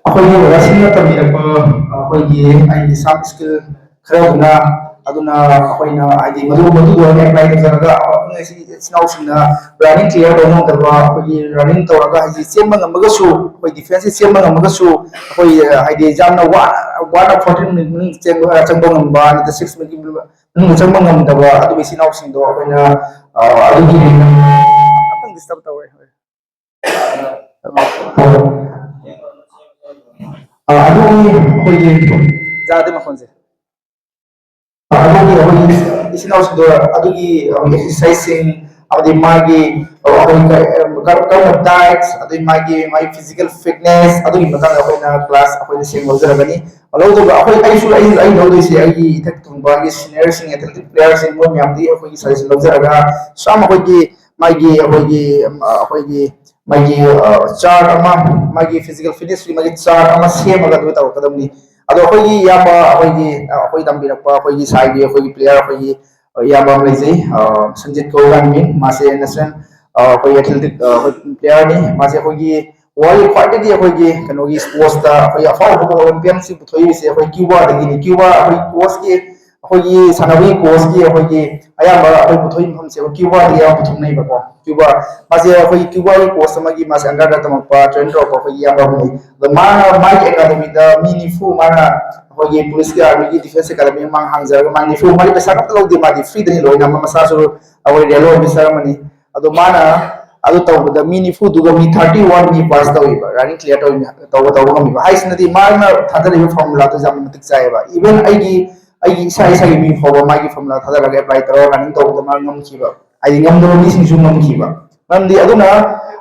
ꯑꯩꯈꯣꯏꯒꯤ ꯑꯣꯖꯥꯁꯤꯡꯅ ꯇꯝꯕꯤꯔꯛꯄ ꯑꯩꯈꯣꯏꯒꯤ ꯑꯩꯒꯤ ꯁꯣꯐ ꯁ꯭ꯀꯤꯜ ꯈꯔꯗꯨꯅ, ꯑꯗꯨꯅ ꯑꯩꯈꯣꯏꯅ ꯍꯥꯏꯗꯤ ꯃꯗꯨ, ꯃꯗꯨꯗꯣ ꯑꯦꯄ꯭ꯂꯥꯏ ꯇꯧꯖꯔꯒ ꯑꯩꯈꯣꯏ ꯉꯁꯤ ꯏꯆꯤꯟ ꯏꯅꯥꯎꯁꯤꯡꯅ ꯔꯟꯅꯤꯡ ꯀ꯭ꯂꯤꯌꯥꯔ ꯇꯧꯕ ꯉꯝꯗꯕ, ꯑꯩꯈꯣꯏꯒꯤ ꯔꯟꯅꯤꯡ ꯇꯧꯔꯒ ꯍꯥꯏꯗꯤ ꯆꯦꯟꯕ ꯉꯝꯃꯒꯁꯨ, ꯑꯩꯈꯣꯏ ꯗꯤꯐꯦꯟꯁꯁꯤ ꯆꯦꯟꯕ ꯉꯝꯃꯒꯁꯨ, ꯑꯩꯈꯣꯏ ꯍꯥꯏꯗꯤ ꯌꯥꯝꯅ ꯋꯥꯅ, ꯋꯥꯅ ꯐꯣꯔꯇꯤꯟ ꯃꯤꯅꯤꯠ ꯃꯅꯨꯡ ꯆꯦꯟꯕ, ꯆꯪꯕ ꯉꯝꯕ, ꯅꯠꯇ꯭ꯔ ꯁꯤꯛꯁ ꯃꯤꯅꯤꯠꯀꯤ ꯃꯅꯨꯡꯗ ꯆꯪꯕ ꯉꯝꯗꯕ ꯑꯗꯨꯒꯤ ꯏꯆꯤꯟ ꯏꯅꯥꯎꯁꯤꯡꯗꯣ ꯑꯩꯈꯣꯏꯅ, ꯑ, ꯑꯗꯨꯒꯤ ꯈꯤꯇꯪ ꯗꯤꯁꯇꯔꯕ ꯇꯧꯋꯦ꯫ ꯑ, ꯑꯗꯨꯒꯤ ꯑꯩꯈꯣꯏꯒꯤ ꯌꯥꯗꯦ ꯃꯈꯣꯟꯁꯦ꯫ ꯑ, ꯑꯗꯨꯒꯤ ꯑꯩꯈꯣꯏꯒꯤ ꯏꯆꯤꯟ ꯏꯅꯥꯎꯁꯤꯡꯗꯣ ꯑꯗꯨꯒꯤ, ꯑ, ꯑꯦꯛꯁꯔꯁꯥꯏꯖꯁꯤꯡ ꯑꯃꯗꯤ ꯃꯥꯒꯤ, ꯑ, ꯑꯩꯈꯣꯏ ꯀ-, ꯀꯔꯝꯕ ꯗꯥꯏꯠꯁ, ꯑꯗꯩ ꯃꯥꯒꯤ, ꯃꯥꯒꯤ ꯐꯤꯖꯤꯀꯦꯜ ꯐꯤꯠꯅꯦꯁ ꯑꯗꯨꯒꯤ ꯃꯇꯥꯡꯗ ꯑꯩꯈꯣꯏꯅ ꯀ꯭ꯂꯥꯁ ꯑꯩꯈꯣꯏꯅ ꯁꯦꯡ ꯂꯧꯖꯔꯒꯅꯤ꯫ ꯂꯧꯗꯕ ꯑꯩꯈꯣꯏ, ꯑꯩꯁꯨ, ꯑꯩ, ꯑꯩ ꯂꯧꯗꯣꯏꯁꯦ ꯑꯩꯒꯤ ꯏꯊꯛ ꯊꯣꯡꯕ, ꯑꯩꯒꯤ ꯁꯤꯅꯤꯌꯔꯁꯤꯡ, ꯑꯦꯊꯂꯦꯇꯤꯛ ꯄ꯭ꯂꯦꯌꯔꯁꯤꯡ ꯃꯣꯏ ꯃꯌꯥꯝꯗꯒꯤ ꯑꯩꯈꯣꯏꯒꯤ ꯁꯖꯦꯁꯟ ꯂꯧꯖꯔꯒ ꯁꯨꯝ ꯑꯩꯈꯣꯏꯒꯤ ꯃꯥꯒꯤ ꯑꯩꯈꯣꯏꯒꯤ ꯑꯩꯈꯣꯏꯒꯤ ꯃꯥꯒꯤ ꯆꯥꯔꯠ ꯑꯃ, ꯃꯥꯒꯤ ꯐꯤꯖꯤꯀꯦꯜ ꯐꯤꯠꯅꯦꯁꯀꯤ ꯃꯥꯒꯤ ꯆꯥꯔꯠ ꯑꯃ ꯁꯦꯝꯃꯒ ꯑꯗꯨ ꯇꯧꯔꯛꯀꯗꯕꯅꯤ꯫ ꯑꯗꯣ ꯑꯩꯈꯣꯏꯒꯤ ꯏꯌꯥꯝꯕ ꯑꯩꯈꯣꯏꯒꯤ ꯑꯩꯈꯣꯏ ꯇꯝꯕꯤꯔꯛꯄ ꯑꯩꯈꯣꯏꯒꯤ ꯁꯥꯏꯒꯤ ꯑꯩꯈꯣꯏꯒꯤ ꯄ꯭ꯂꯦꯌꯔ ꯑꯩꯈꯣꯏꯒꯤ ꯏꯌꯥꯝꯕ ꯑꯃ ꯂꯩꯖꯩ, ꯁꯟꯖꯤꯠ ꯀꯧꯕ ꯃꯤꯡ꯫ ꯃꯥꯁꯦ ꯅꯦꯁꯅꯦꯜ ꯑꯩꯈꯣꯏ ꯑꯦꯊꯂꯦꯇꯤꯛ ꯄ꯭ꯂꯦꯌꯔꯅꯤ꯫ ꯃꯥꯁꯦ ꯑꯩꯈꯣꯏꯒꯤ ꯋꯥꯔꯜꯒꯤ ꯈ꯭ꯋꯥꯏꯗꯒꯤ ꯑꯩꯈꯣꯏꯒꯤ ꯀꯩꯅꯣꯒꯤ ꯁ꯭ꯄꯣꯔꯠꯁꯇ ꯑꯩꯈꯣꯏꯒꯤ ꯑꯐꯥꯎ ꯑꯐꯥꯎꯕ ꯑꯣꯂꯤꯝꯄꯤꯌꯟꯁꯤꯡ ꯄꯨꯊꯣꯛꯏꯕꯁꯦ ꯑꯩꯈꯣꯏ ꯀ꯭ꯌꯨꯕꯥꯗꯒꯤꯅꯤ꯫ ꯀ꯭ꯌꯨꯕꯥ ꯑꯩꯈꯣꯏ ꯀꯣꯆꯀꯤ ꯑꯩꯈꯣꯏꯒꯤ ꯁꯥꯟꯅꯕꯒꯤ ꯀꯣꯆꯀꯤ ꯑꯩꯈꯣꯏꯒꯤ ꯑꯌꯥꯝꯕ ꯑꯩꯈꯣꯏ ꯄꯨꯊꯣꯛꯏ ꯃꯐꯝꯁꯦ ꯑꯩꯈꯣꯏ ꯀ꯭ꯌꯨꯕꯥꯗꯒꯤ ꯑꯌꯥꯝꯕ ꯄꯨꯊꯣꯛꯅꯩꯕꯀꯣ꯫ ꯀ꯭ꯌꯨꯕꯥ ꯃꯥꯁꯦ ꯑꯩꯈꯣꯏ ꯀ꯭ꯌꯨꯕꯥꯒꯤ ꯀꯣꯆ ꯑꯃꯒꯤ ꯃꯥꯁꯦ ꯑꯟꯗꯔꯗ ꯇꯝꯃꯛꯄ ꯇ꯭ꯔꯦꯟ ꯇꯧꯔꯛꯄ ꯑꯩꯈꯣꯏꯒꯤ ꯏꯌꯥꯝꯕ ꯑꯃ ꯂꯩ꯫ ꯑꯗꯣ ꯃꯥꯅ ꯃꯥꯒꯤ ꯑꯦꯀꯥꯗꯃꯤꯗ ꯃꯤ ꯅꯤꯐꯨ ꯃꯥꯅ ꯑꯩꯈꯣꯏꯒꯤ ꯄꯨꯂꯤꯁꯀꯤ ꯑꯥꯔꯃꯤꯒꯤ ꯗꯤꯐꯦꯟꯁ ꯑꯦꯀꯥꯗꯃꯤ ꯃꯥꯡ ꯍꯥꯡꯖꯔꯒ ꯃꯥ ꯅꯤꯐꯨ ꯃꯥꯗꯤ ꯄꯩꯁꯥ ꯑꯝꯇ ꯂꯧꯗꯦ꯫ ꯃꯥꯗꯤ ꯐ꯭ꯔꯤꯗꯅꯤ ꯂꯣꯏꯅ꯫ ꯃꯥ ꯃꯁꯥꯁꯨ ꯑꯩꯈꯣꯏ ꯔꯦꯜꯋꯦ ꯑꯣꯐꯤꯁꯔ ꯑꯃꯅꯤ꯫ ꯑꯗꯣ ꯃꯥꯅ ꯑꯗꯨ ꯇꯧꯕꯗ ꯃꯤ ꯅꯤꯐꯨꯗꯨꯒ ꯃꯤ ꯊꯥꯔꯇꯤ ꯋꯥꯟ ꯃꯤ ꯄꯥꯁ ꯇꯧꯋꯦꯕ, ꯔꯟꯅꯤꯡ ꯀ꯭ꯂꯤꯌꯥꯔ ꯇꯧꯕ ꯇꯧꯕ ꯉꯝꯃꯤꯕ ꯍꯥꯏꯁꯤꯅꯗꯤ ꯃꯥꯅ ꯊꯥꯗꯔꯤꯕ ꯐꯣꯔꯃꯨꯂꯥꯗꯣ ꯌꯥꯝꯅ ꯃꯇꯤꯛ ꯆꯥꯏꯌꯦꯕ꯫ ꯏꯚꯟ ꯑꯩꯒꯤ ꯑꯩꯒꯤ ꯏꯁꯥ ꯏꯁꯥꯒꯤ ꯃꯤ ꯐꯥꯎꯕ ꯃꯥꯒꯤ ꯐꯣꯔꯃꯨꯂꯥ ꯊꯥꯗꯔꯒ ꯑꯦꯄ꯭ꯂꯥꯏ ꯇꯧꯔꯒ ꯔꯟꯅꯤꯡ ꯇꯧꯕꯗ ꯃꯥ ꯉꯝꯈꯤꯕ, ꯍꯥꯏꯗꯤ ꯉꯝꯗꯕ ꯃꯤꯁꯤꯡꯁꯨ ꯉꯝꯈꯤꯕ꯫ ꯃꯔꯝꯗꯤ ꯑꯗꯨꯅ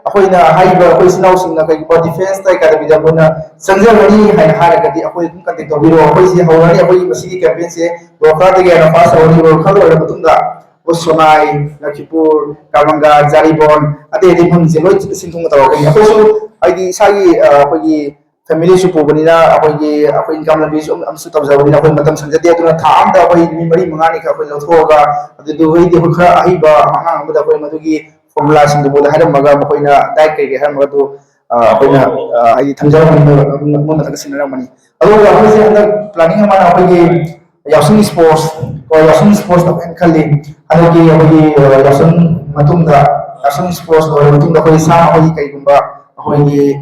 ꯑꯩꯈꯣꯏꯅ ꯍꯥꯏꯔꯤꯕ ꯑꯩꯈꯣꯏ ꯏꯆꯤꯟ ꯏꯅꯥꯎꯁꯤꯡꯅ ꯀꯩꯒꯨꯝꯕ ꯗꯤꯐꯦꯟꯁꯇ ꯑꯦꯀꯥꯗꯃꯤꯗ ꯑꯩꯈꯣꯏꯅ ꯆꯪꯖꯕꯅꯤ ꯍꯥꯏꯅ ꯍꯥꯏꯔꯒꯗꯤ ꯑꯩꯈꯣꯏ ꯑꯗꯨꯝ ꯀꯟꯇꯦꯛ ꯇꯧꯕꯤꯔꯣ꯫ ꯑꯩꯈꯣꯏꯁꯤ ꯍꯧꯔꯅꯤ꯫ ꯑꯩꯈꯣꯏꯒꯤ ꯃꯁꯤꯒꯤ ꯀꯦꯝꯄꯦꯟꯁꯦ ꯂꯣꯈꯥꯗꯒꯤ ꯍꯥꯟꯅ ꯐꯥꯁ ꯇꯧꯔꯅꯤ꯫ ꯂꯣꯈꯥ ꯂꯣꯏꯔꯕ ꯃꯇꯨꯡꯗ ꯑꯩꯈꯣꯏ ꯁꯣꯅꯥꯏ, ꯂꯈꯤꯄꯨꯔ, ꯀꯥꯃꯪꯒ, ꯖꯥꯔꯤꯕꯣꯟ, ꯑꯇꯩ ꯑꯇꯩ ꯃꯐꯝꯁꯦ ꯂꯣꯏ ꯁꯤꯟꯊꯨꯡꯅ ꯇꯧꯔꯛꯀꯅꯤ꯫ ꯑꯩꯈꯣꯏꯁꯨ ꯍꯥꯏꯗꯤ ꯏꯁꯥꯒꯤ ꯑꯩꯈꯣꯏꯒꯤ ꯐꯦꯃꯤꯂꯤꯁꯨ ꯄꯨꯕꯅꯤꯅ ꯑꯩꯈꯣꯏꯒꯤ ꯑꯩꯈꯣꯏ ꯏꯟꯀꯝ ꯂꯝꯕꯤꯁꯨ ꯑꯃꯁꯨ ꯇꯧꯖꯕꯅꯤꯅ ꯑꯩꯈꯣꯏ ꯃꯇꯝ ꯁꯪꯖꯗꯦ꯫ ꯑꯗꯨꯅ ꯊꯥ ꯑꯃꯗ ꯑꯩꯈꯣꯏ ꯅꯨꯃꯤꯠ ꯃꯔꯤ ꯃꯉꯥꯅꯤ ꯈꯛ ꯑꯩꯈꯣꯏ ꯂꯧꯊꯣꯛꯑꯒ ꯑꯗꯨꯗꯨꯒꯤꯗꯤ ꯑꯩꯈꯣꯏ ꯈꯔ ꯑꯍꯩꯕ ꯑꯉꯥꯡ ꯑꯃꯗ ꯑꯩꯈꯣꯏ ꯃꯗꯨꯒꯤ ꯐꯣꯔꯃꯨꯂꯥꯁꯤꯡꯗꯨ ꯃꯣꯏꯗ ꯍꯥꯏꯔꯝꯃꯒ ꯃꯈꯣꯏꯅ ꯗꯥꯏꯠ ꯀꯩꯀꯩ ꯍꯥꯏꯔꯝꯃꯒ ꯑꯗꯨ ꯑꯩꯈꯣꯏꯅ ꯍꯥꯏꯗꯤ ꯊꯝꯖꯔꯝꯕꯅꯤ꯫ ꯃꯣꯏ ꯃꯊꯛꯇ ꯁꯤꯟꯅꯔꯝꯕꯅꯤ꯫ ꯑꯗꯨꯒ ꯑꯩꯈꯣꯏꯁꯦ ꯍꯟꯗꯛ ꯄ꯭ꯂꯥꯅꯤꯡ ꯑꯃꯅ ꯑꯩꯈꯣꯏꯒꯤ ꯌꯥꯎꯁꯪ ꯁ꯭ꯄꯣꯔꯠꯁ ꯀꯣ, ꯌꯥꯎꯁꯪ ꯁ꯭ꯄꯣꯔꯠꯁ ꯇꯧꯒꯦꯅ ꯈꯜꯂꯤ꯫ ꯍꯟꯗꯛꯀꯤ ꯑꯩꯈꯣꯏꯒꯤ ꯌꯥꯎꯁꯪ ꯃꯇꯨꯡꯗ, ꯌꯥꯎꯁꯪ ꯁ꯭ꯄꯣꯔꯠꯁ ꯂꯣꯏꯔꯕ ꯃꯇꯨꯡꯗ ꯑꯩꯈꯣꯏ ꯁꯥ ꯑꯩꯈꯣꯏꯒꯤ ꯀꯩꯒꯨꯝꯕ ꯑꯩꯈꯣꯏꯒꯤ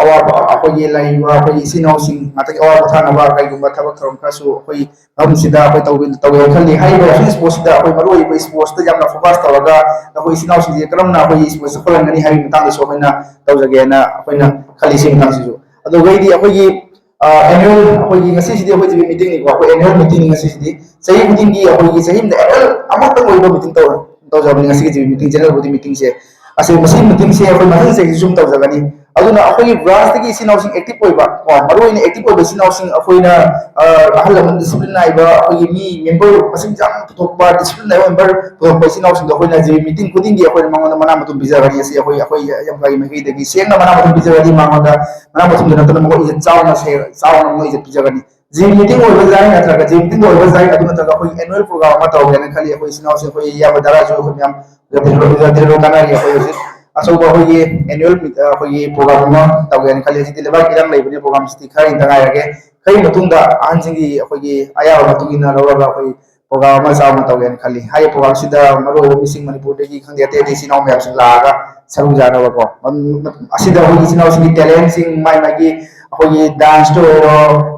ꯑꯋꯥꯕ ꯑꯩꯈꯣꯏꯒꯤ ꯂꯩꯔꯤꯕ ꯑꯩꯈꯣꯏꯒꯤ ꯏꯆꯤꯟ ꯏꯅꯥꯎꯁꯤꯡ ꯉꯥꯛꯇꯒꯤ ꯑꯋꯥꯕ ꯄꯣꯊꯥꯅꯕ ꯀꯩꯒꯨꯝꯕ ꯊꯕꯛ ꯊꯧꯔꯝ ꯈꯔꯁꯨ ꯑꯩꯈꯣꯏ ꯃꯐꯝꯁꯤꯗ ꯑꯩꯈꯣꯏ ꯇꯧꯒꯦ ꯇꯧꯒꯦꯅ ꯈꯜꯂꯤ꯫ ꯍꯥꯏꯔꯤꯕ ꯌꯥꯎꯁꯪ ꯁ꯭ꯄꯣꯔꯠꯁꯤꯗ ꯑꯩꯈꯣꯏ ꯃꯔꯨ ꯑꯣꯏꯕ ꯁ꯭ꯄꯣꯔꯠꯁꯇ ꯌꯥꯝꯅ ꯐꯣꯀꯁ ꯇꯧꯔꯒ ꯑꯩꯈꯣꯏ ꯏꯆꯤꯟ ꯏꯅꯥꯎꯁꯤꯡꯁꯦ ꯀꯔꯝꯅ ꯑꯩꯈꯣꯏꯒꯤ ꯁ꯭ꯄꯣꯔꯠꯁꯇ ꯄꯨꯍꯟꯒꯅꯤ ꯍꯥꯏꯕꯒꯤ ꯃꯇꯥꯡꯗꯁꯨ ꯑꯩꯈꯣꯏꯅ ꯇꯧꯖꯒꯦꯅ ꯑꯩꯈꯣꯏꯅ ꯈꯜꯂꯤ꯫ ꯁꯤꯒꯤ ꯃꯇꯥꯡꯁꯤꯁꯨ ꯑꯗꯨꯒꯩꯗꯤ ꯑꯩꯈꯣꯏꯒꯤ ꯑꯦꯅꯨꯋꯦꯜ ꯑꯩꯈꯣꯏꯒꯤ ꯉꯁꯤꯁꯤꯗꯤ ꯑꯩꯈꯣꯏ ꯖꯤꯕꯤ ꯃꯤꯇꯤꯡꯅꯤꯀꯣ꯫ ꯑꯩꯈꯣꯏ ꯑꯦꯅꯨꯋꯦꯜ ꯃꯤꯇꯤꯡꯅꯤ ꯉꯁꯤꯁꯤꯗꯤ꯫ ꯆꯍꯤ ꯈꯨꯗꯤꯡꯒꯤ ꯑꯩꯈꯣꯏꯒꯤ ꯆꯍꯤ ꯑꯃꯗ ꯑꯦꯅꯨꯋꯦꯜ ꯑꯃꯈꯛꯇꯪ ꯑꯣꯏꯕ ꯃꯤꯇꯤꯡ ꯇꯧ ꯇꯧꯖꯕꯅꯤ ꯉꯁꯤꯒꯤ ꯖꯤꯕꯤ ꯃꯤꯇꯤꯡ, ꯖꯦꯅꯔꯦꯜ ꯕꯣꯗꯤ ꯃꯤꯇꯤꯡꯁꯦ꯫ ꯑꯁꯤ ꯃꯁꯤꯒꯤ ꯃꯤꯇꯤꯡꯁꯦ ꯑꯩꯈꯣꯏ ꯃꯊꯪ ꯆꯍꯤꯁꯨ ꯁꯨꯝ ꯇꯧꯖꯒꯅꯤ꯫ ꯑꯗꯨꯅ ꯑꯩꯈꯣꯏꯒꯤ ꯕ꯭ꯔꯥꯟꯁꯇꯒꯤ ꯏꯆꯤꯟ ꯏꯅꯥꯎꯁꯤꯡ ꯑꯦꯛꯇꯤꯚ ꯑꯣꯏꯕ ꯀꯣ, ꯃꯔꯨꯑꯣꯏꯅ ꯑꯦꯛꯇꯤꯚ ꯑꯣꯏꯕ ꯏꯆꯤꯟ ꯏꯅꯥꯎꯁꯤꯡ ꯑꯩꯈꯣꯏꯅ ꯑ, ꯑꯍꯜ ꯂꯃꯟ ꯗꯤꯁꯤꯄ꯭ꯂꯤꯟ ꯅꯥꯏꯕ, ꯑꯩꯈꯣꯏꯒꯤ ꯃꯤ ꯃꯦꯝꯕꯔ ꯃꯁꯤꯡ ꯌꯥꯝ ꯄꯨꯊꯣꯛꯄ, ꯗꯤꯁꯤꯄ꯭ꯂꯤꯟ ꯅꯥꯏꯕ ꯃꯦꯝꯕꯔ ꯄꯨꯊꯣꯛꯄ ꯏꯆꯤꯟ ꯏꯅꯥꯎꯁꯤꯡꯗꯣ ꯑꯩꯈꯣꯏꯅ ꯖꯤꯝ ꯃꯤꯇꯤꯡ ꯈꯨꯗꯤꯡꯒꯤ ꯑꯩꯈꯣꯏꯅ ꯃꯉꯣꯟꯗ ꯃꯅꯥ ꯃꯊꯨꯝ ꯄꯤꯖꯒꯅꯤ꯫ ꯑꯁꯤ ꯑꯩꯈꯣꯏ ꯑꯩꯈꯣꯏ ꯌꯥꯝ ꯃꯥꯏꯀꯩꯗꯒꯤ ꯁꯦꯡꯅ ꯃꯅꯥ ꯃꯊꯨꯝ ꯄꯤꯖꯒꯅꯤ꯫ ꯃꯉꯣꯟꯗ ꯃꯅꯥ ꯃꯊꯨꯝꯗ ꯅꯠꯇꯅ ꯃꯉꯣꯟꯗ ꯏꯖꯠ ꯆꯥꯎꯅ ꯁꯦ- ꯆꯥꯎꯅ ꯃꯉꯣꯟꯗ ꯏꯖꯠ ꯄꯤꯖꯒꯅꯤ꯫ ꯖꯤꯝ ꯃꯤꯇꯤꯡ ꯑꯣꯏꯕ ꯌꯥꯏ, ꯅꯠꯇ꯭ꯔꯒ ꯖꯤꯝ ꯃꯤꯇꯤꯡ ꯑꯣꯏꯕ ꯌꯥꯏ, ꯑꯗꯨ ꯅꯠꯇ꯭ꯔꯒ ꯑꯩꯈꯣꯏ ꯑꯦꯅꯨꯑꯦꯜ ꯄ꯭ꯔꯣꯒ꯭ꯔꯥꯝ ꯑꯃ ꯇꯧꯒꯦꯅ ꯈꯜꯂꯤ꯫ ꯑꯩꯈꯣꯏ ꯏꯆꯤꯟ ꯏꯅꯥꯎꯁꯤꯡ, ꯑꯩꯈꯣꯏ ꯏꯌꯥꯝꯕ ꯗꯥꯔꯥꯁꯨ ꯑꯩꯈꯣꯏ ꯃꯌꯥꯝ ꯇꯥꯟꯅꯔꯤ꯫ ꯑꯩꯈꯣꯏ ꯍꯧꯖꯤꯛ ꯑꯆꯧꯕ ꯑꯩꯈꯣꯏꯒꯤ ꯑꯦꯅꯨꯑꯦꯜ ꯑꯩꯈꯣꯏꯒꯤ ꯄ꯭ꯔꯣꯒ꯭ꯔꯥꯝ ꯑꯃ ꯇꯧꯒꯦꯅ ꯈꯜꯂꯤ꯫ ꯍꯧꯖꯤꯛꯇꯤ ꯂꯩꯕꯥꯛ ꯏꯔꯥꯡ ꯂꯩꯕꯅꯤ, ꯄ꯭ꯔꯣꯒ꯭ꯔꯥꯝꯁꯤꯗꯤ ꯈꯔ ꯍꯦꯟꯇ ꯉꯥꯏꯔꯒꯦ꯫ ꯈꯔꯒꯤ ꯃꯇꯨꯡꯗ ꯑꯍꯟꯁꯤꯡꯒꯤ ꯑꯩꯈꯣꯏꯒꯤ ꯑꯌꯥꯕ ꯃꯇꯨꯡ ꯏꯟꯅ ꯂꯧꯔꯒ ꯑꯩꯈꯣꯏ ꯄ꯭ꯔꯣꯒ꯭ꯔꯥꯝ ꯑꯃ ꯆꯥꯎꯅ ꯇꯧꯒꯦꯅ ꯈꯜꯂꯤ꯫ ꯍꯥꯏꯔꯤꯕ ꯄ꯭ꯔꯣꯒ꯭ꯔꯥꯝꯁꯤꯗ ꯃꯔꯨꯑꯣꯏꯕ ꯃꯤꯁꯤꯡ ꯃꯅꯤꯄꯨꯔꯗꯒꯤ ꯈꯪꯗꯦ ꯑꯇꯩ ꯑꯇꯩ ꯏꯆꯤꯟ ꯏꯅꯥꯎ ꯃꯌꯥꯝꯁꯤꯡ ꯂꯥꯛꯑꯒ ꯁꯔꯨꯛ ꯌꯥꯅꯕꯀꯣ꯫ ꯃ-, ꯃ-, ꯑꯁꯤꯗ ꯑꯩꯈꯣꯏꯒꯤ ꯏꯆꯤꯟ ꯏꯅꯥꯎꯁꯤꯡꯒꯤ ꯇꯦꯂꯦꯟꯁꯤꯡ ꯃꯥꯏ ꯃꯥꯒꯤ ꯑꯩꯈꯣꯏꯒꯤ ꯗꯥꯟꯁꯇ ꯑꯣꯏꯔꯣ,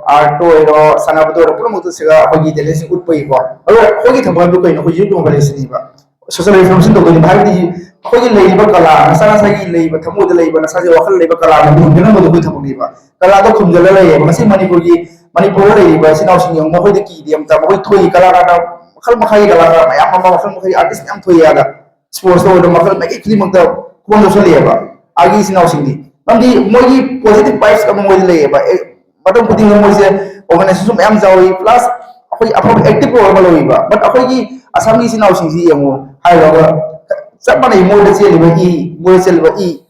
ꯑꯥꯔꯠꯇ ꯑꯣꯏꯔꯣ, ꯁꯥꯟꯅꯕꯗ ꯑꯣꯏꯔꯣ, ꯄꯨꯝꯅꯃꯛꯇ ꯁꯤꯗ ꯑꯩꯈꯣꯏꯒꯤ ꯇꯦꯂꯦꯟꯁꯤꯡ ꯎꯠꯄꯒꯤꯀꯣ꯫ ꯑꯗꯨꯒ ꯑꯩꯈꯣꯏꯒꯤ ꯊꯕꯛ ꯑꯗꯨ ꯀꯩꯅꯣ? ꯑꯩꯈꯣꯏ ꯌꯨꯠ ꯑꯣꯔꯒꯅꯥꯏꯖꯦꯁꯟꯅꯤꯕ꯫ ꯁꯣꯁꯤꯌꯦꯜ ꯔꯤꯐꯣꯔꯃꯦꯁꯟ ꯇꯧꯗꯣꯏꯅꯦꯕ꯫ ꯍꯥꯏꯕꯗꯤ ꯑꯩꯈꯣꯏꯒꯤ ꯂꯩꯔꯤꯕ ꯀꯂꯥ, ꯅꯁꯥ ꯅꯁꯥꯒꯤ ꯂꯩꯔꯤꯕ ꯊꯃꯣꯏꯗ ꯂꯩꯕ, ꯅꯁꯥꯒꯤ ꯋꯥꯈꯜ ꯂꯩꯕ ꯀꯂꯥ ꯃꯌꯥꯝꯗꯨ ꯈꯨꯝꯖꯤꯟꯅꯕꯗꯣ ꯑꯩꯈꯣꯏ ꯊꯕꯛꯅꯦꯕ꯫ ꯀꯂꯥꯗꯣ ꯈꯨꯝꯖꯤꯜꯂ ꯂꯩꯌꯦꯕ꯫ ꯉꯁꯤ ꯃꯅꯤꯄꯨꯔꯒꯤ, ꯃꯅꯤꯄꯨꯔꯗ ꯂꯩꯔꯤꯕ ꯏꯆꯤꯟ ꯏꯅꯥꯎꯁꯤꯡ ꯌꯦꯡꯉꯨ, ꯃꯈꯣꯏꯗ ꯀꯤꯗꯦ ꯑꯝꯇ꯫ ꯃꯈꯣꯏ ꯊꯣꯛꯏ, ꯀꯂꯥꯀꯥꯔ ꯃꯈꯜ ꯃꯈꯥꯒꯤ ꯀꯂꯥꯀꯥꯔ ꯃꯌꯥꯝ ꯑꯃ, ꯃꯈꯜ ꯃꯈꯥꯒꯤ ꯑꯥꯔꯇꯤꯁ ꯃꯌꯥꯝ ꯊꯣꯛꯏ ꯑꯗ꯫ ꯁ꯭ꯄꯣꯔꯠꯁꯇ ꯑꯣꯏꯔꯣ, ꯃꯈꯜ ꯃꯥꯏꯀꯩ ꯈꯨꯗꯤꯡꯃꯛꯇ ꯈꯨꯗꯣꯡ ꯆꯥꯁꯜꯂꯛꯑꯦꯕ ꯑꯥꯒꯤ ꯏꯆꯤꯟ ꯏꯅꯥꯎꯁꯤꯡꯗꯤ꯫ ꯃꯔꯝꯗꯤ ꯃꯣꯏꯒꯤ ꯄꯣꯖꯤꯇꯤꯚ ꯚꯥꯏꯕꯁ ꯑꯃ ꯃꯣꯏꯗ ꯂꯩꯌꯦꯕ꯫ ꯑꯦ, ꯃꯇꯝ ꯈꯨꯗꯤꯡꯗ ꯃꯣꯏꯁꯦ ꯑꯣꯔꯒꯅꯥꯏꯖꯦꯁꯟꯁꯨ ꯃꯌꯥꯝ ꯌꯥꯎꯏ, ꯄ꯭ꯂꯁ ꯑꯩꯈꯣꯏ ꯑꯐꯕ ꯑꯦꯛꯇꯤꯚ ꯔꯣꯜ ꯑꯃ ꯂꯧꯋꯦꯕ꯫ ꯕꯠ ꯑꯩꯈꯣꯏꯒꯤ ꯑꯁꯥꯝꯒꯤ ꯏꯆꯤꯟ ꯏꯅꯥꯎꯁꯤꯡꯁꯤ ꯌꯦꯡꯉꯨ ꯍꯥꯏꯔꯒ ꯆꯞ ꯃꯥꯟꯅꯩ, ꯃꯣꯏꯗ ꯆꯦꯜꯂꯤꯕ ꯏ, ꯃꯣꯏꯗ ꯆꯦꯜꯂꯤꯕ ꯏ,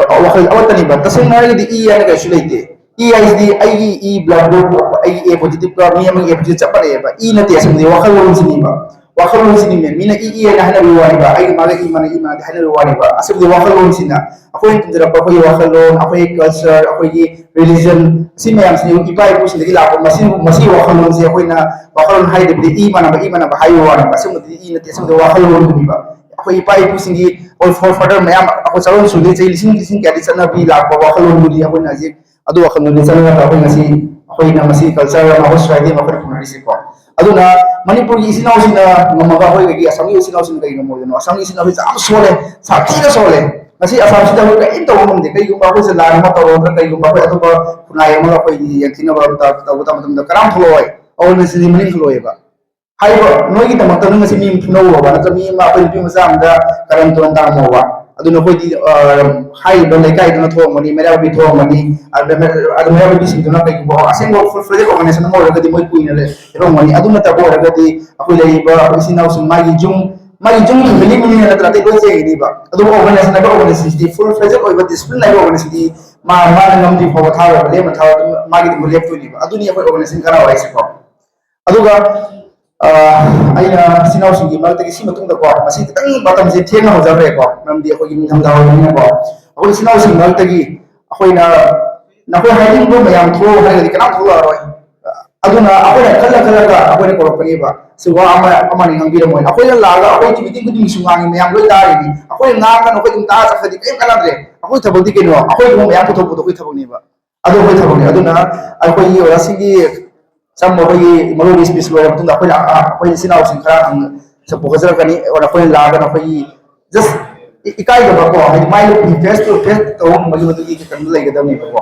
ꯑ, ꯋꯥꯈꯜ ꯑꯃꯠꯇꯅꯦꯕ꯫ ꯇꯁꯦꯡꯅ ꯍꯥꯏꯔꯒꯗꯤ ꯏ ꯍꯥꯏꯅ ꯀꯩꯁꯨ ꯂꯩꯇꯦ꯫ ꯏ ꯍꯥꯏꯁꯤꯗꯤ ꯑꯩꯒꯤ ꯏ ꯕ꯭ꯂꯗ ꯒ꯭ꯔꯨꯞ, ꯑꯩꯒꯤ ꯑꯦ ꯄꯣꯖꯤꯇꯤꯚꯀ ꯃꯤ ꯑꯃꯒꯤ ꯑꯦ ꯄꯣꯖꯤꯇꯤꯚ ꯆꯞ ꯃꯥꯟꯅꯩꯑꯕ꯫ ꯏ ꯅꯠꯇꯦ, ꯑꯁꯦꯡꯕꯗꯤ ꯋꯥꯈꯜꯂꯣꯟꯁꯤꯅꯦꯕ꯫ ꯋꯥꯈꯜꯂꯣꯟꯁꯤꯅꯤꯅꯦ ꯃꯤꯅ ꯏ ꯏ ꯍꯥꯏꯅ ꯍꯥꯏꯅꯕꯒꯤ ꯋꯥꯅꯦꯕ, ꯑꯩꯒꯤ ꯃꯥꯒ ꯏ ꯃꯥꯟꯅ ꯏ ꯃꯥꯟꯅꯗꯦ ꯍꯥꯏꯅꯕꯒꯤ ꯋꯥꯅꯦꯕ꯫ ꯑꯁꯦꯡꯕꯗꯤ ꯋꯥꯈꯜꯂꯣꯟꯁꯤꯅ ꯑꯩꯈꯣꯏꯅ ꯇꯝꯖꯔꯛꯄ ꯑꯩꯈꯣꯏꯒꯤ ꯋꯥꯈꯜꯂꯣꯟ, ꯑꯩꯈꯣꯏꯒꯤ ꯀꯜꯆꯔ, ꯑꯩꯈꯣꯏꯒꯤ ꯔꯤꯂꯤꯖꯟ, ꯁꯤ ꯃꯌꯥꯝꯁꯤꯅ ꯏꯄꯥ ꯏꯄꯨꯁꯤꯡꯗꯒꯤ ꯂꯥꯛꯄ꯫ ꯃꯁꯤ, ꯃꯁꯤ ꯋꯥꯈꯜꯂꯣꯟꯁꯦ ꯑꯩꯈꯣꯏꯅ ꯋꯥꯈꯜꯂꯣꯟ ꯍꯥꯏꯗꯕꯤꯗ ꯏ ꯃꯥꯟꯅꯕ ꯏ ꯃꯥꯟꯅꯕ ꯍꯥꯏꯕꯒꯤ ꯋꯥꯅꯦꯕ꯫ ꯑꯁꯦꯡꯕꯗꯤ ꯏ ꯅꯠꯇꯦ, ꯑꯁꯦꯡꯕꯗꯤ ꯋꯥꯈꯜꯂꯣꯟꯗꯨꯅꯤꯕ꯫ ꯑꯩꯈꯣꯏ ꯏꯄꯥ ꯏꯄꯨꯁꯤꯡꯒꯤ, ꯑꯩꯈꯣꯏ ꯐꯣꯔ ꯐꯥꯗꯔ ꯃꯌꯥꯝ, ꯑꯩꯈꯣꯏ ꯆꯥꯔꯣꯟ ꯁꯨꯔꯨꯡꯗꯒꯤ ꯆꯍꯤ ꯂꯤꯁꯤꯡ, ꯂꯤꯁꯤꯡ ꯀꯌꯥꯗꯤ ꯆꯠꯅꯕꯤ ꯂꯥꯛꯄ ꯋꯥꯈꯜꯂꯣꯟꯗꯨꯅꯤ ꯑꯩꯈꯣꯏꯅ ꯍꯧꯖꯤꯛ ꯑꯗꯨ ꯋꯥꯈꯜꯂꯣꯟꯗꯨ ꯆꯠꯅꯔꯒ ꯑꯩꯈꯣꯏ ꯉꯁꯤ, ꯑꯩꯈꯣꯏꯅ ꯃꯁꯤ ꯀꯜꯆꯔ ꯑꯃ, ꯑꯩꯈꯣꯏ ꯁꯣꯁꯥꯏꯇꯤ ꯑꯃ ꯑꯩꯈꯣꯏꯅ ꯄꯨꯅꯔꯤꯁꯤꯀꯣ꯫ ꯑꯗꯨꯅ ꯃꯅꯤꯄꯨꯔꯒꯤ ꯏꯆꯤꯟ ꯏꯅꯥꯎꯁꯤꯡꯅ ꯉꯝꯃꯒ ꯑꯩꯈꯣꯏꯗꯒꯤ ꯑꯁꯥꯝꯒꯤ ꯏꯆꯤꯟ ꯏꯅꯥꯎꯁꯤꯡꯅ ꯀꯔꯤ ꯉꯝꯃꯣꯏꯗꯣꯏꯅꯣ? ꯑꯁꯥꯝꯒꯤ ꯏꯆꯤꯟ ꯏꯅꯥꯎꯁꯤ ꯌꯥꯝ ꯁꯣꯜꯂꯦ, ꯁꯥꯊꯤꯅ ꯁꯣꯜꯂꯦ꯫ ꯉꯁꯤ ꯑꯁꯥꯝꯁꯤꯗ ꯑꯩꯈꯣꯏ ꯀꯔꯤꯝ ꯇꯧꯕ ꯉꯝꯗꯦ꯫ ꯀꯩꯒꯨꯝꯕ ꯑꯩꯈꯣꯏꯁꯦ ꯂꯥꯟ ꯑꯃ ꯇꯧꯔꯨꯗ꯭ꯔꯥ, ꯀꯩꯒꯨꯝꯕ ꯑꯩꯈꯣꯏ ꯑꯇꯣꯞꯄ ꯈꯨꯟꯅꯥꯏ ꯑꯃꯒ ꯑꯩꯈꯣꯏ ꯌꯦꯡꯊꯤꯅꯕ ꯑꯃ ꯇꯧ-, ꯇꯧꯕ ꯃꯇꯝꯗ ꯀꯅꯥꯝ ꯊꯣꯛꯂꯛꯑꯣꯏ, ꯑꯋꯥꯔꯅꯦꯁꯁꯤꯗꯤ ꯃꯅꯤꯡ ꯍꯜꯂꯣꯏꯑꯦꯕ꯫ ꯍꯥꯏꯔꯤꯕ ꯅꯣꯏꯒꯤꯗꯃꯛꯇ ꯅꯪ ꯉꯁꯤ ꯃꯤ ꯑꯃ ꯐꯨꯅꯧꯑꯣꯕ, ꯅꯠꯇ꯭ꯔꯒ ꯃꯤ ꯑꯃ, ꯑꯩꯈꯣꯏ ꯅꯨꯄꯤ ꯃꯆꯥ ꯑꯃꯗ ꯀꯔꯟ ꯇꯨꯔꯟ ꯇꯥꯔꯝꯃꯣꯕ, ꯑꯗꯨꯅ ꯑꯩꯈꯣꯏꯗꯤ ꯍꯥꯏꯔꯤꯕ ꯂꯩꯀꯥꯏꯗꯨꯅ ꯊꯣꯛꯑꯝꯒꯅꯤ, ꯃꯩꯔꯥꯕꯤ ꯊꯣꯛꯑꯝꯒꯅꯤ, ꯑꯗꯨ ꯃꯩꯔꯥꯕꯤꯁꯤꯡꯗꯨꯅ ꯀꯩꯒꯨꯝꯕ ꯑꯁꯦꯡꯕ ꯐꯨꯜ ꯐ꯭ꯂꯦꯖꯦꯠ ꯑꯣꯔꯒꯅꯥꯏꯖꯦꯁꯟ ꯑꯃ ꯑꯣꯏꯔꯒꯗꯤ ꯃꯣꯏ ꯀꯨꯏꯅ ꯂꯩꯔꯝꯒꯅꯤ꯫ ꯑꯗꯨ ꯅꯠꯇꯕ ꯑꯣꯏꯔꯒꯗꯤ ꯑꯩꯈꯣꯏ ꯂꯩꯔꯤꯕ ꯏꯆꯤꯟ ꯏꯅꯥꯎꯁꯤꯡ ꯃꯥꯒꯤ ꯌꯨꯝ ꯃꯥꯒꯤ ꯌꯨꯝꯒꯤ ꯕꯤꯜꯗꯤꯡ ꯃꯅꯤꯡ ꯅꯠꯇ꯭ꯔꯗꯤ ꯂꯣꯏ ꯆꯦꯟꯈꯤꯅꯤꯕ꯫ ꯑꯗꯨꯕꯨ ꯑꯣꯔꯒꯅꯥꯏꯖꯦꯁꯟ ꯍꯥꯏꯕ ꯑꯣꯔꯒꯅꯥꯏꯖꯦꯁꯟꯁꯤꯗꯤ ꯐꯨꯜ ꯐ꯭ꯂꯦꯖꯦꯠ ꯑꯣꯏꯕ ꯗꯤꯁꯤꯄ꯭ꯂꯤꯟ ꯂꯩꯕ ꯑꯣꯔꯒꯅꯥꯏꯖꯦꯁꯟꯗꯤ ꯃꯥ ꯃꯥꯅ ꯉꯝꯗ꯭ꯔꯤ ꯐꯥꯎꯕ ꯊꯥꯔꯣꯏꯕ, ꯂꯦꯝꯃ ꯊꯥꯔꯣꯏ, ꯑꯗꯨꯝ ꯃꯥꯒꯤ ꯑꯗꯨꯝ ꯂꯦꯞꯇꯣꯏꯅꯦꯕ꯫ ꯑꯗꯨꯅꯤ ꯑꯩꯈꯣꯏ ꯑꯣꯔꯒꯅꯥꯏꯖꯦꯁꯟ ꯀꯥꯟꯅꯕ ꯍꯥꯏꯁꯦꯀꯣ꯫ ꯑꯗꯨꯒ ꯑꯩꯅ ꯏꯆꯤꯟ ꯏꯅꯥꯎꯁꯤꯡꯒꯤ ꯃꯔꯛꯇꯒꯤ ꯁꯤ ꯃꯇꯨꯡꯗꯀꯣ, ꯉꯁꯤ ꯈꯤꯇꯪ ꯃꯇꯝꯁꯦ ꯊꯦꯡꯅ ꯍꯧꯖꯈ꯭ꯔꯦꯀꯣ, ꯃꯔꯝꯗꯤ ꯑꯩꯈꯣꯏꯒꯤ ꯅꯤꯡꯊꯝꯊꯥ ꯑꯣꯏꯕꯅꯤꯅꯀꯣ꯫ ꯑꯩꯈꯣꯏ ꯏꯆꯤꯟ ꯏꯅꯥꯎꯁꯤꯡꯒꯤ ꯃꯔꯛꯇꯒꯤ ꯑꯩꯈꯣꯏꯅ ꯅꯈꯣꯏ ꯍꯥꯏꯅꯤꯡꯕ ꯃꯌꯥꯝ ꯊꯣꯛꯑꯣ ꯍꯥꯏꯔꯒꯗꯤ ꯀꯅꯥꯝ ꯊꯣꯛꯂꯛꯑꯔꯣꯏ꯫ ꯑꯗꯨꯅ ꯑꯩꯈꯣꯏꯅ ꯈꯜꯂ ꯈꯜꯂꯒ ꯑꯩꯈꯣꯏꯅ ꯀꯧꯔꯛꯄꯅꯦꯕ꯫ ꯁꯤ ꯋꯥ ꯑꯃ ꯑꯃꯅꯤ ꯉꯥꯡꯕꯤꯔꯝꯃꯣꯏ꯫ ꯑꯩꯈꯣꯏꯅ ꯂꯥꯛꯑꯒ ꯑꯩꯈꯣꯏ ꯑꯦꯛꯇꯤꯚꯤꯇꯤ ꯈꯨꯗꯤꯡꯒꯤꯁꯨ ꯉꯥꯡꯉꯤ, ꯃꯌꯥꯝ ꯂꯣꯏ ꯇꯥꯔꯤꯅꯤ꯫ ꯑꯩꯈꯣꯏꯅ ꯉꯥꯡꯉꯒ ꯅꯈꯣꯏ ꯑꯗꯨꯝ ꯇꯥꯔ ꯆꯠꯈ꯭ꯔꯗꯤ ꯀꯔꯤꯝ ꯀꯥꯟꯅꯗ꯭ꯔꯦ꯫ ꯑꯩꯈꯣꯏ ꯊꯕꯛꯇꯤ ꯀꯩꯅꯣ? ꯑꯩꯈꯣꯏꯒꯨꯝꯕ ꯃꯌꯥꯝ ꯄꯨꯊꯣꯛꯄꯗꯣ ꯑꯩꯈꯣꯏ ꯊꯕꯛꯅꯦꯕ꯫ ꯑꯗꯣ ꯑꯩꯈꯣꯏ ꯊꯕꯛꯅꯦ꯫ ꯑꯗꯨꯅ ꯑꯩꯈꯣꯏꯒꯤ ꯑꯣꯖꯥꯁꯤꯡꯒꯤ ꯆꯝꯕ ꯑꯩꯈꯣꯏꯒꯤ ꯃꯔꯨꯞꯀꯤ ꯁ꯭ꯄꯤꯆ ꯂꯣꯏꯔꯕ ꯃꯇꯨꯡꯗ ꯑꯩꯈꯣꯏꯅ ꯑꯩꯈꯣꯏ ꯏꯆꯤꯟ ꯏꯅꯥꯎꯁꯤꯡ ꯈꯔ ꯁꯟꯗꯣꯛꯆꯔꯛꯀꯅꯤ꯫ ꯑꯗꯨꯒ ꯑꯩꯈꯣꯏꯅ ꯂꯥꯛꯑꯒꯅ ꯑꯩꯈꯣꯏꯒꯤ ꯖꯁ ꯏꯀꯥꯏꯗꯕꯀꯣ, ꯍꯥꯏꯗꯤ ꯃꯥꯏ ꯐꯦꯁ ꯇꯨ ꯐꯦꯁ ꯇꯧꯕ ꯉꯝꯕꯒꯤ ꯃꯗꯨꯒꯤ ꯀꯩꯅꯣ ꯂꯩꯒꯗꯕꯅꯦꯕꯀꯣ꯫